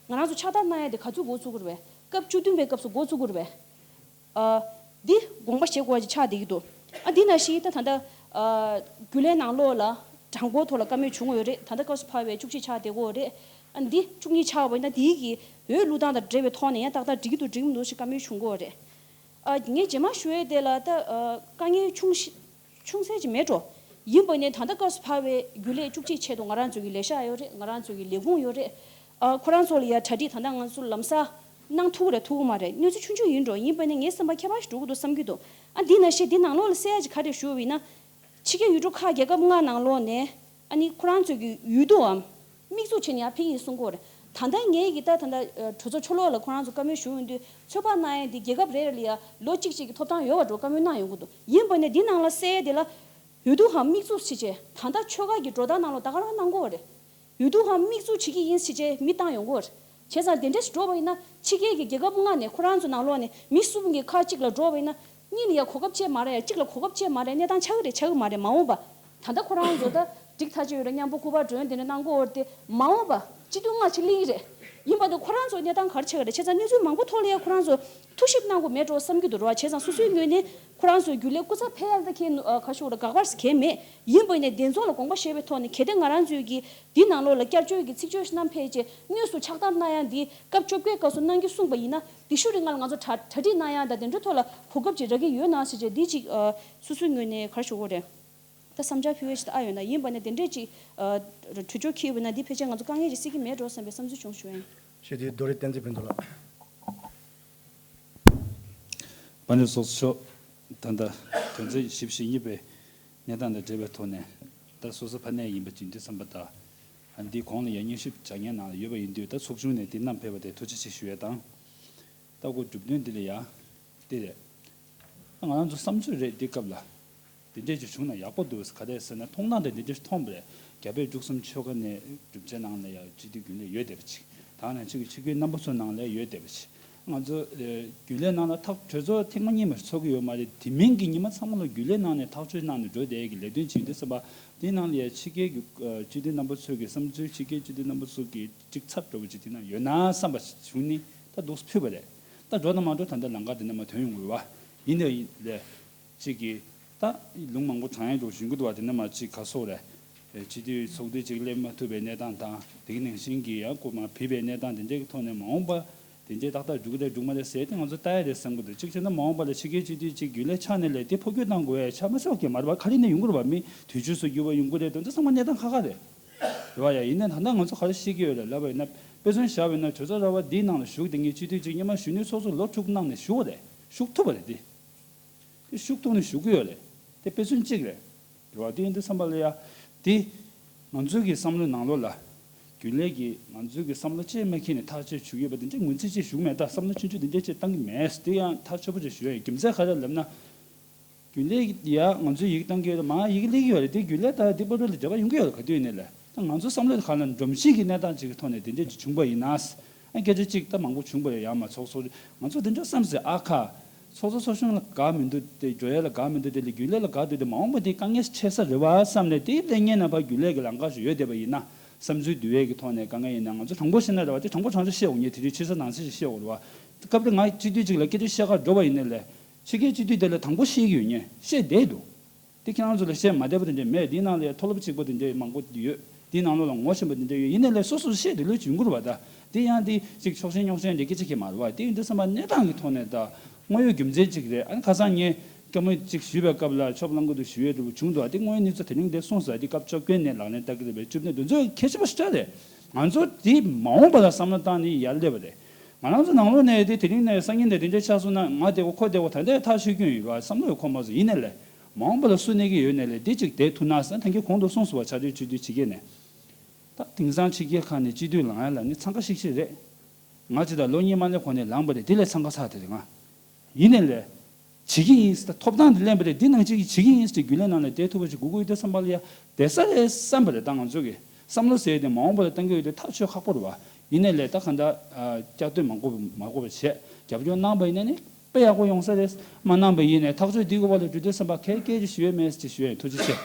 ང་རང་ཚོ་ཕྱག་བསྟར་གནང་ཡ་དེ་ག་ཚོད་འགོ་ཚུགས་ཀྱི་རེད་པས། སྐབས་བཅུ་བདུན་པའི་སྐབས་སུ་འགོ་ཚུགས་ཀྱི་རེད་པས། ཨ། འདི་དགོངས་པ་བཞེས་དགོས་ཀྱི་ཆགས་བསྡད་ཀྱི་འདུག་ཨ། འདི་ནང་བཞིན་ད་ད་ལྟ་ཨ། རྒྱུན་ལས་ནང་ལོགས་ལ་གྲངས་འབོར་ཐོག་ལ་བཀའ་མོལ་བྱུང་ཡོད་རེད། ད་ལྟ་སྐབས་སུ་བབས་པའི་བཅུ་གཅིག་ཆགས་བསྡད་ཀྱི་ཡོད་རེད། ཨ། འདི་བཅུ་གཉིས་ཆགས་པ་ཡིན་ན་དེའི་གི་འོས་བླུག་སྟངས་དང་འབྲེལ་བའི་ཐོག་ནས་ཡང་ཏག་ཏག་འགྲིག་གི་འདུག་འགྲིག་གི་མི་འདུག་ཞེས་བཀའ་མོལ་བྱུང་ཡོད་རེད། ཨ། ངས་རྗེས་མ་ཞུ་ཡས་དེ་ལ་ད་ཨ། དཀའ་ངལ་ཆུང་ཤི- ཆུང་ཟད་ཅིག་མེད་འགྲོ། ཡིན་པ་ནས་ད་ལྟ་སྐབས་སུ་བབས་པའི་རྒྱུན་ལས་བཅུ་གཅིག་ཆེད་དུ་ང་རང་ཚོ་གི་ལས་ཤག་ཡོད་རེད། ང་རང་ཚོ་གི་ལས་ཁུངས་ཡོད་རེད། ཨ། ཁོ་རང་ཚོ་ལ་ཡ་གྲ་སྒྲིག་ད་ལྟ་ང་ཚོ་ལམ་སང་གནང་ཐུབ་རེད་ཐུབ་ཀྱི་མ་རེད། གནས་ཚུལ་ཆུང་ཆུང་ཡིན་འགྲོ། ཡིན་པ་ནས་ངའི་སེམས་པ་ཁྱད་པར་ཞིག་འགྲོ་གི་འདུག་བསམ་གྱི་འདུག་ཨ། འདི་ནང་བཞིན་འདི་ནང་ལོགས་ལ་གསལ་ཡ་ཅིག་ག་རེ་ཞུ་བ་ཡིན་ན། ཕྱི་རྒྱལ་ཡུལ་གྲུ་ཁག་རྒྱལ་ཁབ་ལྔ་ནང་ལོགས་ནས་ཨ་ནི་ཁོ་རང་ཚོ་གི་འོས་བསྡུའམ་དམིགས་འཛུགས་བྱས་ནས་ཡར་ཕེབས་ཡིན་གསུང་གི་ཡོད་རེད། ད་ལྟ་ངས་ཀྱི་ད་ད་ལྟ་གྲོས་ཚོགས་ཕྱི་ལོགས་ལ་ཁོ་རང་ཚོ་བཀའ་མོལ་ཞུ་ཡོང་དུས་ཚོད་དཔག་གནང་ཡ་འདི་རྒྱལ་ཁབ་རེ་རེ་ལ་ཡ་ལོ་གཅིག་གཅིག་གི་ཐོབ་ཐང་ཡོད་པ་འགྲོ་བཀའ་མོལ་གནང་ཡོང་གི་འདུག་ཡིན་པ་ནས་འདི་ནང་ལ་གསལ་ཡ་དེ་ལ་འོས་བསྡུའམ་དམིགས་འཛུགས་བྱས་བྱས་ད་ལྟ་ཆོལ་ཁ་གི་འགྲོ་སྟངས་ནང་ལོགས་ད་ག་རང་གནང་གི་ཡོད་རེད། འོས་བསྡུའམ་དམིགས་འཛུགས་བྱེད་ཀྱི་ཡིན་ཟེར་བྱས་མི་བཏང་ཡོང་གི་ཡོད་རེད། བྱས་ཙང་དེ་འདྲ་ཞིག་འགྲོ་བ་ཡིན་ན་ཕྱི་རྒྱལ་གྱི་རྒྱལ་ཁབ་ལྔ་ནས་ཁོ་རང་ཚོ་ནང་ལོགས་ནས་མི་གསུམ་གྱི་ཁ་གཅིག་ལ་འགྲོ་བ་ཡིན་ན་གཉིས་ལ་ཡ་གོ་སྐབས་བཅས་མ་རེད། ཡ་གཅིག་ལ་གོ་སྐབས་བཅས་མ་རེད། གནས་སྟངས་ཆགས་ཀྱི་རེད་ཆགས་ཀྱི་མ་རེད། མ་འོངས་པ་ད་ལྟ་ཁོ་རང་ཚོ་ད་འགྲིག་ཐག་ཆོད་ཡོད་རེད། མཉམ་པོ་སྐུ་པར་སྒྲོན་དེ་འདྲ་གནང་གི་ཡོད་རེད་དེ། མ་འོངས་པ་སྤྱི་འཐུས་ལྔ་ཅིག་སླེབས་ཀྱི་རེད། ཡིན་པ་འདི་ཁོ་རང་ཚོ་གནས་སྟངས་ག་རེ་ཆགས་ཀྱི་རེད། བྱས་ཙང་གནས་ཚུལ་མང་པོ་ཐོག་ལ་ཡ་ཁོ་རང་ཚོ་ཐུགས་ཞིབ་གནང་དགོས་མེད་འགྲོ་བསམ་གྱི་འདུག་རེད་བ། བྱས་ཙང་སོ་སོའི་ངོས་ནས་ཁོ་རང་ཚོའི་རྒྱུན་ལས་སྐུ་ཚབ་ཕེབས་ཡ་ལ་ད་ཁྱེད་ཨ་ག་ཞུ་དགོས་རེད། དགག་པ་གང་ཡང་མེད། ཡིན་པ་ཡིན་ནའི་དེ་ཚོ་ལ་དགོངས་པ་བཞེས་པའི་ཐོག་ནས་གལ་ཏེ་ང་རང་ཚོའི་གི་འདི་ནང་ལོགས་ལ་བསྐྱར་བཅོས་ཀྱི་ཚིག་བརྗོད་ཞིག་བསྣམས་ཕེབས་རྗེས་དངོས་སུ་ཕྱག་བསྟར་གནང་ཡ་འདི་སྐབས་བཅོ་བརྒྱད་སྐབས་སུ་གནང་རྒྱུ་གསུངས་པ་ཡིན་ན་དེ་ཤུགས་རིང་ང་ལ་ང་ཚོ་གྲ་གྲ་སྒྲིག་གནང་ཡ་དང་དེ་འདྲའི་ཐོག་ལ་གོ་སྐབས་ཅིག་རག་གི་ཡོད་ན་ཟེར་བྱས་འདི་ཅིག་ཨ་སོ་སོའི་ངོས་ནས་ག་རེ་ཞུ་དགོས་རེད། ད་བསམ་འཆར་ཕུལ་བའི་ཞིག་ད་ཨ་ཡོད་ན། ཡིན་པ་ནས་དེ་འདྲས་ཅིག་ཨ་གྲོས་ཆོད་འཁྱེར་བ་ན་འདི་ཕལ་ཆེར་ང་ཚོ་དཀའ་ངལ་ཅིག་སེལ་གྱི་མེད་འགྲོ་བསམ་པའི་བསམ་ཚུལ་བྱུང་ཞུ་ཡིན། ཞུ་དེ་རྡོ་རི་བསྟན་འཛིན་བོད་མདོ་ལགས། དཔལ་འབྱོར་ཚོགས་གཙོ་མཆོག་ད་ལྟ་དོན་ཚན་བཞི་བཅུ་ཞེ་གཉིས་པའི་གནས་སྟངས་དང་འབྲེལ་བའི་ཐོག་ནས་ད་སོ་སོ་ཕ་ནས་ཡིན་པ་ཅིག་འདི་བསམ་པ་དང་། ཨ་འདི་གོང་ལ་ཡ་མཉམ་ཞིབ་བྱ་མཁན་ནང་ལ་ཡོད་པ་ཡིན་དུས་ད་ཚོགས་ཆུང་ནས་འདི་བསྣམས་ཕེབས་པ་དེ་ཐུགས་རྗེ་ཆེ་ཞུ་ཡས་དང་། ད་ཁོ་གྲུབ་དོན་འདི་ལ་ཡ། འདི་རེད། ང་རང་ཚོ་བསམ་ཚུལ་རེད་འདི་སྐབས་ལ། འདི་འདྲས་ཅིག་བྱུང་ན་ཡག་པོ་འདུག་ག་རེ་ཟེར་ན་མཐོང་སྟངས་དེ་འདི་འདྲས་མཐོང་པ་རེད། རྒྱ་བལ་འབྲུག་གསུམ་ཆོལ་ཁ་ནས་གྲུབ་ཆའི་ནང་ལ་ཡ་སྤྱི་འཐུས་རྒྱུན་ལས་ཡོད་བསྡད་པ་ཅིག་ད་ནང་ཆོས་ཀྱི་ཆོས་བརྒྱུད་རྣམ་པ་ཚོ་ནང་ལ་ཡོད་བསྡད་པ་ཅིག་ང་ཚོ་རྒྱུན་ལས་ནང་ལ་ཐག་གྲོས་ཚོགས་ཐེངས་མ་གཉིས་མ་ཚོགས་ཀྱི་ཡོད་མ་རེད། དེ་མིན་གྱི་ཉི་མ་ཚང་མ་ལ་རྒྱུན་ལས་ནང་ནས་ཐག་གཅོད་གནང་ནས་འགྲོ་བསྡད་ཀྱི་ལས་དོན་ཅིག་འདི་བསམ་པ། དེའི་ནང་ལ་ཡ་ཕྱི་རྒྱལ་གྱི་སྤྱི་འཐུས་རྣམ་པ་ཚོས་ཀྱི་བསམ་ཚུལ་ཕྱི་རྒྱལ་སྤྱི་འཐུས་རྣམ་པ་ཚོ་གི་གཅིག་ཚབ་འགྲོ་བ་ཅིག་དེ་ན་ཡོད་ན་བསམ་པ་བྱུང་ནི་ད་འདུག་ཕུལ་བ་རེད། ད་འགྲོ་ན་མ་འགྲོ་ད་ལྟ་ལམ་ཁ་དེ་ནས་མ་ཐོན་ཡོང་དགོས་བ། ཡིན་ནའི་ལས་གཅིག་གིས་ད་ལུང་མང་པོ་དྲང་ཡ་འགྲོ་བཞིན་གྱི་འདུག་བ། དེ་ནས་མ་གཅིག་ག་སོགས་རེད། སྤྱི་འཐུས་ཚོགས་འདུ་གཅིག་སླེབས་མ་ཐུབ་པའི་གནས་སྟངས་དང་དེ་གི་ནང་བཞིན་གྱི་ཡང་སྐུ་མ་ཕེབས་པའི་གནས་སྟངས་དེ་འདྲའི་ཐོག་ནས་མ་འོངས་པ་དེ་འདྲའི་ཏག་ཏག་འགྲུབ་ཀྱི་རེད་འགྲུབ་མ་རེད་ཟེར་ཏེ་ང་ཚོ་ལྟ་ཡ་རེད་བསམ་གྱི་འདུག་གཅིག་བྱས་ན་མ་འོངས་པ་ལ་ཕྱི་རྒྱལ་སྤྱི་འཐུས་གཅིག་རྒྱུན་ལས་ཆགས་ནས་ལས་དེ་འཕོ་འགྱུར་གཏང་དགོས་ཡ་ཆ་མ་ཆོག་གི་མ་རེད་བ། ག་རེ་ནས་ཡོང་གི་རེད་བ། མི་དུས་ཆོས་སུ་འགྱུར་བ་ཡོང་གི་རེད་དོན་དུ་ཚང་མ་གནས་སྟངས་ཁག་ཁག་རེད། རེད་བ། ཡ་ཡིན་ནའི་ད་ལྟ་ང་ཚོ་ག་རེ་ཤེས་ཀྱི་ཡོད་རེད་ལབ་པ་ཡིན་ན། དཔེ་མཚོན་བཞག་པ་ཡིན་ན་གྲོས་ཚོགས་ར་བ་འདིའི་ནང་ལ་བཞུགས་བསྡད་མཁན་སྤྱི་འཐུས་གཅིག་སྔོན་མ་གཞོན་ནུའི་ཚོགས་གཙོ་ལོ་དྲུག་གནང་ནས་བཞུགས་པ་རེད། བཞུགས་ཐུབ་པ་རེད་དེ། དེ་བཞུགས་ཐུབ་ནས་བཞུགས་ཀྱི་ཡོད་རེད། དེ་དཔེ་མཚོན་གཅིག་རེད། རེད་བ། དེ་ཡིན་དུས་བསམ་པ་ལ་ཡ། དེ་ང་ཚོའི་གི་བསམ་བློའི་ནང་ལོགས་ལ། རྒྱུན་ལས་ཀྱིས་ང་ཚོའི་གི་བསམ་བློ་ཅིག་མ་འཁྱེར་ནས་ཐག་གཅོད་བྱེད་ཀྱི་ཡོད་པ་དེ་འདྲའི་ངོས་འཛིན་ཅིག་ཞུ་གི་མེད། ད་བསམ་བློ་ཆུང་ཆུང་དེ་འདྲའི་ཅིག་བཏང་གི་མེད། དེ་ཡང་ཐག་ཆོད་པོ་ཅིག་ཞུ་ཡ་ཡིན། རྒྱུ་མཚན་ག་རེ་ལབ་ན། རྒྱུན་ལས་ཀྱིས་ཡ་ང་ཚོས་ཡི་གེ་བཏང་གི་ཡོད་རེད། མར་ཡི་གེ་སླེབས་ཀྱི་ཡོད་རེད། དེ་རྒྱུན་ལས་ད་འདི་པོ་ཏོ་ལ་འབྲེལ་བ་ཡོང་གི་ཡོད་རེད། ག་དུས་ཡིན་ནའི་ལས། ད་ང་ཚོ་བསམ་བློ་ག་ལ་སྒྲོམ་གཞི་གི་གནས་སྟངས་ཅིག་གི་ཐོག་ནས་དེ་འདྲས་ཅིག་བྱུང་པ་ཡིན་ན། ཨ་སྐད་ཆ་གཅིག་ད་མང་པོ་བྱུང་པ་རེད། ཡང་མ་ཚོགས་ཚོགས་ང་ཚོ་དེ་འདྲ་བསམ་སྲིད། ཨ་ཁ། ཚོགས་གཙོ་ཚོགས་གཞོན་ལ་དགའ་མི་འདུག་དེ་འགྲོ་ཡ་ལ་དགའ་མི་འདུག་དེ་ལས་རྒྱུན་ལས་ལ་དགའ་འདུག་དེ་མ་འོངས་པ་དེ་དཀའ་ངལ་ཆེ་ས་རེད་བ་བསམ་ནས་དེ་ལས་ངན་ན་ཕར་རྒྱུན་ལས་ཀྱི་ལམ་ཁ་ཞིག་ཡོད་བསྡད་པ་ཡིན་ན། བསམ་ཚུལ་བསྡུ་ཡས་ཀྱི་ཐོག་ནས་དཀའ་ངལ་ཡིན་ན་ང་ཚོ་དྲང་པོ་བཤད་ན་རེད་བ། དེ་དྲང་པོ་དྲང་ཆ་བཤད་འོང་ངེས། དེ་དུས་ཕྱི་ས་ནང་ས་ཞིག་བཤད་འོང་རེད་བ། སྐབས་དེ་ང་སྤྱི་འཐུས་གཅིག་ལ་སྐད་ཆ་བཤད་གར་འགྲོ་བ་ཡིན་ནའི་ལས། ཕྱི་རྒྱལ་སྤྱི་འཐུས་དེ་ལ་དང་པོ་བཤད་ཀྱི་ཡོད་ངེས། བཤད་བསྡད་འདུག་དེ་ཁྱེད་རང་ཚོ་ལ་བཤད་མ་བསྡད་པ་དེ་འདྲ་མེད། དེའི་ནང་ལ་ཡ་མཐོ་སློབ་གཅིག་པ་དེ་འདྲ་མང་པོ་ཡོད། དེའི་ནང་ལོགས་ལ་ངོ་ཤེས་པ་དེ་འདྲ་ཡོད། ཡིན་ནའི་ལས་སོ་སོ་བཤད་དེ་ལོས་བྱུང་གི་རེད་བ། ད་དེ་ཡང་དེ་ཅིག་ཕྱོགས་ཞེན་རྙོག་ཞེན་འདྲ་སྐད་ཆ་གང་ཡང་མ་རེད་བ། དེ་ཡིན་དུས་ཙམ་པ་གནས་སྟངས་ཀྱི་ཐོག་ནས་ད་དངོས་ཡོད་རྒྱུ་མཚན་ཅིག་རེད། ཨ་ནི་ཁ་སང་ངས་བཀའ་མོལ་ཅིག་ཞུས་པའི་སྐབས་ལ་ཆོབ་གླང་གི་འདུག་ཞུ་ཡས་འདྲ་བོ་བྱུང་འདུག་ཨ་དེ་དངོས་ཡོད་གནས་ཚུལ་དེ་རིང་དེ་གསུངས་སོང་། ཨ་དེ་སྐབས་བཅོ་བརྒྱད་ནས་ལག་ལེན་བསྟར་གྱི་རེད་པས། བཅུ་བདུན་དེ་ཚོ་གལ་ཆེན་པོ་ཞིག་རེད། ང་ཚོ་དེ་མ་འོངས་པ་ལ་བསམ་བློ་བཏང་ནས་ཡར་སླེབས་པ་རེད། ང་རང་ཚོ་ནང་ལོགས་ནས་དེ་དེ་རིང་ནས་སང་ཉིན་ནས་དེ་འདྲ་ཆགས་སོང་ན་ང་བདེ་བོ་ཁོ་བདེ་བོ་ད་ལྟའི་ཐག་ཆོད་རྒྱུ་ཡིན་ར་བསམ་བློ་ཡོད་ཁོ་མ་སོང་། ཡིན་ནའི་ལས་མ་འོངས་པ་ལ་སུ་གནས་ཀྱི་ཡོད་ནའི་ལས་དེ་གཅིག་བསྡད་ཐུབ་ན་བསམ། ད་གིན་གོང་དུ་གསུངས་སོང་བ། ཕྱག་སྦྲེལ་སྤྱི་འཐུས་ཕྱི་རྒྱལ་ནས་ད་དེང་སང་ཕྱི་རྒྱལ་ཁག་ནས་སྤྱི་འཐུས་ལངས་ཡ་ལ་ནི་འཚང་ཁ་ཤིག་ཤིག་རེད། ང་ཅི་ད་ལོ་གཉིས་མ་ལས་གོང་ནས་ལངས་པ་རེད། དེ་ལས་འཚང་ཁ་ཚ་དེ་རེད་ང་། ཡིན་ནའི་ལས། བྱེད་ཀྱི་ཡིན་ཟེར། ཐོབ་ཐང་དེ་ལེན་པ་རེད། འདི་ནང་བཞིན་གྱི་བྱེད་ཀྱི་ཡིན་ཟེར། རྒྱུན་ལས་ནང་ལ་བསྡད་ཐུབ་པ་ཞིག་དགོས་ཀྱི་ཡོད་དེ་བསམ་པ་ལ་ཡ་བསྡད་ས་རེད་བསམ་པ་རེད། ད་ང་ཚོ་གི་བསམ་བློ་ཟེར་ཡ་དེ་མ་འོངས་པ་ལ་གཏང་གི་ཡོད་དེ་ཐག་ཆོད་ཁག་པོ་རེད་བ། ཡིན་ནའི་ལས་ད་གང་ལྟར་བསྐྱར་ཟློས་མ་དགོས་པ་མ་དགོས་པ་བྱས་རྒྱབ་སྐྱོར་གནང་པ་ཡིན་ན་ནི་དཔེ་ཡག་པོ་ཡོང་ས་རེད། མ་གནང་པ་ཡིན་ནའི་ཐག་ཆོད་འདི་དགོས་པ་ལ་འགྲོ་དུས་བསམ་པ་གལ་སྐད་ཅིག་ཞུ་ཡས་མེད་ཟེར་ཞུ་ཡས། ཐུགས་རྗེ་ཆེ།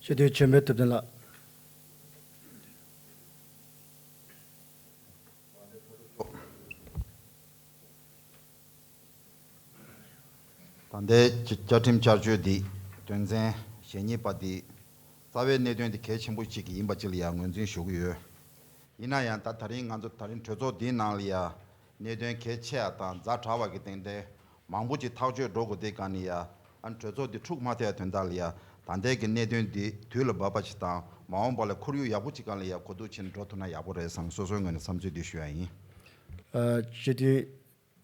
ཆེ་བསྟོད་ཆེན་པོའི་ཐུབ་བསྟན་ལགས། ད་ལྟའི་བཅའ་ཁྲིམས་བསྐྱར་བཅོས་འདི་དོན་ཚན་ཞེ་གཉིས་པ་འདི་རྩ་བའི་གནད་དོན་འདི་གལ་ཆེན་པོ་གཅིག་ཡིན་པ་གཅིག་ལ་ཡང་ངོས་འཛིན་ཞུ་གི་ཡོད། ཡིན་ན་ཡང་ད་ད་རིང་ང་ཚོ་ད་རིང་གྲོས་ཚོགས་འདིའི་ནང་ལ་ཡང་གནད་དོན་གལ་ཆེ་བ་དང་ཛ་དྲག་པ་གི་སྟེང་དེ་མང་པོ་ཅིག་ཐག་གཅོད་འགྲོ་དགོས་དེ་ག་ནི་ཡ་ཨ་གྲོས་ཚོགས་འདི་འཁྲུག་མ་ཐེབས་དོན་དག་ལ་ཡ་ ད་ལྟའི་གི་གནད་དོན་འདི་དུས་ལ་བབ་པ་ཞིག་དང་མ་འོངས་པ་ལ་ཁོར་ཡུག་ཡག་པོ་ཅིག་སྒང་ལ་ཡ་གོ་བསྡུར་བྱས་ནས་འགྲོ་ཐུབ་ན་ཡག་པོ་རེད་བསམ། སོ་སོའི་ངོས་ནས་བསམ་ཚུལ་འདི་ཞུ་ཡ་ཡིན། ཨ། སྤྱི་འཐུས་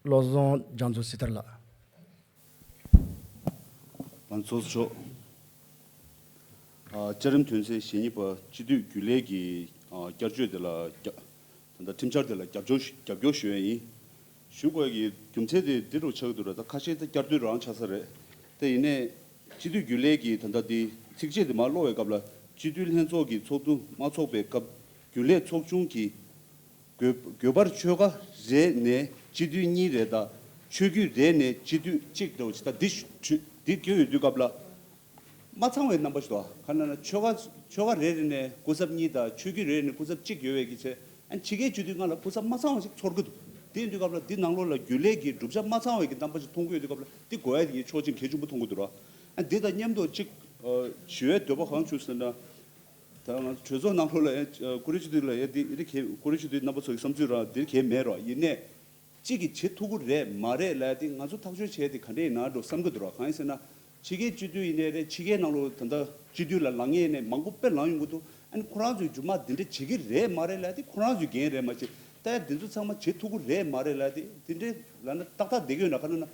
བློ་བཟང་རྒྱ་མཚོ་སྲི་ཐར་ལགས། ང་ཚོ་ཚོགས་གཙོ་མཆོག་ཨ། བཅའ་ཁྲིམས་དོན་ཚན་ཞེ་གཉིས་པ་སྤྱི་འཐུས་རྒྱུན་ལས་ཀྱི་ཨ། བསྐྱར་བཅོས་དེ་ལ་རྒྱ། ད་ལྟ་ཁྲིམས་འཆར་དེ་ལ་རྒྱབ་སྐྱོར་ཞུ། རྒྱབ་སྐྱོར་ཞུ་ཡ་ཡིན། ཞུ་དགོས་ཀྱི་རྒྱུ་མཚན་དེ་འདི་རུ་ཆགས་འདུག་ར། ད་ཁ་ཤས་ད་བསྐྱར་ཟློས་རང་ཆགས་ས་རེད། དེ་ཡིན་ནའི་སྤྱི་འཐུས་རྒྱུན་ལས་ཀྱི་ད་ལྟ་འདི་ཚིགས་བཅད་དེ་མར་ཀློག་པའི་སྐབས་ལ། སྤྱི་འཐུས་ལྷན་ཚོགས་ཀྱི་ཚོགས་འདུ་མ་འཚོགས་པའི་སྐབས་རྒྱུན་ལས་ཚོགས་ཆུང་གིས་དགོས་དགོས་པར་ཆོལ་ཁ་རེ་ནས་སྤྱི་འཐུས་གཉིས་རེ་དང་ཆོས་བརྒྱུད་རེ་ནས་སྤྱི་འཐུས་གཅིག་འདྲ་བོ་ཅིག་ད་འདི་ཞུ་འདི་བཀོད་ཡོད་དུས་སྐབས་ལ། མ་ཚང་བའི་རྣམ་པ་ཞིག་འདུག་ག་ན་ན་ཆོལ་ཁ་ཆོལ་ཁ་རེ་རེ་ནས་སྐུ་ཚབ་གཉིས་དང་ཆོས་བརྒྱུད་རེ་རེ་ནས་སྐུ་ཚབ་གཅིག་ཡོད་པའི་གི་ཚེ། ཨ་ནི་ཕྱི་རྒྱལ་སྤྱི་འཐུས་ལྔ་ལ་སྐུ་ཚབ་མ་ཚང་བ་ཞིག་ཚོར་གི་འདུག་དེ་ཡིན་དུས་སྐབས་ལ་འདི་ནང་ལོགས་ལ་རྒྱུན་ལས་ཀྱི་གྲུབ་ཆ་མ་ཚང་བའི་གི་རྣམ་པ་ཞིག་མཐོང་གི་ཡོད་དུས་སྐབས་ལ་འདི་གོ་ཡ་དེ་ངས་ཆོག་མཆན་གལ་ཆེན་པོ་མཐོང་གི་འདུག་ར། ཨ་འདི་དང་མཉམ་དུ་གཅིག་ཨ་ཞུ་བའི་འདོད་པ་གང་བྱུང་ཟེར་ན། ད་ང་ཚོ་གྲོས་ཚོགས་ནང་ལོགས་ལ་ཡ་ཨ་ཀུ་རེ་སྤྱི་འཐུས་ལ་ཡ་འདི་རེ་གལ་ཀུ་རེ་སྤྱི་འཐུས་རྣམ་པ་ཚོ་གི་བསམ་ཚུལ་ར་འདིར་གལ་མེད་ར། ཡིན་ནའི། གཅིག་གིས་བྱེད་ཐུབ་ཀྱི་རེད་མ་རེད་ལབ་དེ་ང་ཚོ་ཐག་གཅོད་བྱས་ཏེ་ག་འདྲས་ཡིན་ན་འགྲོ་བསམ་གྱི་འདུག་ར། གང་ཡིན་ཟེར་ན། ཕྱི་རྒྱལ་སྤྱི་འཐུས་ཡིན་ནའི་རེད། ཕྱི་རྒྱལ་ནང་ལོགས་ད་ལྟ་སྤྱི་འཐུས་ལ་ལངས་མཁན་ཡིན་ནའི་མང་པོ་དཔེ་ལངས་ཡོང་གི་འདུག་ཨ་ནི་ཁོ་རང་ཚོའི་རྒྱུ་མ་འདི་འདྲས་བྱེད་ཀྱི་རེད་མ་རེད་ལབ་དེ་ཁོ་རང་ཚོའི་འགན་རེད་མ་གཏོགས། ད་ཡ་འདི་ཚོ་ཚང་མ་བྱེད་ཐུབ་ཀྱི་རེད་མ་རེད་ལབ་དེ་འདི་འདྲས་ལབ་ན་ཏག་ཏག་བསྡད་ཀྱི་ཡོད་ན། ག་ན་ན་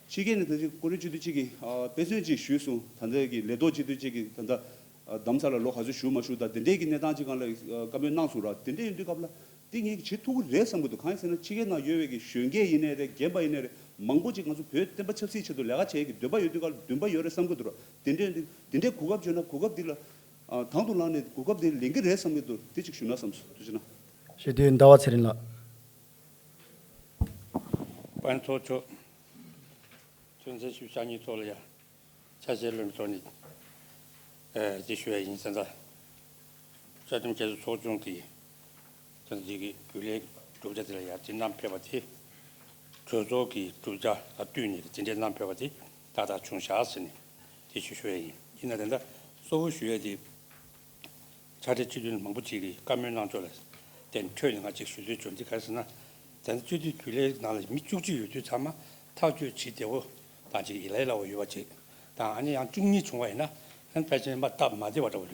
ཕྱི་རྒྱལ་ནས་ད་ཅིག་ཀུ་རེ་སྤྱི་འཐུས་གཅིག་གིས་ཨ་དཔེ་མཚོན་གཅིག་ཞུས་སོང་། ད་ལྟའི་གི་ལས་ཐོག་སྤྱི་འཐུས་གཅིག་གིས་ད་ལྟ་ཨ་རྡ་རམ་ས་ལ་ལོ་ག་ཚོད་བཞུགས་མ་བཞུགས་དང་དེ་འདྲས་ཀྱི་གནས་སྟངས་ཅིག་སྒང་ལ་ཨ་བཀའ་མོལ་གནང་སོང་ར། དེ་འདྲས་ཡིན་དུས་སྐབས་ལ། འདི་ངས་བྱེད་ཐུབ་ཀྱི་རེད་བསམ་གྱི་འདུག་གང་ཡིན་ཟེར་ན་ཕྱི་རྒྱལ་ནང་ཡོད་པའི་གི་གཞོན་སྐྱེས་ཡིན་ནའི་རེད། རྒན་པ་ཡིན་ནའི་རེད། མང་པོ་ཅིག་ང་ཚོ་བོད་བསྟན་པ་ཆབ་སྲིད་ཆེད་དུ་ལས་ཀ་བྱེད་ཀྱི་འདུན་པ་ཡོད་དུས་སྐབས་འདུན་པ་ཡོད་རེད་བསམ་གྱི་འདུག་ར། དེ་འདྲའི་འདི་འདི་འདྲའི་གོ་སྐབས་བྱུང་ན་གོ་སྐབས་འདི་ལ་ཨ་དང་དུ་བླངས་ནས་གོ་སྐབས་འདི་ལེན་གྱི་རེད་བསམ་གྱི་འདུག་དེ་ཅིག་ཞུ་ན་བསམ་སོང་། ཐུགས་རྗེ་གནང་། ཞུ་དེ་ཟླ་བ་ཚེ་རིང་ལགས། དཔལ་ཚོགས་མཆོག་དོན་ཚན་བཞི་བཅུ་ཞེ་གཉིས་ཐོག་ལ་ཡ། ཆ་ཤས་ལོན་ཐོག་ནས་ཨེ་འདི་ཞུ་ཡ་ཡིན་ཟེར་ན། བཅའ་ཁྲིམས་རྒྱ་མཚོའི་ཚོགས་ཆུང་གིས་ད་འདི་གི་རྒྱུན་ལས་གྲུབ་ཆ་དེ་ལ་ཡ་འདི་བསྣམས་ཕེབས་པ་དེ། གྲོས་ཚོགས་ཀྱི་གྲུབ་ཆ་ལ་བསྟུན་ནས་འདི་འདྲའི་བསྣམས་ཕེབས་པ་དེ་ཏག་ཏག་བྱུང་བཞག་ཟེར་ནས་འདི་ཞུ་ཞུ་ཡ་ཡིན། ཡིན་ན་དེ་འདྲ་གཙོ་བོ་ཞུ་ཡ་དེ། ཕྱག་སྦྲེལ་སྤྱི་འཐུས་མང་པོ་ཅིག་གིས་བཀའ་མོལ་གནང་ཕྱོགས་ལ་བརྟེན་འཕྲོས་ནས་ང་ཅིག་ཞུ་འདོད་བྱུང་། འདི་ག་རེ་ཟེར་ན། དེ་ཚོ་སྤྱི་འཐུས་རྒྱུན་ལས་ནང་ལ་མི་བཅུ་གཅིག་ཡོད་དུས་ཚང་མ་ཐག་གཅོད་བྱེད་བདེ་བོ་དང་ཅིག་ཡིད་ལ་ཡིད་ལ་བ་ཡོད་པ་ཅིག་དང་། ཨ་ནི་ཡང་བཅུ་གཉིས་བྱུང་བ་ཡིན་ན་ཨ་ནི་ཕལ་ཆེར་མ་སྟབས་མ་བདེ་བ་འདྲ་བོ་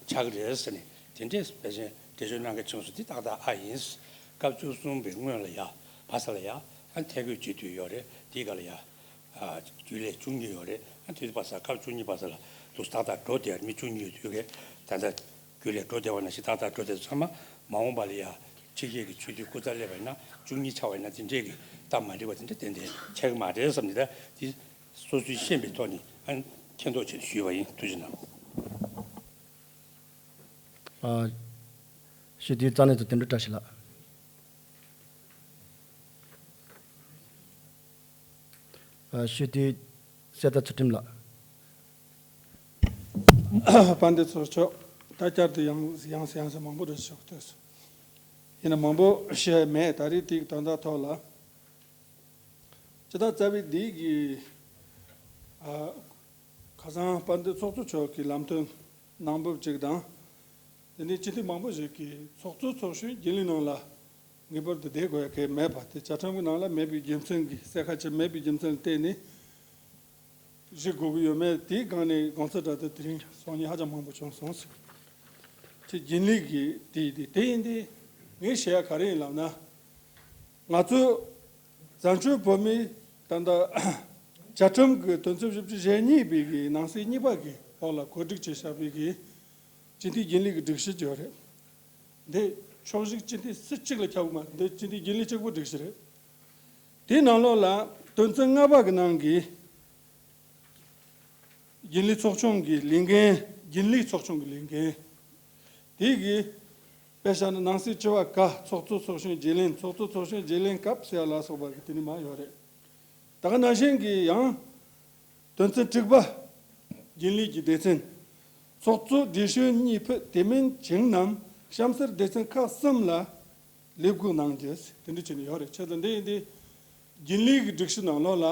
ཆགས་ཀྱི་རེད་ཟེར་ནས་དེ་འདྲས་ཕལ་ཆེར་འགྲེལ་བརྗོད་གནང་མཁན་བྱུང་སོང་། འདི་ཏག་ཏག་ཨ་ཡིན། སྐབས་བཅུ་གསུམ་པའི་སྔོན་ལ་ཡ་བ་ས་ལ་ཡ་ཨ་ནི་ཐད་བསྐོས་སྤྱི་འཐུས་ཡོད་རེད། དེའི་སྐབས་ལ་ཡ། ཨ་རྒྱུན་ལས་བཅུ་གཉིས་ཡོད་རེད། ཨ་དེ་དུས་བ་ས་སྐབས་བཅུ་གཉིས་བ་ས་ལ་འདུག་ཏག་ཏག་འགྲོ་བསྡད་མི་བཅུ་གཉིས་ཡོད་དུས་ཀའི་ད་ལྟ་རྒྱུན་ལས་འགྲོ་བསྡད་པ་ནང་བཞིན་ཏག་ཏག་འགྲོ་བསྡད་ཚང་མ་མ་འོངས་པ་ལ་ཡ་ཕྱི་རྒྱལ་གྱི་ཆོས་དུས་སྐུ་ཚབ་སླེབས་པ་ཡིན་ན་བཅུ་གཉིས་ཆགས་པ་ཡིན་ན་དེ་འདྲས་ཀྱི་སྟབས་མ་འགྲིག་པ་དེ་འདྲས་ཏན་ཏན་ཆགས་ཀྱི་མ་རེད་བསམ་ནས། ད་དེ་སོ་སོས་ཤེས་པའི་ཐོག་ནས་ཨ་མཁྱེན་རྟོགས་བྱས་ནས་ཞུས་པ་ཡིན། ཐུགས་རྗེ་གནང་། ཨ་ཞུ་དུས་རྩ་ནས་ཚོ་དོན་གྲུབ་བཀྲ་ཤིས་ལགས། ཨ་ཞུ་དུས་གསེར་རྟ་ཚུལ་ཁྲིམས་ལགས། དཔལ་ལྡན་ཚོགས་གཙོ་མཆོག་ད་བསྐྱར་དུ་ཡང་ཡང་སེ་ཡང་སེ་མང་པོ་རེ་ཞུ་ཐུབ་སོང་། ཡིན་ན་མང་པོ་བཤད་མེད། ད་རེས་དེའི་དོན་དག་ཐོག་ལ་ཇི་ལྟར་རྩ་བའི་འདི་གི་ཨ་ཁ་སང་དཔལ་ལྡན་ཚོགས་གཙོ་མཆོག་གི་ལམ་སྟོན་གནང་འབབ་ཅིག་དང་། དེ་ནས་སྤྱི་འཐུས་མང་པོ་ཞིག་གིས་ཚོགས་གཙོ་ཚོགས་གཞོན་རྒྱུན་ལས་ནང་ལ་ངེས་པར་དུ་བསྡད་དགོས་ཡ་གལ་མེད་པ་དེ་བཅའ་ཁྲིམས་ཀྱི་ནང་ལ་མེད་པའི་རྒྱུ་མཚན་གྱིས་གསལ་ཁ་ཅིག་མེད་པའི་རྒྱུ་མཚན་ལ་བརྟེན་ནས་བཞེས་དགོས་ཀྱི་ཡོད་མེད་དེའི་སྒང་ནས་དགོངས་ཚུལ་འདྲ་དེ་དེ་རིང་གསུང་མཁན་ཧ་ཅང་མང་པོ་བྱུང་སོང་ཟེར། དེ་རྒྱུན་ལས་ཀྱི་དེ་དེ་དེ་ཡིན་དེ་ངས་བཤད་ཡ་ག་རེ་ཡིན་ལབ་ན། ང་ཚོ་བཙན་བྱོལ་བོད་མིའི་ད་ལྟ་བཅའ་ཁྲིམས་ཀྱི་དོན་ཚན་བཞི་བཅུ་ཞེ་གཉིས་པའི་གི་ནང་གསེས་གཉིས་པ་གི་འོག་ལ་གོ་སྒྲིག་བྱས་བཞག་པའི་གི་སྤྱི་འཐུས་རྒྱུན་ལས་ཀྱི་སྒྲིག་གཞི་ཅིག་ཡོད་རེད། འདི་ཕྱོགས་བཞུགས་སྤྱི་འཐུས་སུ་གཅིག་ལ་ཁྱབ་ཀྱི་མ་རེད། འདི་སྤྱི་འཐུས་རྒྱུན་ལས་གཅིག་པུ་སྒྲིག་གཞི་རེད། དེའི་ནང་ལོགས་ལ་དོན་ཚན་ལྔ་པ་གི་ནང་གི་རྒྱུན་ལས་ཚོགས་ཆུང་གི་ལས་འགན། རྒྱུན་ལས་ཚོགས་ཆུང་གི་ལས་འགན་དེ་གི་དཔེ་བཞག་ན་ནང་གསེས་བཅུ་པ་ཀ་ཚོགས་གཙོ་ཚོགས་གཞོན་བརྗེ་ལེན། ཚོགས་གཙོ་ཚོགས་གཞོན་བརྗེ་ལེན་སྐབས་ཟེར་ཡ་ལ་སོགས་པ་གི་དེ་ནི་མ་ཡོད་རེད། ད་ག་ནང་བཞིན་གྱི་ཡང་དོན་ཚན་དྲུག་པ་རྒྱུན་ལས་ཀྱི་སྡེ་ཚན། ཚོགས་གཙོ་བགྲེས་གཞོན་གཉིས་ཕུད་དེ་མིན་བྱིངས་རྣམས་གཤམ་གསལ་སྡེ་ཚན་ཁག་གསུམ་ལ་ལས་བགོས་གནང་རྒྱུ་དེ་འདྲ་བྱས་ནས་ཡོད་རེད། བྱས་ཙང་འདི་ཡིན་དུས་རྒྱུན་ལས་ཀྱི་སྒྲིག་གཞི་ནང་ལོགས་ལ་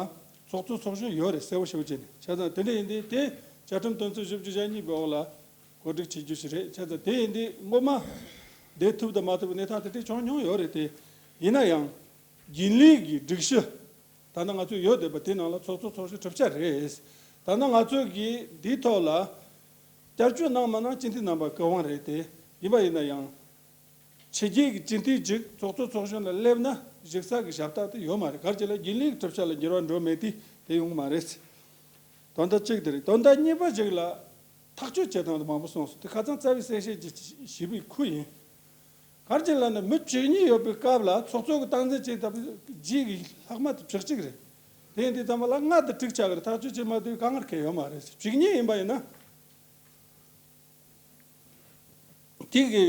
ཚོགས་གཙོ་ཚོགས་གཞོན་ཡོད་རེད། གསལ་པོ་ཞེ་པོ་བྱས་ནས། བྱས་ཙང་དེ་འདྲ་ཡིན་དུས་དེ་བཅའ་ཁྲིམས་དོན་ཚན་བཞི་བཅུ་ཞེ་གཉིས་པའི་འོག་ལ་གོ་སྒྲིག་བྱེད་རྒྱུ་ཞིག་རེད། བྱས་ཙང་དེ་ཡིན་དུས་སྔོན་མ་བསྡད་ཐུབ་དང་མ་ཐུབ་པའི་གནས་སྟངས་དེ་འདྲ་བྱུང་མྱོང་ཡོད་རེད་དེ། ཡིན་ན་ཡང་རྒྱུན་ལས་ཀྱི་སྒྲིག་གཞི་ད་ལྟ་ང་ཚོ་ཡོད་བསྡད་པ་དེ་ནང་ལ་ཚོགས་གཙོ་ཚོགས་གཞོན་གྲུབ་ཆ་རེད། ད་ལྟ་ང་ཚོ་གིས་འདིའི་ཐོག་ལ་ བསྐྱར་བཅོས་གནང་མ་གནང་སྤྱི་འཐུས་རྣམ་པ་གི་དབང་རེད་དེ། ཡིན་པ་ཡིན་ན་ཡང་། ཕྱི་རྒྱལ་གྱི་སྤྱི་འཐུས་ཅིག་ཚོགས་གཙོ་ཚོགས་གཞོན་ལ་སླེབས་ན་བཞུགས་ས་གི་ཞབས་སྟེགས་དེ་ཡོད་མ་རེད། ག་རེ་བྱས་ལ་རྒྱུན་ལས་ཀྱི་གྲུབ་ཆ་ལ་འགྱུར་བ་འགྲོ་མེད་དུས་དེ་ཡོང་གི་མ་རེད། དོན་དག་གཅིག་དེ་རེད། དོན་དག་གཉིས་པ་ཞིག་ལ་ཐག་གཅོད་བྱེད་སྟངས་དེ་མང་པོ་གསུངས་སོང་། དེ་ཁ་སང་རྩ་བའི་གསལ་བཤད་ཅིག་ཞུས་པའི་ཁུལ་ཡིན། ག་རེ་བྱས་ལབ་ན་མི་བཅུ་གཉིས་ཡོད་པའི་སྐབས་ལ་ཚོགས་གཙོ་གི་སྟངས་འཛིན་བྱེད་ཐུབ་པའི་རྗེས་ཀྱི་ལྷག་མ་དེ་བཅུ་གཅིག་རེད། དེ་ཡིན་དུས་ཙམ་པ་ལ་ལྔ་དེ་དྲུག་ཆགས་ཀྱི་རེད། ཐག་གཅོད་བྱེད་མ་ཐུབ་པའི་དཀའ་ངལ་གང་ཡང་ཡོད་མ་རེད། བཅུ་གཉིས་ཡིན་པ་ཡིན་ན། དེ་གི་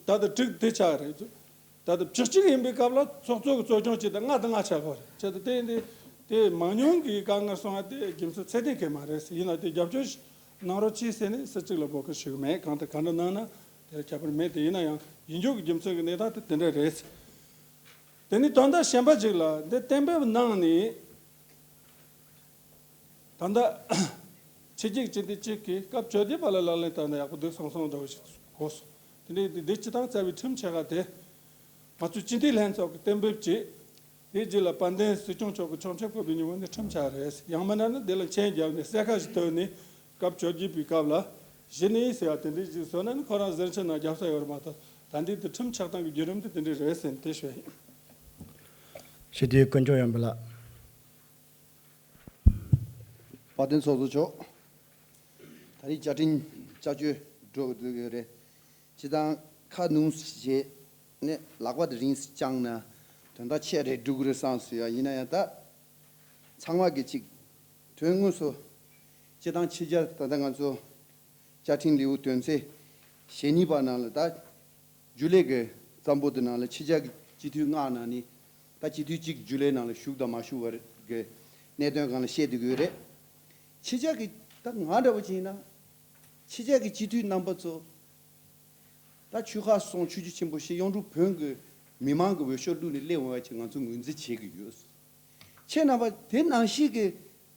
ད་ལྟ་དྲུག་དེ་ཆགས་རེད། ད་ལྟ་བཅུ་གཅིག་ཡིན་པའི་སྐབས་ལ་ཚོགས་གཙོ་གི་གཙོ་སྐྱོང་བྱས་ཏེ་ལྔ་དང་ལྔ་ཆགས་པ་རེད། བྱས་ཏེ་དེ་ཡིན་དུས་དེ་མང་ཉུང་གི་དཀའ་ངལ་སོང་བ་དེ་རྒྱུ་མཚན་ཚད་ལྡན་གང་ཡང་མ་རེད། ཡིན་ན་དེ་རྒྱབ་སྐྱོར་གནང་རོགས་གྱིས་ཟེར་ནས་སུ་གཅིག་ལ་འབོད་སྐུལ་ཞུ་གི་མེད། གང་ལྟར་ག་འདྲ་གནང་ན་དེ་ལ་ཁྱད་པར་མེད། དེ་ཡིན་ན་ཡང་ཡིན་རྒྱུ་གི་རྒྱུ་མཚན་གྱི་གནས་སྟངས་དེ་དེ་འདྲ་རེད། དེ་ནས་དོན་དག་གཞན་པ་ཅིག་ལ་འདི་གཏན་འབེབས་གནང་ནས། ད་ལྟ་ཕྱི་རྒྱལ་སྤྱི་འཐུས་གཅིག་གིས་སྐབས་བཅོ་བརྒྱད་པ་ལ་ལག་ལེན་བསྟར་ན་ཡག་པོ་འདུག་བསམ་བསམ་འདྲ་བོ་ཞིག་གོ་སོང་། དེ་འདྲའི་འདི་སྤྱི་བཏང་རྩ་བའི་ཁྲིམས་ཆེ་ཁག་དེ་ང་ཚོའི་སྤྱི་འཐུས་ལྷན་ཚོགས་ཀྱིས་གཏན་འབེབས་བྱས། དེའི་རྗེས་ལ་དཔལ་ལྡན་སྲིད་སྐྱོང་མཆོག་གིས་ཆོག་མཆན་ཕུལ་བའི་ཉིན་མོ་ནི་ཁྲིམས་ཆགས་རེད། ཡང་མིན་ན་ནི་དེ་ལ་མཆན་བརྒྱབ་ནས་གསལ་ཁ་ཞིག་བཏོན་ནས་སྐབས་བཅོ་བརྒྱད་པའི་སྐབས་ལ་གཞི་ནས་ཟེར་བ་དེ་འདྲའི་ཞིག་བཟོས་ན་ནི་ཁོ་རང་གཟིམ་ཆུང་ནང་རྒྱབ་ས་ཡོད་རེད་མ་གཏོགས། ད་འདི་དེ་ཁྲིམས་ཆགས་སྟངས་ཀྱི་བརྒྱུད་རིམ་དེ་དེ་འདྲའི་རེད་ཟེར་ནས་དེ་ཞུ་ཡ་ཡིན། ཞུ་དེ་དཀོན་མཆོག་ཡོན་པ་ལགས། དཔལ་ལྡན་ཚོགས་གཙོ་མཆོག་ད་རེས་བཅའ་ཁྲིམས་བསྐྱར་བཅོས་འགྲོ་དགོས་ཀྱི་རེད། སྤྱི་བཏང་ཁ་ནང་བཞིན་ནས་ལག་པ་དེ་རིང་བརྐྱངས་ན་དོན་དག་ཆེ་རེད་འགྲོ་གི་རེད་བསམ་སོང་ཡ། ཡིན་ན་ཡང་ད་ཚང་མ་གི་ཅིག་དོན་དངོས་སུ་སྤྱི་བཏང་ཕྱི་རྒྱལ་ད་ལྟ་ང་ཚོ་བཅའ་ཁྲིམས་ལེའུ་དོན་ཚན་ཞེ་གཉིས་པ་ནང་ལ་ད་རྒྱུན་ལས་ཀྱི་བཙན་པོ་དེ་ནང་ལ་ཕྱི་རྒྱལ་གྱི་སྤྱི་འཐུས་ལྔ་ནང་ནས་ད་སྤྱི་འཐུས་གཅིག་རྒྱུན་ལས་ནང་ལ་ཞུགས་དང་མ་ཞུགས་པར་གྱི་གནད་དོན་སྒང་ལ་བཤད་བསྡད་ཀྱི་ཡོད་རེད། ཕྱི་རྒྱལ་གྱི་ད་ང་འདྲ་བོ་ཅིག་ཡིན་ན་ཕྱི་རྒྱལ་གྱི་སྤྱི་འཐུས་རྣམ་པ་ཚོ་ད་ཆོལ་ཁ་གསུམ་ཆོས་བརྒྱུད་ཆེན་པོ་བཞི་གཡུང་དྲུང་བོན་གྱི་མི་མང་གི་འོས་ཤོག་བླུགས་ནས་སླེབས་འོང་བ་ཅིག་ང་ཚོ་ངོས་འཛིན་བྱེད་ཀྱི་ཡོད། ཁྱེད་རྣམ་པ་དེ་ནང་བཞིན་གྱི་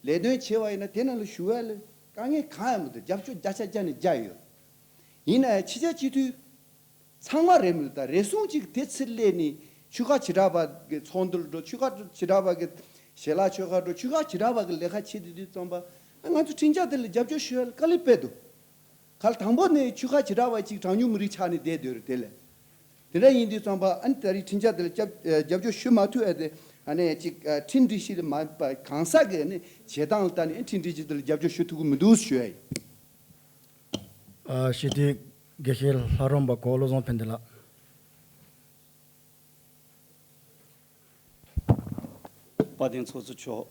ལས་དོན་བྱས་པ་ཡིན་ན་དེ་ནང་ལ་ཞུགས་ཡ་ལ་དཀའ་ངལ་གང་ཡང་མི་འདུག་རྒྱབ་སྐྱོར་བརྒྱ་ཆ་བརྒྱ་ནས་བརྒྱ་ཡོད། ཡིན་ན་ཡང་ཕྱི་རྒྱལ་སྤྱི་འཐུས་ཚང་མ་རེད་མི་འདུག་ད་རེ་ཟུང་ཅིག་དེ་ཚུར་སླེབས་ནས་ཆོལ་ཁ་བྱེ་བྲག་པ་གི་ཚོགས་འདུར་འགྲོ། ཆོལ་ཁ་བྱེ་བྲག་པ་གི་ཞལ་ལག་མཆོད་ཁར་འགྲོ། ཆོལ་ཁ་བྱེ་བྲག་པ་གི་ལས་ཀ་བྱེད་དུས་དུས་ཙམ་པ་ང་ཚོ་ཁྲིམས་འཆར་དེ་ལ་རྒྱབ་སྐྱོར་ཞུ་ཡ་ལ་དཀའ་ལས་དཔེ་འདུག་གལ་དང་པོ་ནས་ཆོལ་ཁ་བྱེ་བྲག་པ་ཅིག་གྲངས་ཉུང་མི་རིགས་ཆགས་ནས་བསྡད་སྡོད་རེད། དེ་ལས་དེ་འདྲ་ཡིན་དུས་ཙམ་པ་ཨ་ནི་ད་རེས་ཁྲིམས་འཆར་དེ་ལ་རྒྱབ་རྒྱབ་སྐྱོར་ཞུ་མ་ཐུབ་ཨ་དེ་ཨ་ནི་ཅིག་ཁྲིམས་སྒྲིག་གཞི་ལ་མ་པ་གང་ཟག་གི་ཨ་ནི་བྱེད་སྟངས་ལ་ལྟ་ནས་ཨ་ཁྲིམས་སྒྲིག་གཞི་དེ་ལ་རྒྱབ་སྐྱོར་ཞུ་ཐུབ་ཀྱི་མི་འདུག་ཞུ་ཡ་ཡིན། ཨ་ཞི་བདེའི་དགེ་བཤེས་ལྷ་རམས་པ་གོ་བློ་བཟང་ཕན་བདེ་ལགས། དཔལ་ལྡན་ཚོགས་གཙོ་མཆོག་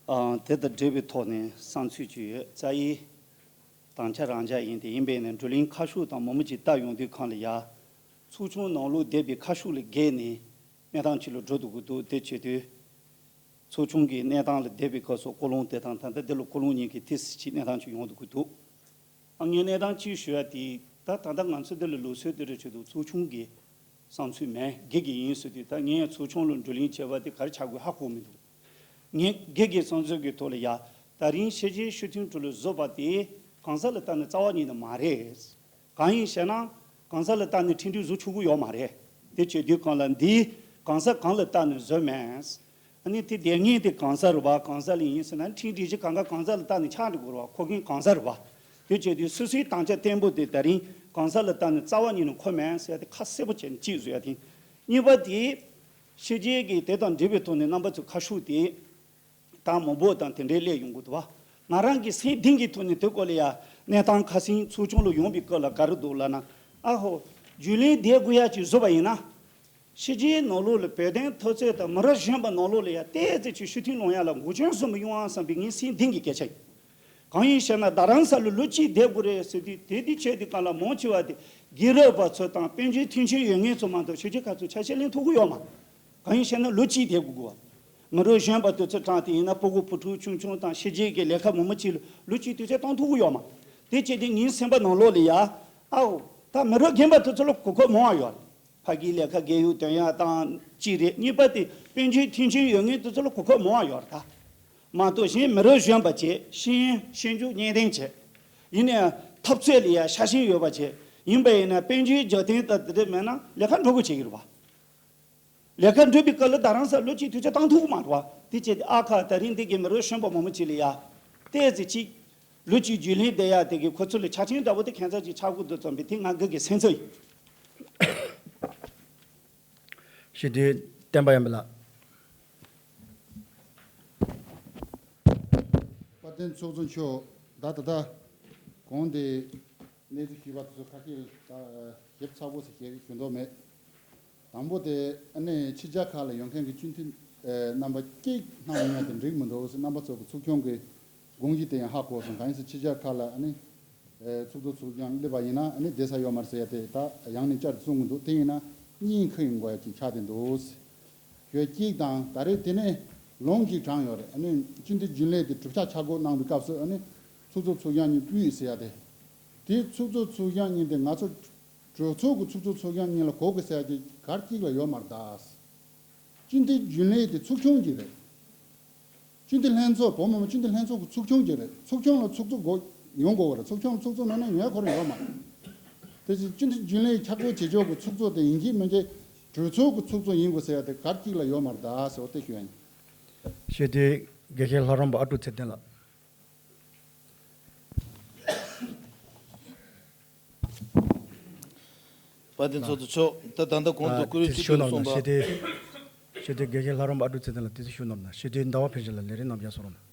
ཨ་དེ་དང་འབྲེལ་བའི་ཐོག་ནས་བསམ་ཚུལ་ཅིག་ཡོད། རྩ་ཡི་དམ་བཅའ་རང་འཇགས་ཡིན་ཏེ། ཡིན་པས་ནས་བགྲོ་གླེང་ཁ་ཤོག་དང་མང་པོ་ཅིག་བལྟ་ཡོང་དུས་སྒང་ལ་ཡ། ཚོགས་ཆུང་ནང་ལོགས་བསྡད་པའི་ཁ་ཤོག་ལས་བརྒལ་ནས་གནས་སྟངས་ཅིག་ལ་འགྲོ་འདུག་གི་འདུག་དེ་བྱེད་དུས་ཚོགས་ཆུང་གི་གནས་སྟངས་ལ་བསྡད་པའི་སྐབས་སུ་ཀུན་སློང་དེ་དང་ད་ལྟ་འདི་ལ་ཀུན་སློང་གཉིས་ཀྱི་ཏོག་ཙམ་ཅིག་གནས་སྟངས་ཅིག་ཡོང་འདུག་གི་འདུག་ཨ་ངས་གནས་སྟངས་གཅིག་ཞུ་ཡ་དེ་ད་ད་ལྟ་ང་ཚོ་འདི་ལ་ལུགས་སྲོལ་དེ་རེད་བྱེད་དུས་ཚོགས་ཆུང་གི་བསམ་ཚུལ་མིན་སྒེར་གྱི་ཡིན་ཟེར་དུས། ད་ངས་ཚོགས་ཆུང་ལ་བགྲོ་གླེང་བྱས་པ་དེ་ག་རེ་ཆགས་དགོས་ཧ་གོ་མི་འདུག་ངས་སྒེར་གྱི་བསམ་ཚུལ་གྱི་ཐོག་ལ་ཡ། ད་རིང་ཕྱི་རྒྱལ་སྤྱི་འཐུས་ཁྲོད་ལ་བཟོས་པ་དེ་གང་ཟག་ལ་ལྟ་ན་རྩ་བ་ཉིད་ནས་མ་རེད། གང་ཡིན་ཞེ་ན། གང་ཟག་ལ་ལྟ་ནས་ཁྲིམས་སྒྲིག་བཟོ་ཆོག་གི་ཡོད་མ་རེད། དེ་བྱེད་དུས་སྒང་ལ་འདི་གང་ཟག་གང་ལ་ལྟ་ནས་བཟོས་མེད། ཨ་ནི་དེ་སྡེ་ངན་དེ་གང་ཟག་རེད་བ། གང་ཟག་ལ་ཡིན་ཟེར་ན་ཁྲིམས་སྒྲིག་གཞི་གང་ག་གང་ཟག་ལ་ལྟ་ནས་ཆགས་འགྲོ་དགོས་རེད་བ། མཁོ་མཁན་གང་ཟག་རེད་བ། དེ་བྱེད་དུས་སོ་སོའི་དམ་བཅའ་བརྟན་པོ་དེ་ད་རིང་གང་ཟག་ལ་ལྟ་ནས་རྩ་བ་ཉིད་ནས་མཁོ་མེད་ཟེར་ཡ་དེ་ཁ་གསལ་པོ་བྱས་ནས་གཅིག་བཟོ་ཡ་དེ། གཉིས་པ་དེ། ཕྱི་རྒྱལ་གྱི་དེ་དང་འབྲེལ་བའི་ཐོག་ནས་རྣམ་པ་ཚོའི་ཁ་ཤུགས་དེ། དང་མང་པོ་དང་དེ་འདྲའི་སླེབས་ཡོང་གི་འདུག་བ། ང་རང་གི་སེམས་གཏིང་གི་ཐོག་ནས་དེ་སྐོར་ལ་ཡ་གནས་སྟངས་ཁ་སང་ཚོགས་ཆུང་ལ་ཡོང་བའི་སྐབས་ལ་ག་རེ་འདུག་ལབ་ན། ཨ་ཧོ། རྒྱུན་ལས་བསྡད་དགོས་ཡ་ཅིག་བཟོས་པ་ཡིན་ན། ཕྱི་རྒྱལ་ནང་ལོགས་ལ་བོད་དོན་འཐབ་རྩོད་དང་མི་རབས་གཞོན་པ་ནང་ལོགས་ལ་ཡ་ཏོག་ཙམ་ཅིག་ཕྱིར་ཐོན་ལོང་ཡ་ལ་འགོག་རྐྱེན་བཟོ་མི་ཡོང་ཨ་བསམ་པའི་ངའི་སེམས་གཏིང་གི་སྐད་ཆ་ཡིན། གང་ཡིན་ཞེ་ན། རྡ་རམ་ས་ལ་ལོ་གཅིག་བསྡད་དགོས་རེད་ཟེར་དུས་དེ་དེ་བྱས་དུས་སྒང་ལ་མང་ཆེ་བ་དེ་དགེ་རབ་པ་ཚོ་དང་དཔལ་འབྱོར་མཐུན་རྐྱེན་ཡོད་མཁན་ཚོ་མ་གཏོགས་ཕྱི་རྒྱལ་ཁག་ཚོ་ཆ་ཤས་ལེན་ཐུབ་ཀྱི་ཡོད་མ། གང་ཡིན་ཞེ་ན་ལོ་གཅིག་བསྡད་དགོས་གོ། མི་རབས་གཞོན་པ་དེ་ཚོ་དྲངས་ཏེ་ཡིན་ན་ཕྲུ་གུ་བུ་ཕྲུག་ཆུང་ཆུང་དང་ཕྱི་རྒྱལ་གྱི་ལས་ཀ་མང་པོ་ཅིག་ལ་ལོ་གཅིག་དུས་ཚོད་གཏོང་ཐུབ་ཀྱི་ཡོད་མ། དེ་བྱས་ཏེ་ངའི་སེམས་པ་ནང་ལོགས་ལ་ཡ། ཨའོ། ད་མི་རབས་རྒན་པ་དེ་ཚོ་ལ་གོ་སྐབས་མང་བ་ཡོད་རེད། ཕ་གིའི་ལས་ཀ་རྒས་ཡོལ་ཐོན་ཡ་དང་གཅིག་རེད། གཉིས་པ་དེ་དཔལ་འབྱོར་མཐུན་རྐྱེན་ཡོད་མཁན་དེ་ཚོ་ལ་གོ་སྐབས་མང་བ་ཡོད་རེད་ད། མ་གཏོགས་གཞན་མི་རབས་གཞོན་པ་བྱས། ཤེས་ཤེས་འཇོན་གཉེན་ལྡན་བྱས། ཡིན་ནའང་འཐབ་རྩོད་ལ་ཡ་ཤ་ཞེན་ཡོད་པ་བྱས། ཡིན་པ་ཡིན་ན་དཔལ་འབྱོར་རྒྱབ་རྟེན་དང་དེ་འདྲ་མེད་ན་ལས་ཀ་འགྲོ་དགོས་བྱེད་ཀྱི་རེད་བ། ལས་ཀ་འགྲུབ་པའི་སྐབས་ལ་རྡ་རམ་ས་ལ་ལོ་གཅིག་དུས་ཚོད་བཏང་ཐུབ་ཀྱི་མ་རེད་བ། དེ་བྱས་ཏེ་ཨ་ཁ་ད་རིང་འདི་གའི་མི་རབས་གཞོན་པ་མང་པོ་ཅིག་ལ་ཡ། ཏོག་ཙམ་ཅིག་ ལོ་གཅིག་རྒྱུན་ལས་བསྡད་ཡ་དེ་གི་ཁོ་ཚོ་ལ་ཆ་རྐྱེན་འདྲ་བོ་དེ་ཁྱད་མཚར་ཅིག་ཆགས་ཀྱི་འདུག་བསམ་པའི་དེ་ང་གི་གི་སེམས་ཚོར་ཡིན། ཞུ་དུས་བསྟན་པ་ཡོན་པ་ལགས། དཔལ་ལྡན་ཚོགས་གཙོ་མཆོག་ད་ད་ལྟ་གོང་དེ་གནས་ཚུལ་ཞུས་པ་དེ་ཚོ་ཁ་སྐད་ལ་ད་ཞིབ་ཚགས་པོ་ཞིག་བཤད་ཞུ་མདོག་མེད། དང་པོ་དེ་ཨ་ནི་ཕྱི་རྒྱལ་ཁག་ལ་ཡོད་མཁན་གྱི་སྤྱི་འཐུས་ཨེ་རྣམ་པ་གཅིག་སྣང་ཡོང་ཡ་དེ་འགྲིག་མི་འདུག་ཟེར། རྣམ་པ་ཚོ་གི་ཚོགས་ཆུང་གི་དགོངས་གཞི་དེ་ཡང་ཧ་གོ་སོང་། གང་ཡིན་ཟེར་ཕྱི་རྒྱལ་ཁག་ལ་ཨ་ནི་ཨེ་ཚོགས་གཙོ་ཚོགས་གཞོན་སླེབས་པ་ཡིན་ན་ཨ་ནི་བསྡད་ས་ཡོད་མ་རེད་ཟེར་ཡ་དེ་ད་ཡང་ནས་བསྐྱར་གསུང་གི་འདུག་དེ་ཡིན་ན་སྙིང་ཁུ་ཡིན་དགོས་ཡ་ཅིག་ཆགས་བསྡད་འདུག་ཟེར། ཞོལ་གཅིག་དང་ད་རེས་དེ་ནས་ལུང་གཅིག་དྲངས་ཡོད་རེད། ཨ་ནི་སྤྱི་འཐུས་རྒྱུན་ལས་དེ་གྲུབ་ཆ་ཆ་བགོས་གནང་བའི་སྐབས་སུ་ཨ་ནི་ཚོགས་གཙོ་ཚོགས་གཞོན་གཉིས་ཕུད་ཟེར་ཡ་དེ། དེ་ཚོགས་གཙོ་ཚོགས་གཞོན་གཉིས་དེ་ང་ཚོ་གྲོས་ཚོགས་ཀྱི་ཚོགས་གཙོ་ཚོགས་གཞོན་གཉིས་ལ་གོ་དགོས་ཟེར་ཡ་དེ་གར་གཅིག་ལ་ཡོད་མ་རེད་ད། སྤྱི་འཐུས་རྒྱུན་ལས་དེ་ཚོགས་ཆུང་གཅིག་རེད། སྤྱི་འཐུས་ལྷན་ཚོགས་བོད་མི་མང་སྤྱི་འཐུས་ལྷན་ཚོགས་ཀྱི་ཚོགས་ཆུང་གཅིག་རེད། ཚོགས་ཆུང་ལ་ཚོགས་གཙོ་དགོས་ཡོང་དགོས་པ་རེད། ཚོགས་ཆུང་ལ་ཚོགས་གཙོ་མེད་ན་ཡོང་ཡ་ཁོ་རང་ཡོད་མ་རེད། དེ་བཞིན་སྤྱི་འཐུས་རྒྱུན་ལས་ཆ་བགོས་བྱེད་ཕྱོགས་ཀྱི་ཚོགས་གཙོ་དེ་ཡིན་གཅིག་མིན་གཅིག་གྲོས་ཚོགས་ཀྱི་ཚོགས་གཙོ་ཡིན་དགོས་ཟེར་ཡ་དེ་གར་གཅིག་ལ་ཡོད་མ་རེད་ད་ཟེར་བ་དེ་ཞུ་ཡ་ཡིན། ཞུ་དུས་དགེ་བཤེས་ལྷ་རམས་པ་ཨ་ཀྲུག་ཚེ་བརྟན་ལགས། དཔལ་ལྡན་ཚོགས་གཙོ་མཆོག་ད་ད་ལྟ་གོང་དུ་བཀུར་འོས་སྤྱི་འཐུས་གསུངས་པ། ཞུ་དུས་དགེ་བཤེས་ལྷ་རམས་པ་ཨ་ཀྲུག་ཚེ་བརྟན་ལགས་དུས་ཚོད་ཞུ་གནང་ན། ཞུ་དུས་ཟླ་བ་ཕན་ཆད་ལགས་ལས་རིམ་རྣམས་ཡར་སོང་རོགས་གནང་།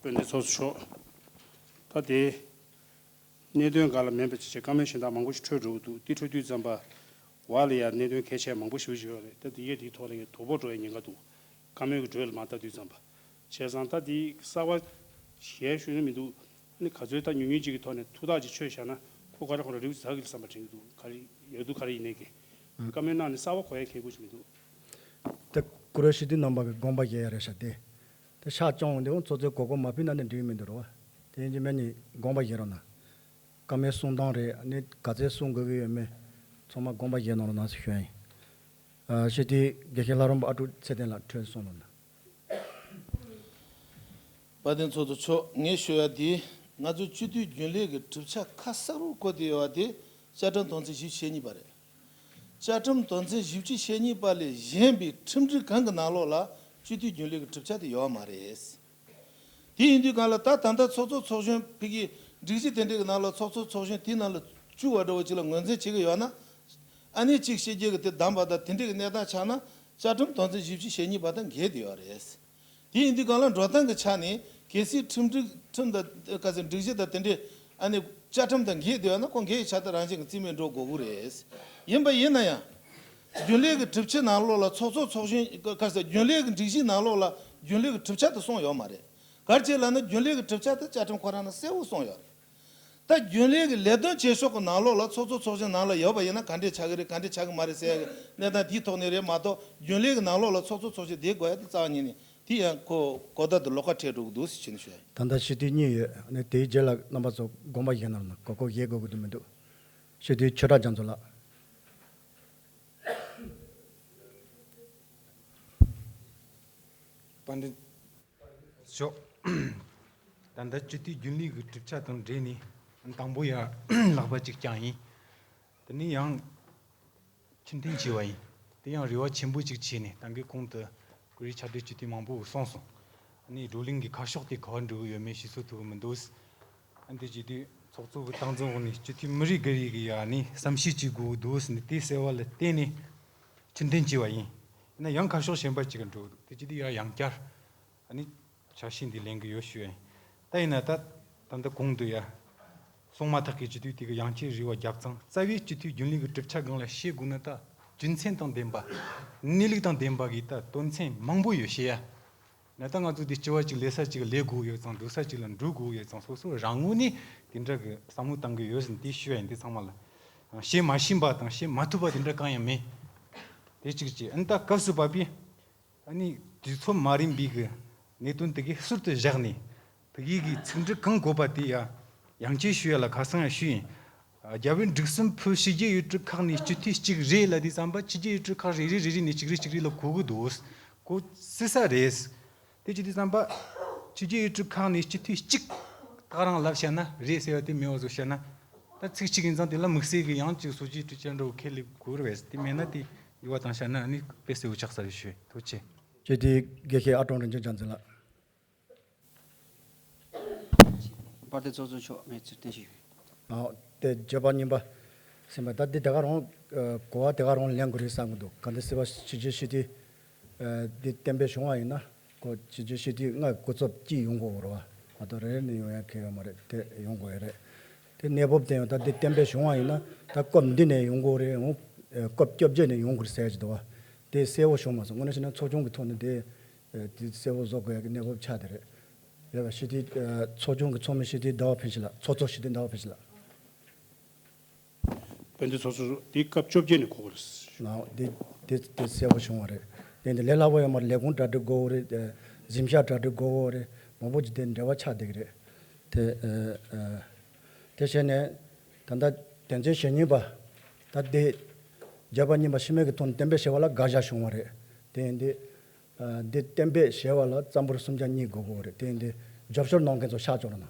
དཔལ་ལྡན་ཚོགས་གཙོ་མཆོག་ད་དེ་གནད་དོན་འགའ་ལ་མིན་པ་ཅིག་བྱས་བཀའ་མོལ་གཞན་དག་མང་པོ་ཞིག་འཕྲོས་འགྲོ་གི་འདུག་དེ་འཕྲོས་དུས་ཙམ་པ་བར་ལ་ཡང་གནད་དོན་གལ་ཆེ་མང་པོ་ཞིག་ཡོད་རེད། ད་དེ་ཡས་དེའི་ཐོག་ལ་ཡང་དོ་ཕོག་འགྲོ་ཡའི་ཉེན་ཁ་འདུག་བཀའ་མོལ་གྱི་འགྲོས་ལ་མ་བལྟ་དུས་ཙམ་པ། བྱས་ཙང་ད་དེ་གསར་བ་གཞན་ཞུ་ནི་མི་འདུག་ཨ་ནི་ག་ཚོད་ད་ཉུང་ཉུང་ཅིག་གི་ཐོག་ནས་ཐུགས་ཐག་ཅིག་ཆོད་བཞག་ན་ཁོ་ག་རེ་ཁོ་རང་རེའུ་ཟ་གི་བསམ་པ་དྲན་གྱི་འདུག་ག་རེ་ཡོད་འདུག་ག་རེ་ཡིན་ནའི་གི་བཀའ་མོལ་གནང་ནས་གསར་བ་གོ་ཡ་གལ་དགོས་ཅིག་མི་འདུག་དེ་བཀུར་འོས་སྤྱི་འཐུས་རྣམ་པ་གི་དགོངས་པ་བཞེས་ཡ་རེད་ཤག་དེ། དེ་ཕྱག་བཅོམ་དེ་འོང་ཚོགས་གཙོས་གོ་སྐབས་མ་ཕུལ་ན་ནི་འགྲིག་མི་འདུག་རོ། དེ་ཡིན་གྱི་མེད་ནི་དགོངས་པ་བཞེས་རོགས་གནང་། བཀའ་མོལ་གསུང་སྟངས་རེད། ཨ་ནི་ག་ཚོད་གསུང་དགོས་ཀྱི་ཡོད་མེད་ཚང་མ་དགོངས་པ་བཞེས་གནང་རོགས་གནང་ཟེར་ཞུ་ཡ་ཡིན། ཨ་ཞུ་དུས་དགེ་བཤེས་ལྷ་རམས་པ་ཨ་ཀྲུག་ཚེ་བརྟན་ལགས་འཕྲོས་གསུང་རོགས་གནང་། དཔལ་ལྡན་ཚོགས་གཙོ་མཆོག་ངས་ཞུ་ཡ་དེ་ང་ཚོ་སྤྱི་འཐུས་རྒྱུན་ལས་ཀྱི་གྲུབ་ཆ་ཁ་གསལ་པོ་བཀོད་དེ་ཡོད་པ་དེ་བཅའ་ཁྲིམས་དོན་ཚན་བཞི་བཅུ་ཞེ་གཉིས་པ་རེད། བཅའ་ཁྲིམས་དོན་ཚན་བཞི་བཅུ་ཞེ་གཉིས་པ་ལས་གཞན་པའི་ཁྲིམས་སྒྲིག་གང་གི་ནང་ལོགས་ལ་སྤྱི་འཐུས་རྒྱུན་ལས་ཀྱི་གྲུབ་ཆ་དེ་ཡོད་མ་རེད། དེ་ཡིན་དུས་གང་ལ་ད་ད་ལྟ་ཚོགས་གཙོ་ཚོགས་གཞོན་ཕ་གིའི་སྒྲིག་གཞི་དེ་འདྲའི་གི་ནང་ལ་ཚོགས་གཙོ་ཚོགས་གཞོན་དེའི་ནང་ལ་བཅུག་པ་འདྲ་བོ་ཅིག་ལ་ངོས་འཛིན་བྱེད་ཀྱི་ཡོད་ན། ཨ་ནི་གཅིག་བཤད་རྒྱུ་གི་དེ་བདམས་པ་དང་དེ་འདྲའི་གི་གནས་སྟངས་ཆགས་ན་བཅའ་ཁྲིམས་དོན་ཚན་བཞི་བཅུ་ཞེ་གཉིས་པ་དང་འགལ་བསྡད་ཡོད་རེད། དེ་ཡིན་དུས་གང་ལ་འགྲོ་སྟངས་ཀྱི་ཆ་ནས་གལ་སྲིད་ཁྲིམས་སྒྲིག་ཁྲིམས་དང་ག་ཚོད་སྒྲིག་གཞི་དང་དེ་འདྲའི་ཨ་ནི་བཅའ་ཁྲིམས་དང་འགལ་བསྡད་ཡོད་ན་ཁོ་འགལ་བའི་ཆ་དེ་རང་བཞིན་གྱི་རྩིས་མེད་འགྲོ་དགོས་ཀྱི་རེད། ཡིན་པ་ཡིན་ན་ཡང་། རྒྱུན་ལས་ཀྱི་གྲུབ་ཆའི་ནང་ལོགས་ལ་ཚོགས་གཙོ་ཚོགས་གཞོན་ག་ཚོད་རྒྱུན་ལས་ཀྱི་སྒྲིག་གཞིའི་ནང་ལོགས་ལ་རྒྱུན་ལས་ཀྱི་གྲུབ་ཆ་དེ་གསུངས་ཡོད་མ་རེད། ག་རེ་བྱས་ལབ་ན་རྒྱུན་ལས་ཀྱི་གྲུབ་ཆ་དེ་བཅའ་ཁྲིམས་ཁོ་རང་ནང་གསལ་པོ་གསུངས་ཡོད་རེད། ད་རྒྱུན་ལས་ཀྱི་ལས་དོན་བྱེད་ཕྱོགས་ཀྱི་ནང་ལོགས་ལ་ཚོགས་གཙོ་ཚོགས་གཞོན་ནང་ལ་ཡོད་པ་ཡིན་ན་ག་འདྲས་ཆགས་ཀྱི་རེད་ག་འདྲས་ཆགས་ཀྱི་མ་རེད་ཟེར་ཡ་གི་གནས་སྟངས་དེའི་ཐོག་ནས་རེད་མ་གཏོགས་རྒྱུན་ལས་ཀྱི་ནང་ལོགས་ལ་ཚོགས་གཙོ་ཚོགས་གཞོན་བསྡད་དགོས་ཡ་དེ་རྩ་བ་ཉིད་ནས་དེ་ཡང་ཁོ་གོ་བརྡ་དེ་ལོགས་ཀ་འཕྲད་འགྲོ་གི་འདུག་ཟེར་ཞུ་ནས་ཞུ་ཡ་ཡིན། ད་ལྟ་སྤྱི་འཐུས་གཉིས་ཡོད། ཨ་ནི་དེའི་རྗེས་ལ་རྣམ་པ་ཚོ་དགོངས་པ་བཞེས་གནང་རོགས་གནང་། གོ་སྐབས་བཞེས་དགོས་ཀྱི་འདུག་མི་འདུག་སྤྱི་འཐུས་ཆོས་གྲགས་རྒྱ་མཚོ་ལགས། དཔལ་ལྡན་མཆོག་ད་ལྟ་སྤྱི་འཐུས་རྒྱུན་ལས་ཀྱི་གྲུབ་ཆ་དང་འབྲེལ་ནས་དང་པོ་ཡ་ལག་པ་གཅིག་བརྐྱངས་ཡིན། དེ་ནས་ཡང་ཕྱིར་འཐེན་བྱས་པ་ཡིན། དེ་ཡང་རེ་བ་ཆེན་པོ་གཅིག་བྱས་ནས་ད་གིན་གོང་དུ་བཀུར་འོས་ཕྱག་སྦྲེལ་སྤྱི་འཐུས་མང་པོས་གསུངས་སོང་། ཨ་ནི་བགྲོ་གླེང་གི་ཁ་ཕྱོགས་དེ་ག་པར་འགྲོ་གི་ཡོད་མེད་ཤེས་ཚོད་ཐུབ་ཀྱི་མི་འདུག་ཨ་འདི་བྱས་དུས་ཚོགས་གཙོ་གི་སྟངས་འཛིན་འོག་ནས་སྤྱི་འཐུས་མི་རེ་འགའ་རེ་གིས་ཡ་ནི་བསམ་ཤེས་བྱེད་དགོས་ཀྱི་འདུག་ཟེར་ནས་དེ་གསལ་བ་ལ་བརྟེན་ནས་ཕྱིར་འཐེན་བྱས་པ་ཡིན། ཡིན་ན་ཡང་ཁ་ཕྱོགས་གཞན་པ་ཅིག་གི་འགྲོ་གི་འདུག་དེ་བྱས་དུས་ཡ་ཡང་བསྐྱར་ཨ་ནི་ཆ་ཤས་འདི་ལེན་གི་ཡོད་ཞུ་ཡ་ཡིན། ད་ཡིན་ན་ད་ད་ལྟ་གོང་དུ་ཡ་གསུང་མ་ཐག་གི་སྤྱི་འཐུས་དེ་གི་ཡང་ཁྱེད་རེ་བ་རྒྱབ་ཙང་རྩ་བའི་སྤྱི་འཐུས་རྒྱུན་ལས་ཀྱི་གྲུབ་ཆ་སྒང་ལ་བཤད་དགོས་ན་ད་རྒྱུ་མཚན་དང་ལྡན་པ་གནས་ལུགས་དང་ལྡན་པ་གི་ད་དོན་ཚན་མང་པོ་ཡོད་བཤད་ཡ། ན་ད་ང་ཚོ་འདི་སྐྱེ་བ་གཅིག་ལས་ས་གཅིག་ལས་དགོས་ཡོད་ཙང་འགྲོ་ས་གཅིག་ལ་འགྲོ་དགོས་ཡོད་ཙང་སོ་སོ་རང་ངོས་ནས་དེ་འདྲ་གི་བསམ་བློ་བཏང་གི་ཡོད་ཟིན་དེ་ཞུ་ཡ་ཡིན། དེ་ཚང་མ་ལ་བཤད་མ་ཤེས་པ་དང་བཤད་མ་ཐུབ་པ་དེ་འདྲ་གང་ཡང་མེད། དེ་གཅིག་བྱས་ཨ་ནི་ད་སྐབས་སུ་བབས་པའི་ཨ་ནི་དུས་ཚོད་མ་རན་པའི་གི་གནད་དོན་དེ་གའི་ཟུར་དུ་བཞག་ནས་ཕ་གི་གི་ཚིག་འབྲུ་གང་དགོས་པ་དེ་ཡ་ཡང་ཅིག་ཞུ་ཡ་ལ་ཁ་སང་ཡང་ཞུས་ཡིན། རྒྱལ་བའི་འབྲུག་གསུམ་ཕུལ་ཕྱི་རྒྱལ་ཡུལ་གྲུ་ཁག་ནས་སྤྱི་འཐུས་གཅིག་རེད་ལབ་དུས་ཙམ་པ་ཕྱི་རྒྱལ་ཡུལ་གྲུ་ཁག་རེ་རེ་རེ་རེ་ནས་གཅིག་རེ་གཅིག་རེ་ལ་གོ་གི་འདུག་གོ་སྲིད་ས་རེད། དེ་བྱེད་དུས་ཙམ་པ་ཕྱི་རྒྱལ་ཡུལ་གྲུ་ཁག་ནས་སྤྱི་འཐུས་གཅིག་ད་ག་རང་ལབ་བཤད་ན་རེད་ཟེར་བ་དེ་མེད་པ་བཟོ་བཤད་ན་ད་ཚིག་གཅིག་ཡིན་ཙང་དེ་ལ་དམིགས་བསལ་གྱི་ཡང་གཅིག་སོ་སོའི་གྲུ་ཆ་འདྲ་བོ་ཁས་ལེན་དགོས་རེད་བས། དེ་མེད་ན་དེ་འགྱུར་བ་བཏང་བཤད་ན་ཨ་ནི་དཔེ་གསལ་བོ་ཆགས་ས་རེད་ཞུ། ཐུགས་རྗེ་ཆེ། དེ་དགེ་བཤེས་ཨ་ཀྲོང་རིན་ཆེན་རྒྱ་མཚོ་ལགས། དཔལ་ལྡན་ཚོགས་གཙོ་མཆོག་ངས་ཚུར་བསྟན་ཞུ། ཨ། དེ་བརྗོད་པ་གཉིས་པ་ཟིན་པ་ད་འདི་དེ་ག་རང་གོ་བ་དེ་ག་རང་ལེན་དགོས་རེད་བསམ་གི་འདུག་ག་འདི་སྲིད་པ་ཕྱི་རྒྱལ་ཞི་བདེ་འདི་གཏན་འབེབས་བྱུང་བ་ཡིན་ན་ཁོ་ཕྱི་རྒྱལ་ཞི་བདེ་ལྔ་འགོ་ཚབ་གཅིག་ཡོང་དགོས་རེད་བ། མ་གཏོགས་རེ་རེ་ནས་ཡོང་ཡ་གལ་ཡོད་མ་རེད། དེ་ཡོང་དགོས་ཡ་རེད། དེ་གནས་བབ་དེ་ཡང་ད་འདི་གཏན་འབེབས་བྱུང་བ་ཡིན་ན་ད་སྐབས་འདི་ནས་ཡོང་དགོས་རེད། འོང་སྐབས་བཅོ་བརྒྱད་ནས་ཡོང་དགོས་རེད་ཟེར་གྱི་འདུག་བ། དེ་གསལ་བོ་བྱུང་མ་སོང་། དངོས་གནས་བྱས་ན་ཚོགས་ཆུང་གི་ཐོག་ནས་དེ་དེ་གསལ་བོ་བཟོ་དགོས་ཡ་གི་གནས་བབ་ཆགས་བསྡད་རེད། རེད་བ། ཞི་བདེ་ཚོགས་ཆུང་གི་ཚོགས་མི་ཞི་བདེ་ཟླ་བ་ཕུན་ཚོགས་ལགས། ཚོགས་གཙོ་ཞི་བདེ་ཟླ་བ་ཕུན་ཚོགས་ལགས། དཔལ་ལྡན་ཚོགས་གཙོ་མཆོག་འདི་སྐབས་བཅོ་བརྒྱད་ནས་གོ་དགོས་རེད། ལགས་འདི་འདི་འདི་གསལ་བོ་བྱུང་བ་རེད། དེ་འདི་ལས་སླ་པོ་ཡོད་མ་རེད། ལས་ཁུངས་གྲ་སྒྲིག་དགོས་རེད། གཟིམ་ཤག་གྲ་སྒྲིག་དགོས་རེད། མང་པོ་ཅིག་དེ་འབྲེལ་བ་ཆགས་བསྡད་ཀྱི་རེད། དེ་ཨ་ཨ་དེ་བྱས་ནས་ད་ལྟ་དོན་ཚན་ཞེ་གཉིས་པ་ད་འདི་བརྗོད་པ་གཉིས་པ་ཕྱི་མོལ་གྱི་ཐོག་ནས་གཏན་འབེབས་བྱས་པ་ལ་དགག་བཞག་བྱུང་བ་རེད། དེ་ཡིན་དུས་ཨ་འདི་གཏན་འབེབས་བྱས་པ་ལ་རྩ་འབོར་སུམ་ཆ་གཉིས་དགོས་དགོས་རེད། དེ་ཡིན་དུས་རྒྱབ་སྐྱོར་གནང་མཁན་ཚོ་ཤག་བཅོ་ར་ན།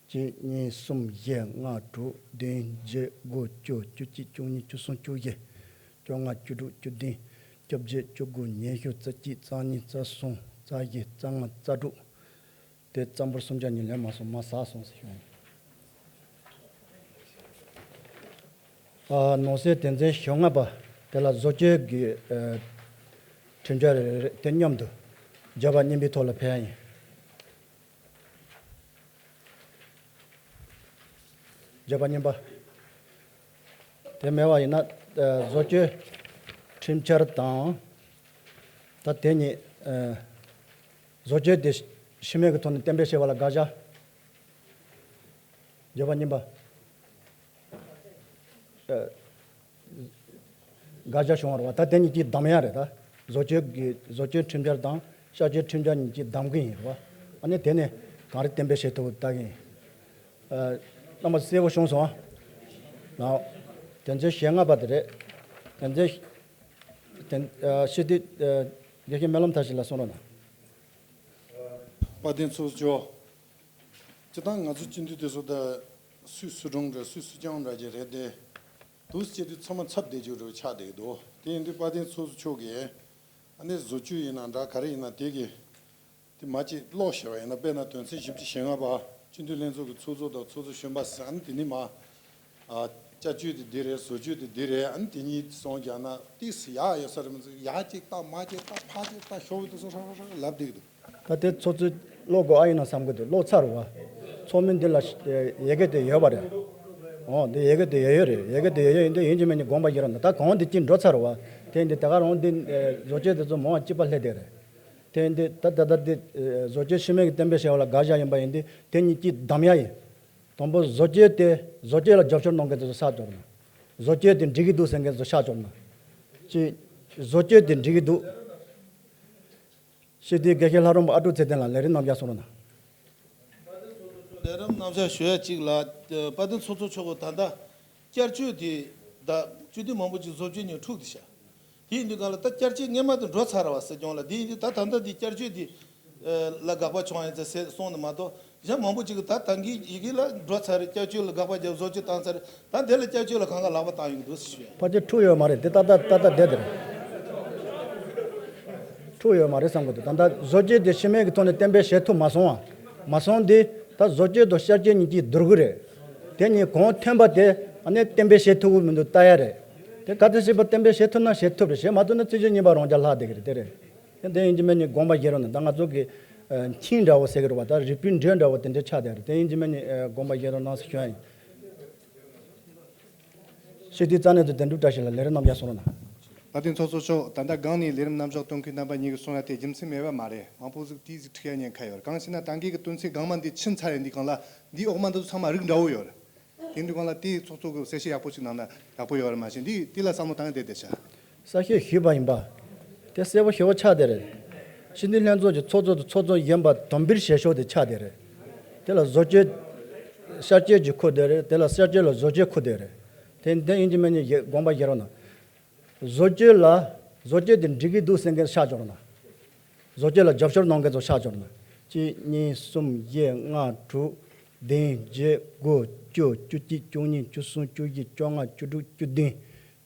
གཅིག་གཉིས་གསུམ་བཞི་ལྔ་དྲུག་བདུན་བརྒྱད་དགུ་བཅུ་བཅུ་གཅིག་བཅུ་གཉིས་བཅུ་གསུམ་བཅུ་བཞི་བཅོ་ལྔ་བཅུ་དྲུག་བཅུ་བདུན་བཅོ་བརྒྱད་བཅུ་དགུ་ཉི་ཤུ་རྩ་གཅིག་རྩ་གཉིས་རྩ་གསུམ་རྩ་བཞི་རྩ་ལྔ་རྩ་དྲུག་དེ་རྩ་འབོར་སུམ་ཆ་གཉིས་ལོན་མ་སོང་། མར་ཟག་སོང་ཟེར་ཞུ་ཡིན། ཨ་ནང་གསེས་དོན་ཚན་ཞེ་ལྔ་པ་དེ་ལ་བཟོ་བཅོས་ཀྱི་ཨ་ཁྲིམས་འཆར་རེ་རེ་དེ་མཉམ་དུ་བརྗོད་པ་གཉིས་པའི་ཐོག་ལ་ཕེབས་ཡ་ཡིན། བརྗོད་པ་གཉིས་པ། དེ་མེད་པ་ཡིན་ན་ཨ་བཟོ་བཅོས་ཁྲིམས་འཆར་དང་། ད་དེ་གཉིས་ཨ་བཟོ་བཅོས་དེ་ཕྱི་མོལ་གྱི་ཐོག་ནས་གཏན་འབེབས་བྱས་པ་ལ་དགག་བཞག་བརྗོད་པ་གཉིས་པ། ཨ་དགག་བཞག་བྱུང་བ་རེད་བ། ད་དེ་གཉིས་ཀྱིས་བདམས་ཡ་རེད། ད་བཟོ་བཅོས་ཀྱི་བཟོ་བཅོས་ཁྲིམས་འཆར་དང་བསྐྱར་བཅོས་ཁྲིམས་འཆར་གཉིས་ཀྱིས་བདམས་ཀྱི་ཡིན་རེད་བ། ཨ་ནི་དེ་ནས་གང་རེད་གཏན་འབེབས་བྱེད་ཐུབ་ལྟ་གི་ཡིན། ཨ་རྣམ་པ་གསལ་པོ་བྱུང་སོང་ཨ། ལགས། དོན་ཚན་ཞེ་ལྔ་པ་དེ་རེད། དོན་ཚན་དོན་ཨ་ཞི་བདེ་ཨ་དགེ་བཤེས་སྨོན་ལམ་མཐར་ཕྱིན་ལགས་གསུང་རོགས་གནང་། དཔལ་ལྡན་ཚོགས་གཙོ། སྤྱིར་བཏང་ང་ཚོ་སྤྱི་འཐུས་དེ་ཚོ་ད་སུས་སུ་སྒྲུང་འདྲ་སུས་སུ་རྐྱང་འདྲ་ཅིག་རེད་དེ། དུས་བྱེད་དུས་ཚང་མ་འཚབ་བསྡད་རྒྱུ་འདྲ་ཆགས་བསྡད་ཀྱི་འདུག་དེ་ཡིན་དུས་དཔལ་ལྡན་ཚོགས་གཙོ་མཆོག་གིས་ཨ་ནི་བཟོ་བཅོས་ཡིན་ན་འདྲ་ག་རེ་ཡིན་ན་དེ་གི་དེ་མ་ཅིག་ཀློག་ཤེས་པ་ཡིན་ན། དཔེར་ན་དོན་ཚན་བཞི་བཅུ་ཞེ་ལྔ་པ་སྤྱི་འཐུས་ལྷན་ཚོགས་ཀྱི་ཚོགས་གཙོ་དང་ཚོགས་གཙོ་གཞོན་པ་ཟེར་ཨ་ནི་དེ་ནི་མ། ཨ་བསྐྱར་བཅོས་དེ་འདི་རེད། བཟོ་བཅོས་དེ་འདི་རེད། ཨ་ནི་དེ་གཉིས་གསུངས་རྒྱག་ན་ཏིག་ཙམ་ཡག་ཡོད་ས་རེད། མི་ཚོ་ཡག་ཅིག་བཏང་མ་ཅིག་བཏང་ཕ་ཅིག་བཏང་ཤོག་བུ་དེ་ཚོ་རག་རག་རག་ལབ་བསྡད་ཀྱི་འདུག་ད་དེ་ཚོགས་གཙོས་ཀློག་དགོས་ཨ་ཡིན་ན་བསམ་གྱི་འདུག་ཀློག་ཚར་བ། ཚོགས་མི་འདི་ལ་ཡི་གེ་དེ་ཡོད་པ་རེད། འོ་འདི་ཡི་གེ་དེ་ཡོད་ཡོད་རེད། ཡི་གེ་དེ་ཡོད་ཡོད་ཡིན་དུས་ཡིན་གཅིག་མིན་གཅིག་དགོངས་པ་བཞེས་རོགས་གནང་། ད་གོང་འདི་གཅིག་འགྲོ་ཚར་བ། དེ་འདི་ད་ག་རང་འདི་བཟོ་བཅོས་དེ་ཚོ་མང་བ་གཅིག་པ་སླེབས་བསྡད་རེད། དེ་འདི་ད་ད་ད་འདི་བཟོ་བཅོས་ཕྱི་མོལ་གྱི་གཏན་འབེབས་བྱས་པ་ལ་དགག་བཞག་ཡིན་པ་ཡིན་དུས་དེ་གཉིས་གཅིག་བདམས་ཡ་ཡིན། དང་པོ་བཟོ་བཅོས་དེ་བཟོ་བཅོས་ལ་རྒྱབ་སྐྱོར་གནང་མཁན་དེ་ཚོ་ཤག་བཅོ་རོགས་གནང་། བཟོ་བཅོས་དེ་འགྲིག་གི་འདུག་ཟེར་མཁན་དེ་ཚོ་ཤག་བཅོ་རོགས་གནང་། གཅིག་བཟོ་བཅོས་དེ་འགྲིག་གི་འདུག་ཞི་བདེའི་དགེ་བཤེས་ལྷ་རམས་པ་ཨ་ཀྲུག་ཚེ་བརྟན་ལགས་ལས་རིམ་རྣམ་གཞག་གསུང་རོགས་གནང་། ལས་རིམ་རྣམ་གཞག་ཞུ་ཡ་གཅིག་ལ། དཔལ་ལྡན་ཚོགས་གཙོ་མཆོག་གིས་ད་ལྟ་བསྐྱར་བཅོས་དེ་ད་སྤྱི་འཐུས་མང་པོ་ཅིག་བཟོ་བཅོས་གཉིས་འཁྲུག་བསྡད་ཤག་དེ་ཡིན་དུས་གང་ལ་ད་བསྐྱར་བཅོས་སྔོན་མ་དེ་འགྲོ་ཚར་བ་སྲིད་སྐྱོང་ལ། དེ་ཡིན་དུས་ད་ད་ལྟ་དེ་བསྐྱར་བཅོས་དེ་ལ་དགག་པ་བྱུང་ཡིན་ཟེར་གསུངས་ནས་མ་གཏོགས། གཞན་མང་པོ་ཅིག་གིས་ད་ད་གིན་ཡི་གེ་ལ་འགྲོ་ཚར་རེད། བསྐྱར་བཅོས་ལ་དགག་པ་བརྒྱབ། བཟོ་བཅོས་བཏང་ཚར་རེད། ད་འདི་ལ་བསྐྱར་བཅོས་ལ་གང་ག་ལག་པ་བཏང་ཡོང་གི་འདུག་ཟེར་ཞུ་ཡ། ཕལ་ཆེར་འཁྲུག་ཡོད་མ་རེད། འདི་ཏག་ཏག་ཏག་ཏག་བསྡད་དེ་རེད། འཁྲུག་ཡོད་མ་རེད་བསམ་གི་འདུག་ད་ལྟ་བཟོ་བཅོས་དེ་ཕྱི་མོལ་གྱི་ཐོག་ནས་གཏན་འབེབས་བྱེད་ཐུབ་མ་སོང་བ། མ་སོང་དེ་ད་བཟོ་བཅོས་དང་བསྐྱར་བཅོས་གཉིས་ཀྱིས་བསྡུར་གི་རེད། དེ་གཉིས་གོང་ཐོན་པ་དེ་ཨ་ནི་གཏན་འབེབས་བྱེད་ཐུབ་ཀྱི་མི་འདུག་ལྟ་ཡ་རེད། དེ་ག་དེ་སྲིད་པ་གཏན་འབེབས་བྱེད་ཐུབ་ན་བྱེད་ཐུབ་རེད། བྱེད་མ་ཐུབ་ན་རྩོད་གཞི་གཉིས་པ་རང་འཇགས་ལྷག་བསྡད་གི་རེད། དེ་རེད། དེ་ཡིན་གཅིག་མིན་གཅིག་དགོངས་པ་བཞེས་རོགས་གནང་། ད་ང་ཚོ་གི་ཨ་མཆིང་འདྲ་བོ་ཟེར་གི་རེད་བ། ད་རིལ་བུའི་འགྲོས་འདྲ་བོ་དེ་འདྲ་ཆགས་བསྡད་རེད། དེ་ཡིན་གཅིག་མིན་གཅིག་ཨ་དགོངས་པ་བཞེས་རོགས་གནང་ཟེར་ཞུ་ཡ་ཡིན། སྤྱི་འཐུས་རྩ་གནད་དུ་དོན་གྲུབ་བཀྲ་ཤིས་ལགས་ལས་རིམ་རྣམ་གཞག་གསུང་རོགས་གནང་། དཔལ་ལྡན་ཚོགས་གཙོ་མཆོག་ད་ལྟ་སྒང་ནས་ལས་རིམ་རྣམ་གཞག་གཏོང་མཁན་རྣམ་པ་གཉིས་ཀྱིས་གསུངས་ན་དེ་རྒྱུ་མཚན་མེད་པ་མ་རེད། མང་པོ་ཟིག་དེའི་ཟིག་འཁྲིག་ཡ་ཉེན་ཁ་ཡོད་རེད། གང་ཞེ་ན་ད་གིན་གི་དོན་ཚན་སྒང་མ་འདི་ཕྱིན་ཚར་ཡིན་དུས་སྒང་ལ་འདིའི་འོག་མ་འདི་ཚོ་ཚང་མ་རིགས་འདྲ་བོ་ཡོད་རེད། དེ་འདུག་གང་ལ་དེའི་ཚོགས་གཙོ་གི་གསལ་བཤད་ཡག་པོ་ཞིག་གནང་ན་ཡག་པོ་ཡོད་རེད། མ་གཞི་འདི་དེ་ལ་བསམ་བློ་བཏང་བསྡད་བསྡད་ཤག་གསལ་བཤད་ཞུས་པ་ཡིན་པ། དེ་གསལ་པོ་ཞེ་པོ་ཆགས་བསྡད་རེད། སྤྱི་འཐུས་ལྷན་ཚོགས་ཀྱི་ཚོགས་གཙོ་དང་ཚོགས་གཙོ་གཞོན་པ་དམ་འབུལ་བྱེད་ཕྱོགས་དེ་ཆགས་བསྡད་རེད། དེ་ལ་བཟོ་བཅོས་བསྐྱར་བཅོས་ཀྱི་འཁུར་བསྡད་རེད། དེ་ལ་བསྐྱར་བཅོས་ལ་བཟོ་བཅོས་འཁུར་བསྡད་རེད། དེ་དེ་ཡིན་གཅིག་མིན་གཅིག་དགོངས་པ་བཞེས་རོགས་གནང་། བཟོ་བཅོས་ལ་བཟོ་བཅོས་དེ་འགྲིག་གི་འདུག་ཟེར་མཁན་ཤག་བཅོ་རོགས་གནང་། བཟོ་བཅོས་ལ་རྒྱབ་སྐྱོར་གནང་མཁན་ཚོ་ཤག་བཅོ་རོགས་གནང་། གཅིག་གཉིས་གསུམ་བཞི་ལྔ་དྲུག་བདུན་བརྒྱད་དགུ་བཅུ་བཅུ་གཅིག་བཅུ་གཉིས་བཅུ་གསུམ་བཅུ་བཞི་བཅོ་ལྔ་བཅུ་དྲུག་བཅུ་བདུན་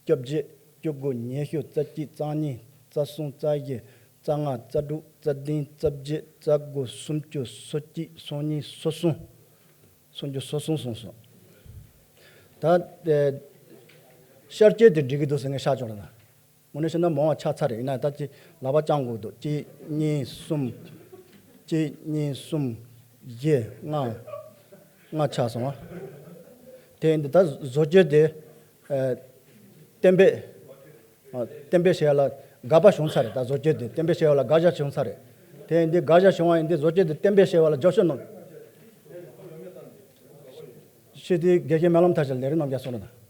བཅོ་བརྒྱད་བཅུ་དགུ་ཉི་ཤུ་རྩ་གཅིག་རྩ་གཉིས་རྩ་གསུམ་རྩ་བཞི་རྩ་ལྔ་རྩ་དྲུག་རྩ་བདུན་རྩ་བརྒྱད་རྩ་དགུ་སུམ་ཅུ་སོ་གཅིག་སོ་གཉིས་སོ་གསུམ། སུམ་ཅུ་སོ་གསུམ་སོང་སོང་། ད་ཨེ་ཤར་བསྐྱོད་དེ་འགྲིག་གི་འདུག་ཟེར་མཁན་ཤར་བྱུང་རེད་ན། དངོས་གནས་བཤད་ན་མང་བ་ཆགས་ཚར་རེད། ཡིན་ན་ད་ཅི་ལག་པ་བརྐྱང་དགོས་འདུག་གཅིག་གཉིས་གསུམ། གཅིག་གཉིས་གསུམ། བཞི་ལྔ། ལྔ་ཆགས་སོང་བ། དེ་འདི་ད་བཟོ་བཅོས་དེ་ཨེ་གཏན་འབེབས། ཨ། གཏན་འབེབས་བྱས་ལ་དགག་པ་བྱུང་ཚར་རེད། ད་བཟོ་བཅོས་དེ་གཏན་འབེབས་བྱས་པ་ལ་དགག་བཞག་བྱུང་ཚར་རེད། དེ་འདི་དགག་བཞག་བྱུང་བ་ཡིན་དུས་བཟོ་བཅོས་དེ་གཏན་འབེབས་བྱས་པ་ལ་རྒྱབ་སྐྱོར་གནང་། ཤེས་དེ་དགེ་རྒན་སྨོན་ལམ་མཐའ་ཞལ་ལས་རིགས་རྣམ་རྒྱལ་གསུང་རོགས་གནང་།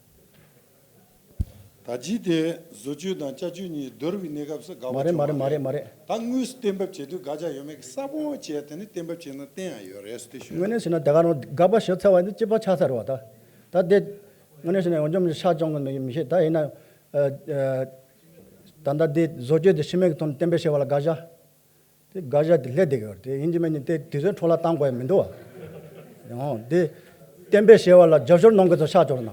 ད་ཅི་དེ་བཟོ་བཅོས་དང་བསྐྱར་བཅོས་གཉིས་བསྡུར་བའི་གནས་སྐབས་སུ་དགག་པ་མ་རེད་མ་རེད་བྱུང་བ་མ་རེད་མ་རེད། ད་དངོས་སུ་གཏན་འབེབས་བྱེད་དུས་དགག་བྱ་ཡོད་མེད་ཀྱི་གསལ་པོ་བྱས་དེ་ནི་གཏན་འབེབས་བྱས་ན་བསྟན་ཡང་ཡོད་རེད་ཟེར་དེ་ཞུ། དངོས་གནས་བྱས་ན་དེ་ག་རང་དགག་པ་ཞུ་ཚར་བ་ཡིན་དུས་གཅིག་པ་ཆགས་ཚར་བ་ད། ད་དེ་དངོས་གནས་བྱས་ན་འོན་ཀྱང་ཤག་ཅང་གི་མི་མི་ཤེས་ད་ཡིན་ན། ཨ། ཨ། ད་ལྟ་དེ་བཟོ་བཅོས་དེ་ཕྱི་མིག་གི་ཐོག་ནས་གཏན་འབེབས་བྱས་པ་ལ་དགག་བྱ། དེ་དགག་བྱ་དེ་སླེབས་བསྡད་ཀྱི་ཡོད་རེད། དེ་ཡིན་གཅིག་མིན་གཅིག་དེ་དུས་ཚོད་འཕྲོ་བརླག་བཏང་དགོས་ཡ་མི་འདུག་བ། ཡང་དེ་གཏན་འབེབས་བྱས་པ་ལ་རྒྱབ་སྐྱོར་གནང་གི་ཚོ་ཤག་ཅོར་ན།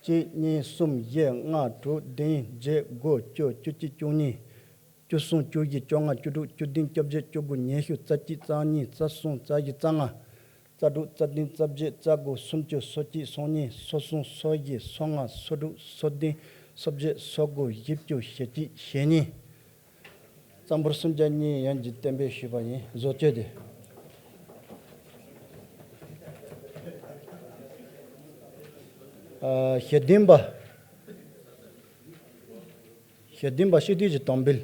གཅིག་གཉིས་གསུམ་བཞི་ལྔ་དྲུག་བདུན་བརྒྱད་དགུ་བཅུ་བཅུ་གཅིག་བཅུ་གཉིས། བཅུ་གསུམ་བཅུ་བཞི་བཅོ་ལྔ་བཅུ་དྲུག་བཅུ་བདུན་བཅོ་བརྒྱད་བཅུ་དགུ་ཉི་ཤུ་རྩ་གཅིག་རྩ་གཉིས་རྩ་གསུམ་རྩ་བཞི་རྩ་ལྔ། རྩ་དྲུག་རྩ་བདུན་རྩ་བརྒྱད་རྩ་དགུ་སུམ་ཅུ་སོ་གཅིག་སོ་གཉིས་སོ་གསུམ་སོ་བཞི་སོ་ལྔ་སོ་དྲུག་སོ་བདུན་སོ་བརྒྱད་སོ་དགུ་བཞི་བཅུ་ཞེ་གཅིག་ཞེ་གཉིས། རྩ་འབོར་སུམ་བརྒྱ་གཉིས་ཡན་གྱི་གཏན་འབེབས་ཞུས་པ་ཡིན། བཟོ་བཅོས་དེ། ཨ། ཞེ་བདུན་པ། ཞེ་བདུན་པ་སྤྱི་འཐུས་ཀྱི་དམ་འབུལ།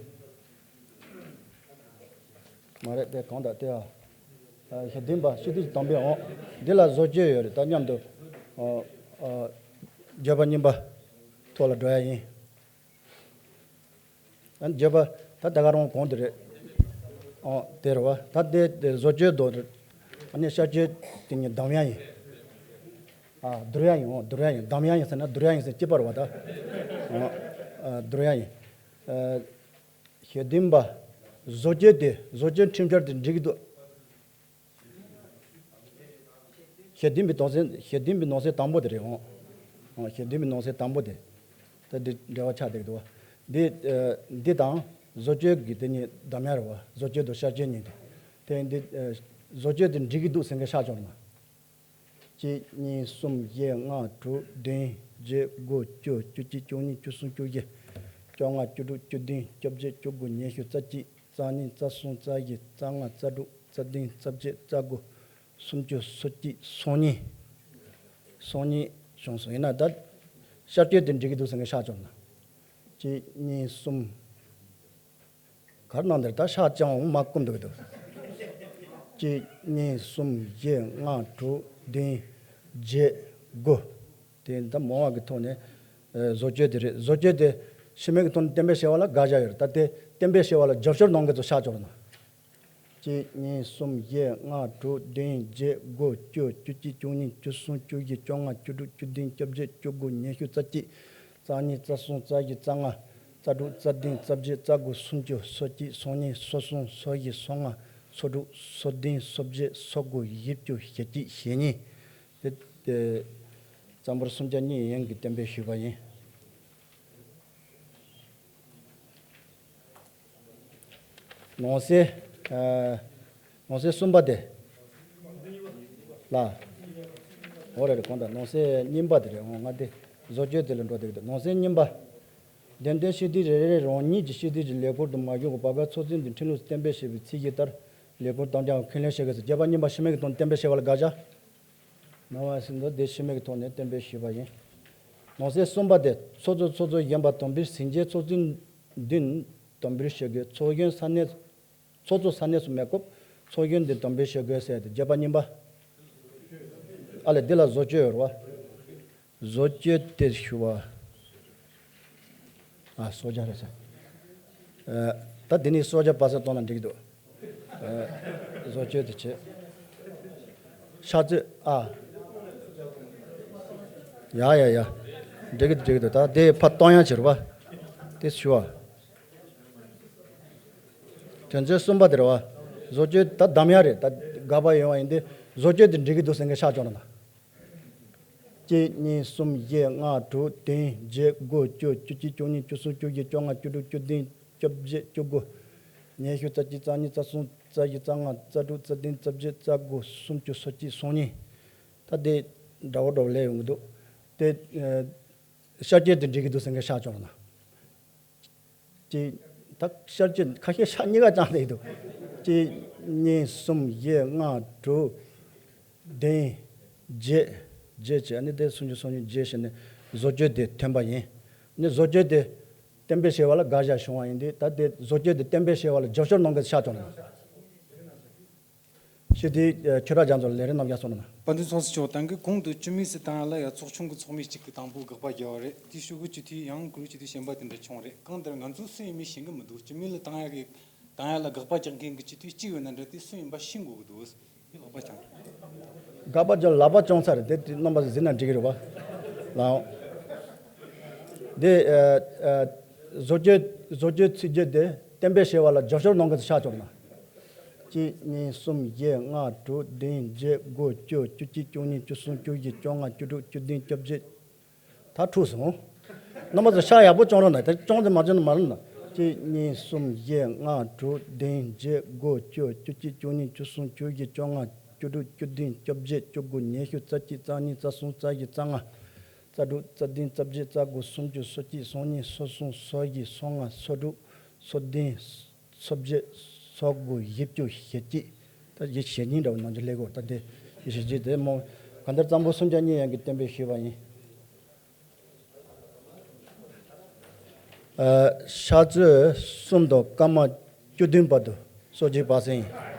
མ་རེད་དེ་གང་ལྟར་དེ་ཨ། ཞེ་བདུན་པ་སྤྱི་འཐུས་ཀྱི་དམ་འབུལ་འོང་། འདི་ལ་བཟོ་བཅོས་ཡོད་རེད། ད་མཉམ་དུ། ཨ། ཨ། བརྗོད་པ་གཉིས་པ་ཐོག་ལ་འགྲོ་ཡ་ཡིན། ཨ་ནི་བརྗོད་པ་ད་ད་ག་རང་གོང་དེ་རེད། ཨོ་དེ་རེད་བ། ད་དེ་དེ་བཟོ་བཅོས་དོ། ཨ་ནི་ཤར་བཅོས་དེ་ཉིད་གདམ་ཡ་ཡིན། ཨ། བསྡུར་ཡ་ཡིན། ཨོ་བསྡུར་ཡ་ཡིན། གདམ་ཡ་ཡིན་ཟེར་ན་བསྡུར་ཡ་ཡིན་ཟེར་གཅིག་པ་རེད་བ་ད། ཨོ། ཨ། བསྡུར་ཡ་ཡིན། ཨ། ཞེ་བདུན་པ། བཟོ་བཅོས་དེ་བཟོ་བཅོས་ཁྲིམས་འཆར་དེ་འགྲིག་གི་འདུག་ཞེ་བདུན་པའི་ནང་གསེས། ཞེ་བདུན་པའི་ནང་གསེས་དང་པོ་དེ་རེད་འོང་། ཞེ་བདུན་པའི་ནང་གསེས་དང་པོ་དེ། ད་འདི་འབྲེལ་བ་ཆགས་བསྡད་ཀྱི་འདུག་བ། འདི། ཨ། འདི་དང་བཟོ་བཅོས་ཀྱི་དེ་གཉིས་གདམ་ཡ་རེད་བ། བཟོ་བཅོས་དང་ཤར་བཅོས་གཉིས་དེ། དེ་འདི། ཨ། བཟོ་བཅོས་དེ་འགྲིག་གི་འདུག་ཟེར་མཁན་ཤག་ཅོར་ན། གཅིག་གཉིས་གསུམ་བཞི་ལྔ་དྲུག་བདུན་བརྒྱད་དགུ་བཅུ་བཅུ་གཅིག་བཅུ་གཉིས་བཅུ་གསུམ་བཅུ་བཞི། བཅོ་ལྔ་བཅུ་དྲུག་བཅུ་བདུན་བཅོ་བརྒྱད་བཅུ་དགུ་ཉི་ཤུ་རྩ་གཅིག་རྩ་གཉིས་རྩ་གསུམ་རྩ་བཞི་རྩ་ལྔ་རྩ་དྲུག་རྩ་བདུན་རྩ་བརྒྱད་རྩ་དགུ་སུམ་ཅུ་སོ་གཅིག་སོ་གཉིས། སོ་གཉིས་བྱུང་སོང་། ཡིན་ན་ད་ཤར་བསྐྱོད་དེ་འགྲིག་གི་འདུག་ཟེར་མཁན་ཤག་ཅོར་ན། གཅིག་གཉིས་གསུམ། གར་ནང་འདིར་ད་ཤག་ཅང་འོང་མ་བསྐུམ་འདུག་འདུག་གཅིག་གཉིས་གསུམ་བཞི་ལྔ་དྲུག་བདུན་བརྒྱད་དགུ། དེ་ད་མང་བ་གི་ཐོག་ནས། ཨ། བཟོ་བཅོས་དེ་རེད། བཟོ་བཅོས་དེ་ཕྱི་མིག་གི་ཐོག་ནས་གཏན་འབེབས་བྱས་པ་ལ་དགག་བྱ་ཡོད་རེད། ད་དེ་གཏན་འབེབས་བྱས་པ་ལ་རྒྱབ་སྐྱོར་གནང་མཁན་ཚོ་ཤག་ཅོར་ན། གཅིག་གཉིས་གསུམ་བཞི་ལྔ་དྲུག་བདུན་བརྒྱད་དགུ་བཅུ་བཅུ་གཅིག་བཅུ་གཉིས་བཅུ་གསུམ་བཅུ་བཞི་བཅོ་ལྔ་བཅུ་དྲུག་བཅུ་བདུན་བཅོ་བརྒྱད་བཅུ་དགུ་ཉི་ཤུ་རྩ་གཅིག་རྩ་གཉིས་རྩ་གསུམ་རྩ་བཞི་རྩ་ལྔ་རྩ་དྲུག་རྩ་བདུན་རྩ་བརྒྱད་རྩ་དགུ་སུམ་ཅུ་སོ་གཅིག་སོ་གཉིས་སོ་གསུམ་སོ་བཞི་སོ་ལྔ་སོ་དྲུག་སོ་བདུན་སོ་བརྒྱད་སོ་དགུ་བཞི་བཅུ་ཞེ་གཅིག་ཞེ་གཉིས། དེ་དེ་རྩ་འབོར་སུམ་བརྒྱ་གཉིས་ཡན་གྱི་གཏན་འབེབས་ཞུས་པ་ཡིན། ནང་གསེས། ཨ། ནང་གསེས་གསུམ་པ་དེ། ལ། འོ་རེད་རེད། གང་ལྟར་ནང་གསེས་གཉིས་པ་དེ་རེད། འོ་ང་དེ་བཟོ་བཅོས་དེ་ལ་འགྲོ་བསྡད་ཀྱི་འདུག་ནང་གསེས་གཉིས་པ། དེ་འདྲའི་སྤྱི་འཐུས་རེ་རེ་རང་ཉིད་ཀྱི་སྤྱི་འཐུས་ཀྱི་ལས་ཁུར་དུ་མ་ཞུགས་པར་བར་སྐབས་ཚོགས་ཆུང་དེ་ཁྲིམས་ལུགས་གཏན་འབེབས་བྱས་པའི་ཚད་གཞི་ལྟར་ལས་ཁུར་གཏོང་རྒྱུར་ཁས་ལེན་བྱེད་དགོས་ཟེར། བརྗོད་པ་གཉིས་པ་ཕྱི་མིག་གི་ཐོག་གཏན་འབེབས་བྱས་པ་ལ་དགག་བྱ། ནང་བ་ཟིན་ཐོ་དེ་ཕྱི་མིག་གི་ཐོག་ནས་གཏན་འབེབས་ཞུས་པ་ཡིན། ནང་གསེས་གསུམ་པ་དེ་ཚོགས་གཙོ་ཚོགས་གཙོ་གཞོན་པ་དམ་འབུལ་ཟིན་རྗེས་ཚོགས་ཆུང་མདུན་དམ་འབུལ་ཞུ་དགོས། ཚོགས་གཞོན་ས་གནས། ཚོགས་གཙོ་ས་གནས་སུ་མེད་སྐབས་ཚོགས་གཞོན་མདུན་དམ་འབུལ་ཞུ་དགོས་ཟེར་ཏེ་བརྗོད་པ་གཉིས་པ། ཨ་ལས་འདི་ལ་བཟོ་བཅོས་ཡོད་རེད་བ། བཟོ་བཅོས་དེ་ཞུ་བ། ཨ། སོ་བརྒྱ་རེད་ཟེར། ཨ། ད་འདི་ནི་སོ་བརྒྱ་པ་སེ་གཏོང་ན་འགྲིག་གི་འདུག་ཨ། བཟོ་བཅོས་དེ་བྱེད། ཤག་ཚོད། ཨ། ཡ་ཡ་ཡ། འགྲིག་གི་འགྲིག་གི་འདུག་ད་དེ་ཕར་གཏོང་ཡ་བྱེད་རེད་བ། དེ་ཞུ་བ། དོན་ཚན་གསུམ་པ་དེ་རེད་བ། བཟོ་བཅོས་ད་གདམ་ཡ་རེད། ད་དགག་པ་ཡོང་བ་ཡིན་དུས་བཟོ་བཅོས་དེ་འགྲིག་གི་འདུག་ཟེར་མཁན་ཤག་ཅོར་ན། གཅིག་གཉིས་གསུམ་བཞི་ལྔ་དྲུག་བདུན་བརྒྱད་དགུ་བཅུ་བཅུ་གཅིག་བཅུ་གཉིས་བཅུ་གསུམ་བཅུ་བཞི་བཅོ་ལྔ་བཅུ་དྲུག་བཅུ་བདུན་བཅོ་བརྒྱད་བཅུ་དགུ། ཉི་ཤུ་རྩ་གཅིག་རྩ་གཉིས་རྩ་གསུམ་རྩ་བཞི་རྩ་ལྔ་རྩ་དྲུག་རྩ་བདུན་རྩ་བརྒྱད་རྩ་དགུ་སུམ་ཅུ་སོ་གཅིག་སོ་གཉིས། ད་དེ་འདྲ་བོ་འདྲ་བོ་ལས་ཡོང་གི་འདུག་དེ་ཨ་ཤར་སྐྱོད་དེ་འགྲིག་གི་འདུག་ཟེར་མཁན་ཤར་ཅོག་ན། གཅིག་ད་ཤར་སྐྱོད་ཁ་ཤས་ཤར་གཉིས་ཀ་བཅངས་བསྡད་འདུག་གཅིག་གཉིས། གསུམ། བཞི། ལྔ། དྲུག་བདུན། བརྒྱད། བརྒྱད་བྱས། ཨ་ནི་དེ་སུམ་ཅུ། སོ་གཉིས། བརྒྱད་བྱས་ནས་བཟོ་བཅོས་དེ་ཐོན་པ་ཡིན། ཨ་ནི་བཟོ་བཅོས་དེ་གཏན་འབེབས་བྱས་པ་ལ་དགག་བཞག་བྱུང་བ་ཡིན་དུས། ད་དེ་བཟོ་བཅོས་དེ་གཏན་འབེབས་བྱས་པ་ལ་རྒྱབ་སྐྱོར་གནང་མཁན་ཤར་ཅོག་ན། ཞུ་དེ་ཨ་ཆོས་གྲགས་རྒྱ་མཚོ་ལ་ལས་རིམ་རྣམ་གཞག་སོང་ན། དཔལ་ལྡན་ཚོགས་གཙོ་མཆོག། ད་གིན་གོང་དུ་སྤྱི་མོས་སུ་བཏང་ཡ་ལ་ཡ་ཚོགས་ཆུང་གི་ཚོགས་མི་གཅིག་གིས་དང་པོ་དགག་པ་བརྒྱབ་པ་རེད། དེའི་ཤོག་གུ་སྤྱི་འཐུས་ཡང་གུ་རུ་སྤྱི་འཐུས་གཞན་པ་དེ་འདྲ་བྱུང་བ་རེད། གང་ལྟར་ང་ཚོ་སུ་ཡིན་མིན་ཤེས་གི་མི་འདུག་སྤྱི་མོས་ལ་བཏང་ཡ་གི་བཏང་ཡ་ལ་དགག་པ་རྒྱག་མཁན་གྱི་སྤྱི་འཐུས་གཅིག་ཡོད་ན་འདྲ། དེ་སུ་ཡིན་པ་ཤེས་དགོས་ཀྱི་འདུག་དེ་ལག་པ་བརྐྱངས། དགག་པ་རྒྱག་ལག་པ་བརྐྱངས་ཚར་རེད། དེ་རྣམ་པ་ཚོ་གཟིགས་ན་འགྲིག་གི་རེད་པ། ལའོ། དེ་ཨ་ཨ་བཟོ་བཅོས་བཟོ་བཅོས་ཚིག་བརྗོད་དེ་གཏན་འབེབས་བྱས་པ་ལ་རྒྱབ་སྐྱོར་གནང་མཁན་ཚོ་ཤར་ཅོག་ན། གཅིག་གཉིས། གསུམ། བཞི། ལྔ། དྲུག་བདུན། བརྒྱད། དགུ། བཅུ། བཅུ་གཅིག། བཅུ་གཉིས། བཅུ་གསུམ། བཅུ་བཞི། བཅོ་ལྔ། བཅུ་དྲུག། བཅུ་བདུན། བཅོ་བརྒྱད། ད་འཁྲུགས་སོང་། རྣམ་པ་ཚོ་ཤར་ཡག་པོ་བརྐྱངས་རོགས་གནང་། ད་བརྐྱངས་ཏེ་མ་བརྐྱངས་ན་མ་རེད་ན། གཅིག་གཉིས། གསུམ། བཞི། ལྔ། དྲུག་བདུན། བརྒྱད། དགུ། བཅུ། བཅུ་གཅིག། བཅུ་གཉིས། བཅུ་གསུམ། བཅུ་བཞི། བཅོ་ལྔ། བཅུ་དྲུག། བཅུ་བདུན། བཅོ་བརྒྱད། བཅུ་དགུ། ཉི་ཤུ། རྩ་གཅིག། རྩ་གཉིས། རྩ་གསུམ། རྩ་བཞི། རྩ་ལྔ། རྩ་དྲུག། རྩ་བདུན། རྩ་བརྒྱད། རྩ་དགུ། སུམ་ཅུ། སོ་གཅིག། སོ་གཉིས། སོ་གསུམ། སོ་བཞི། སོ་ལྔ། སོ་དྲུག། སོ་བདུན། སོ་བརྒྱད། སོ་དགུ། བཞི་བཅུ། ཞེ་གཅིག་ད་ཞེ་གཉིས་འདྲ་བོ་ནང་ཆོས་ལས་གོ། ད་དེ་ཞེ་གཅིག་དེ་མོ་གང་ལྟར་གཙང་པོ་སུམ་ཆ་གཉིས་ཡན་གྱིས་གཏན་འབེབས་ཞུས་པ་ཡིན། ཨ་ཤར་གཙོས་གསུམ་དང་སྐར་མ་བཅུ་བདུན་བར་དུ་གསོལ་ཇ་སྦ་གསང་ཡིན།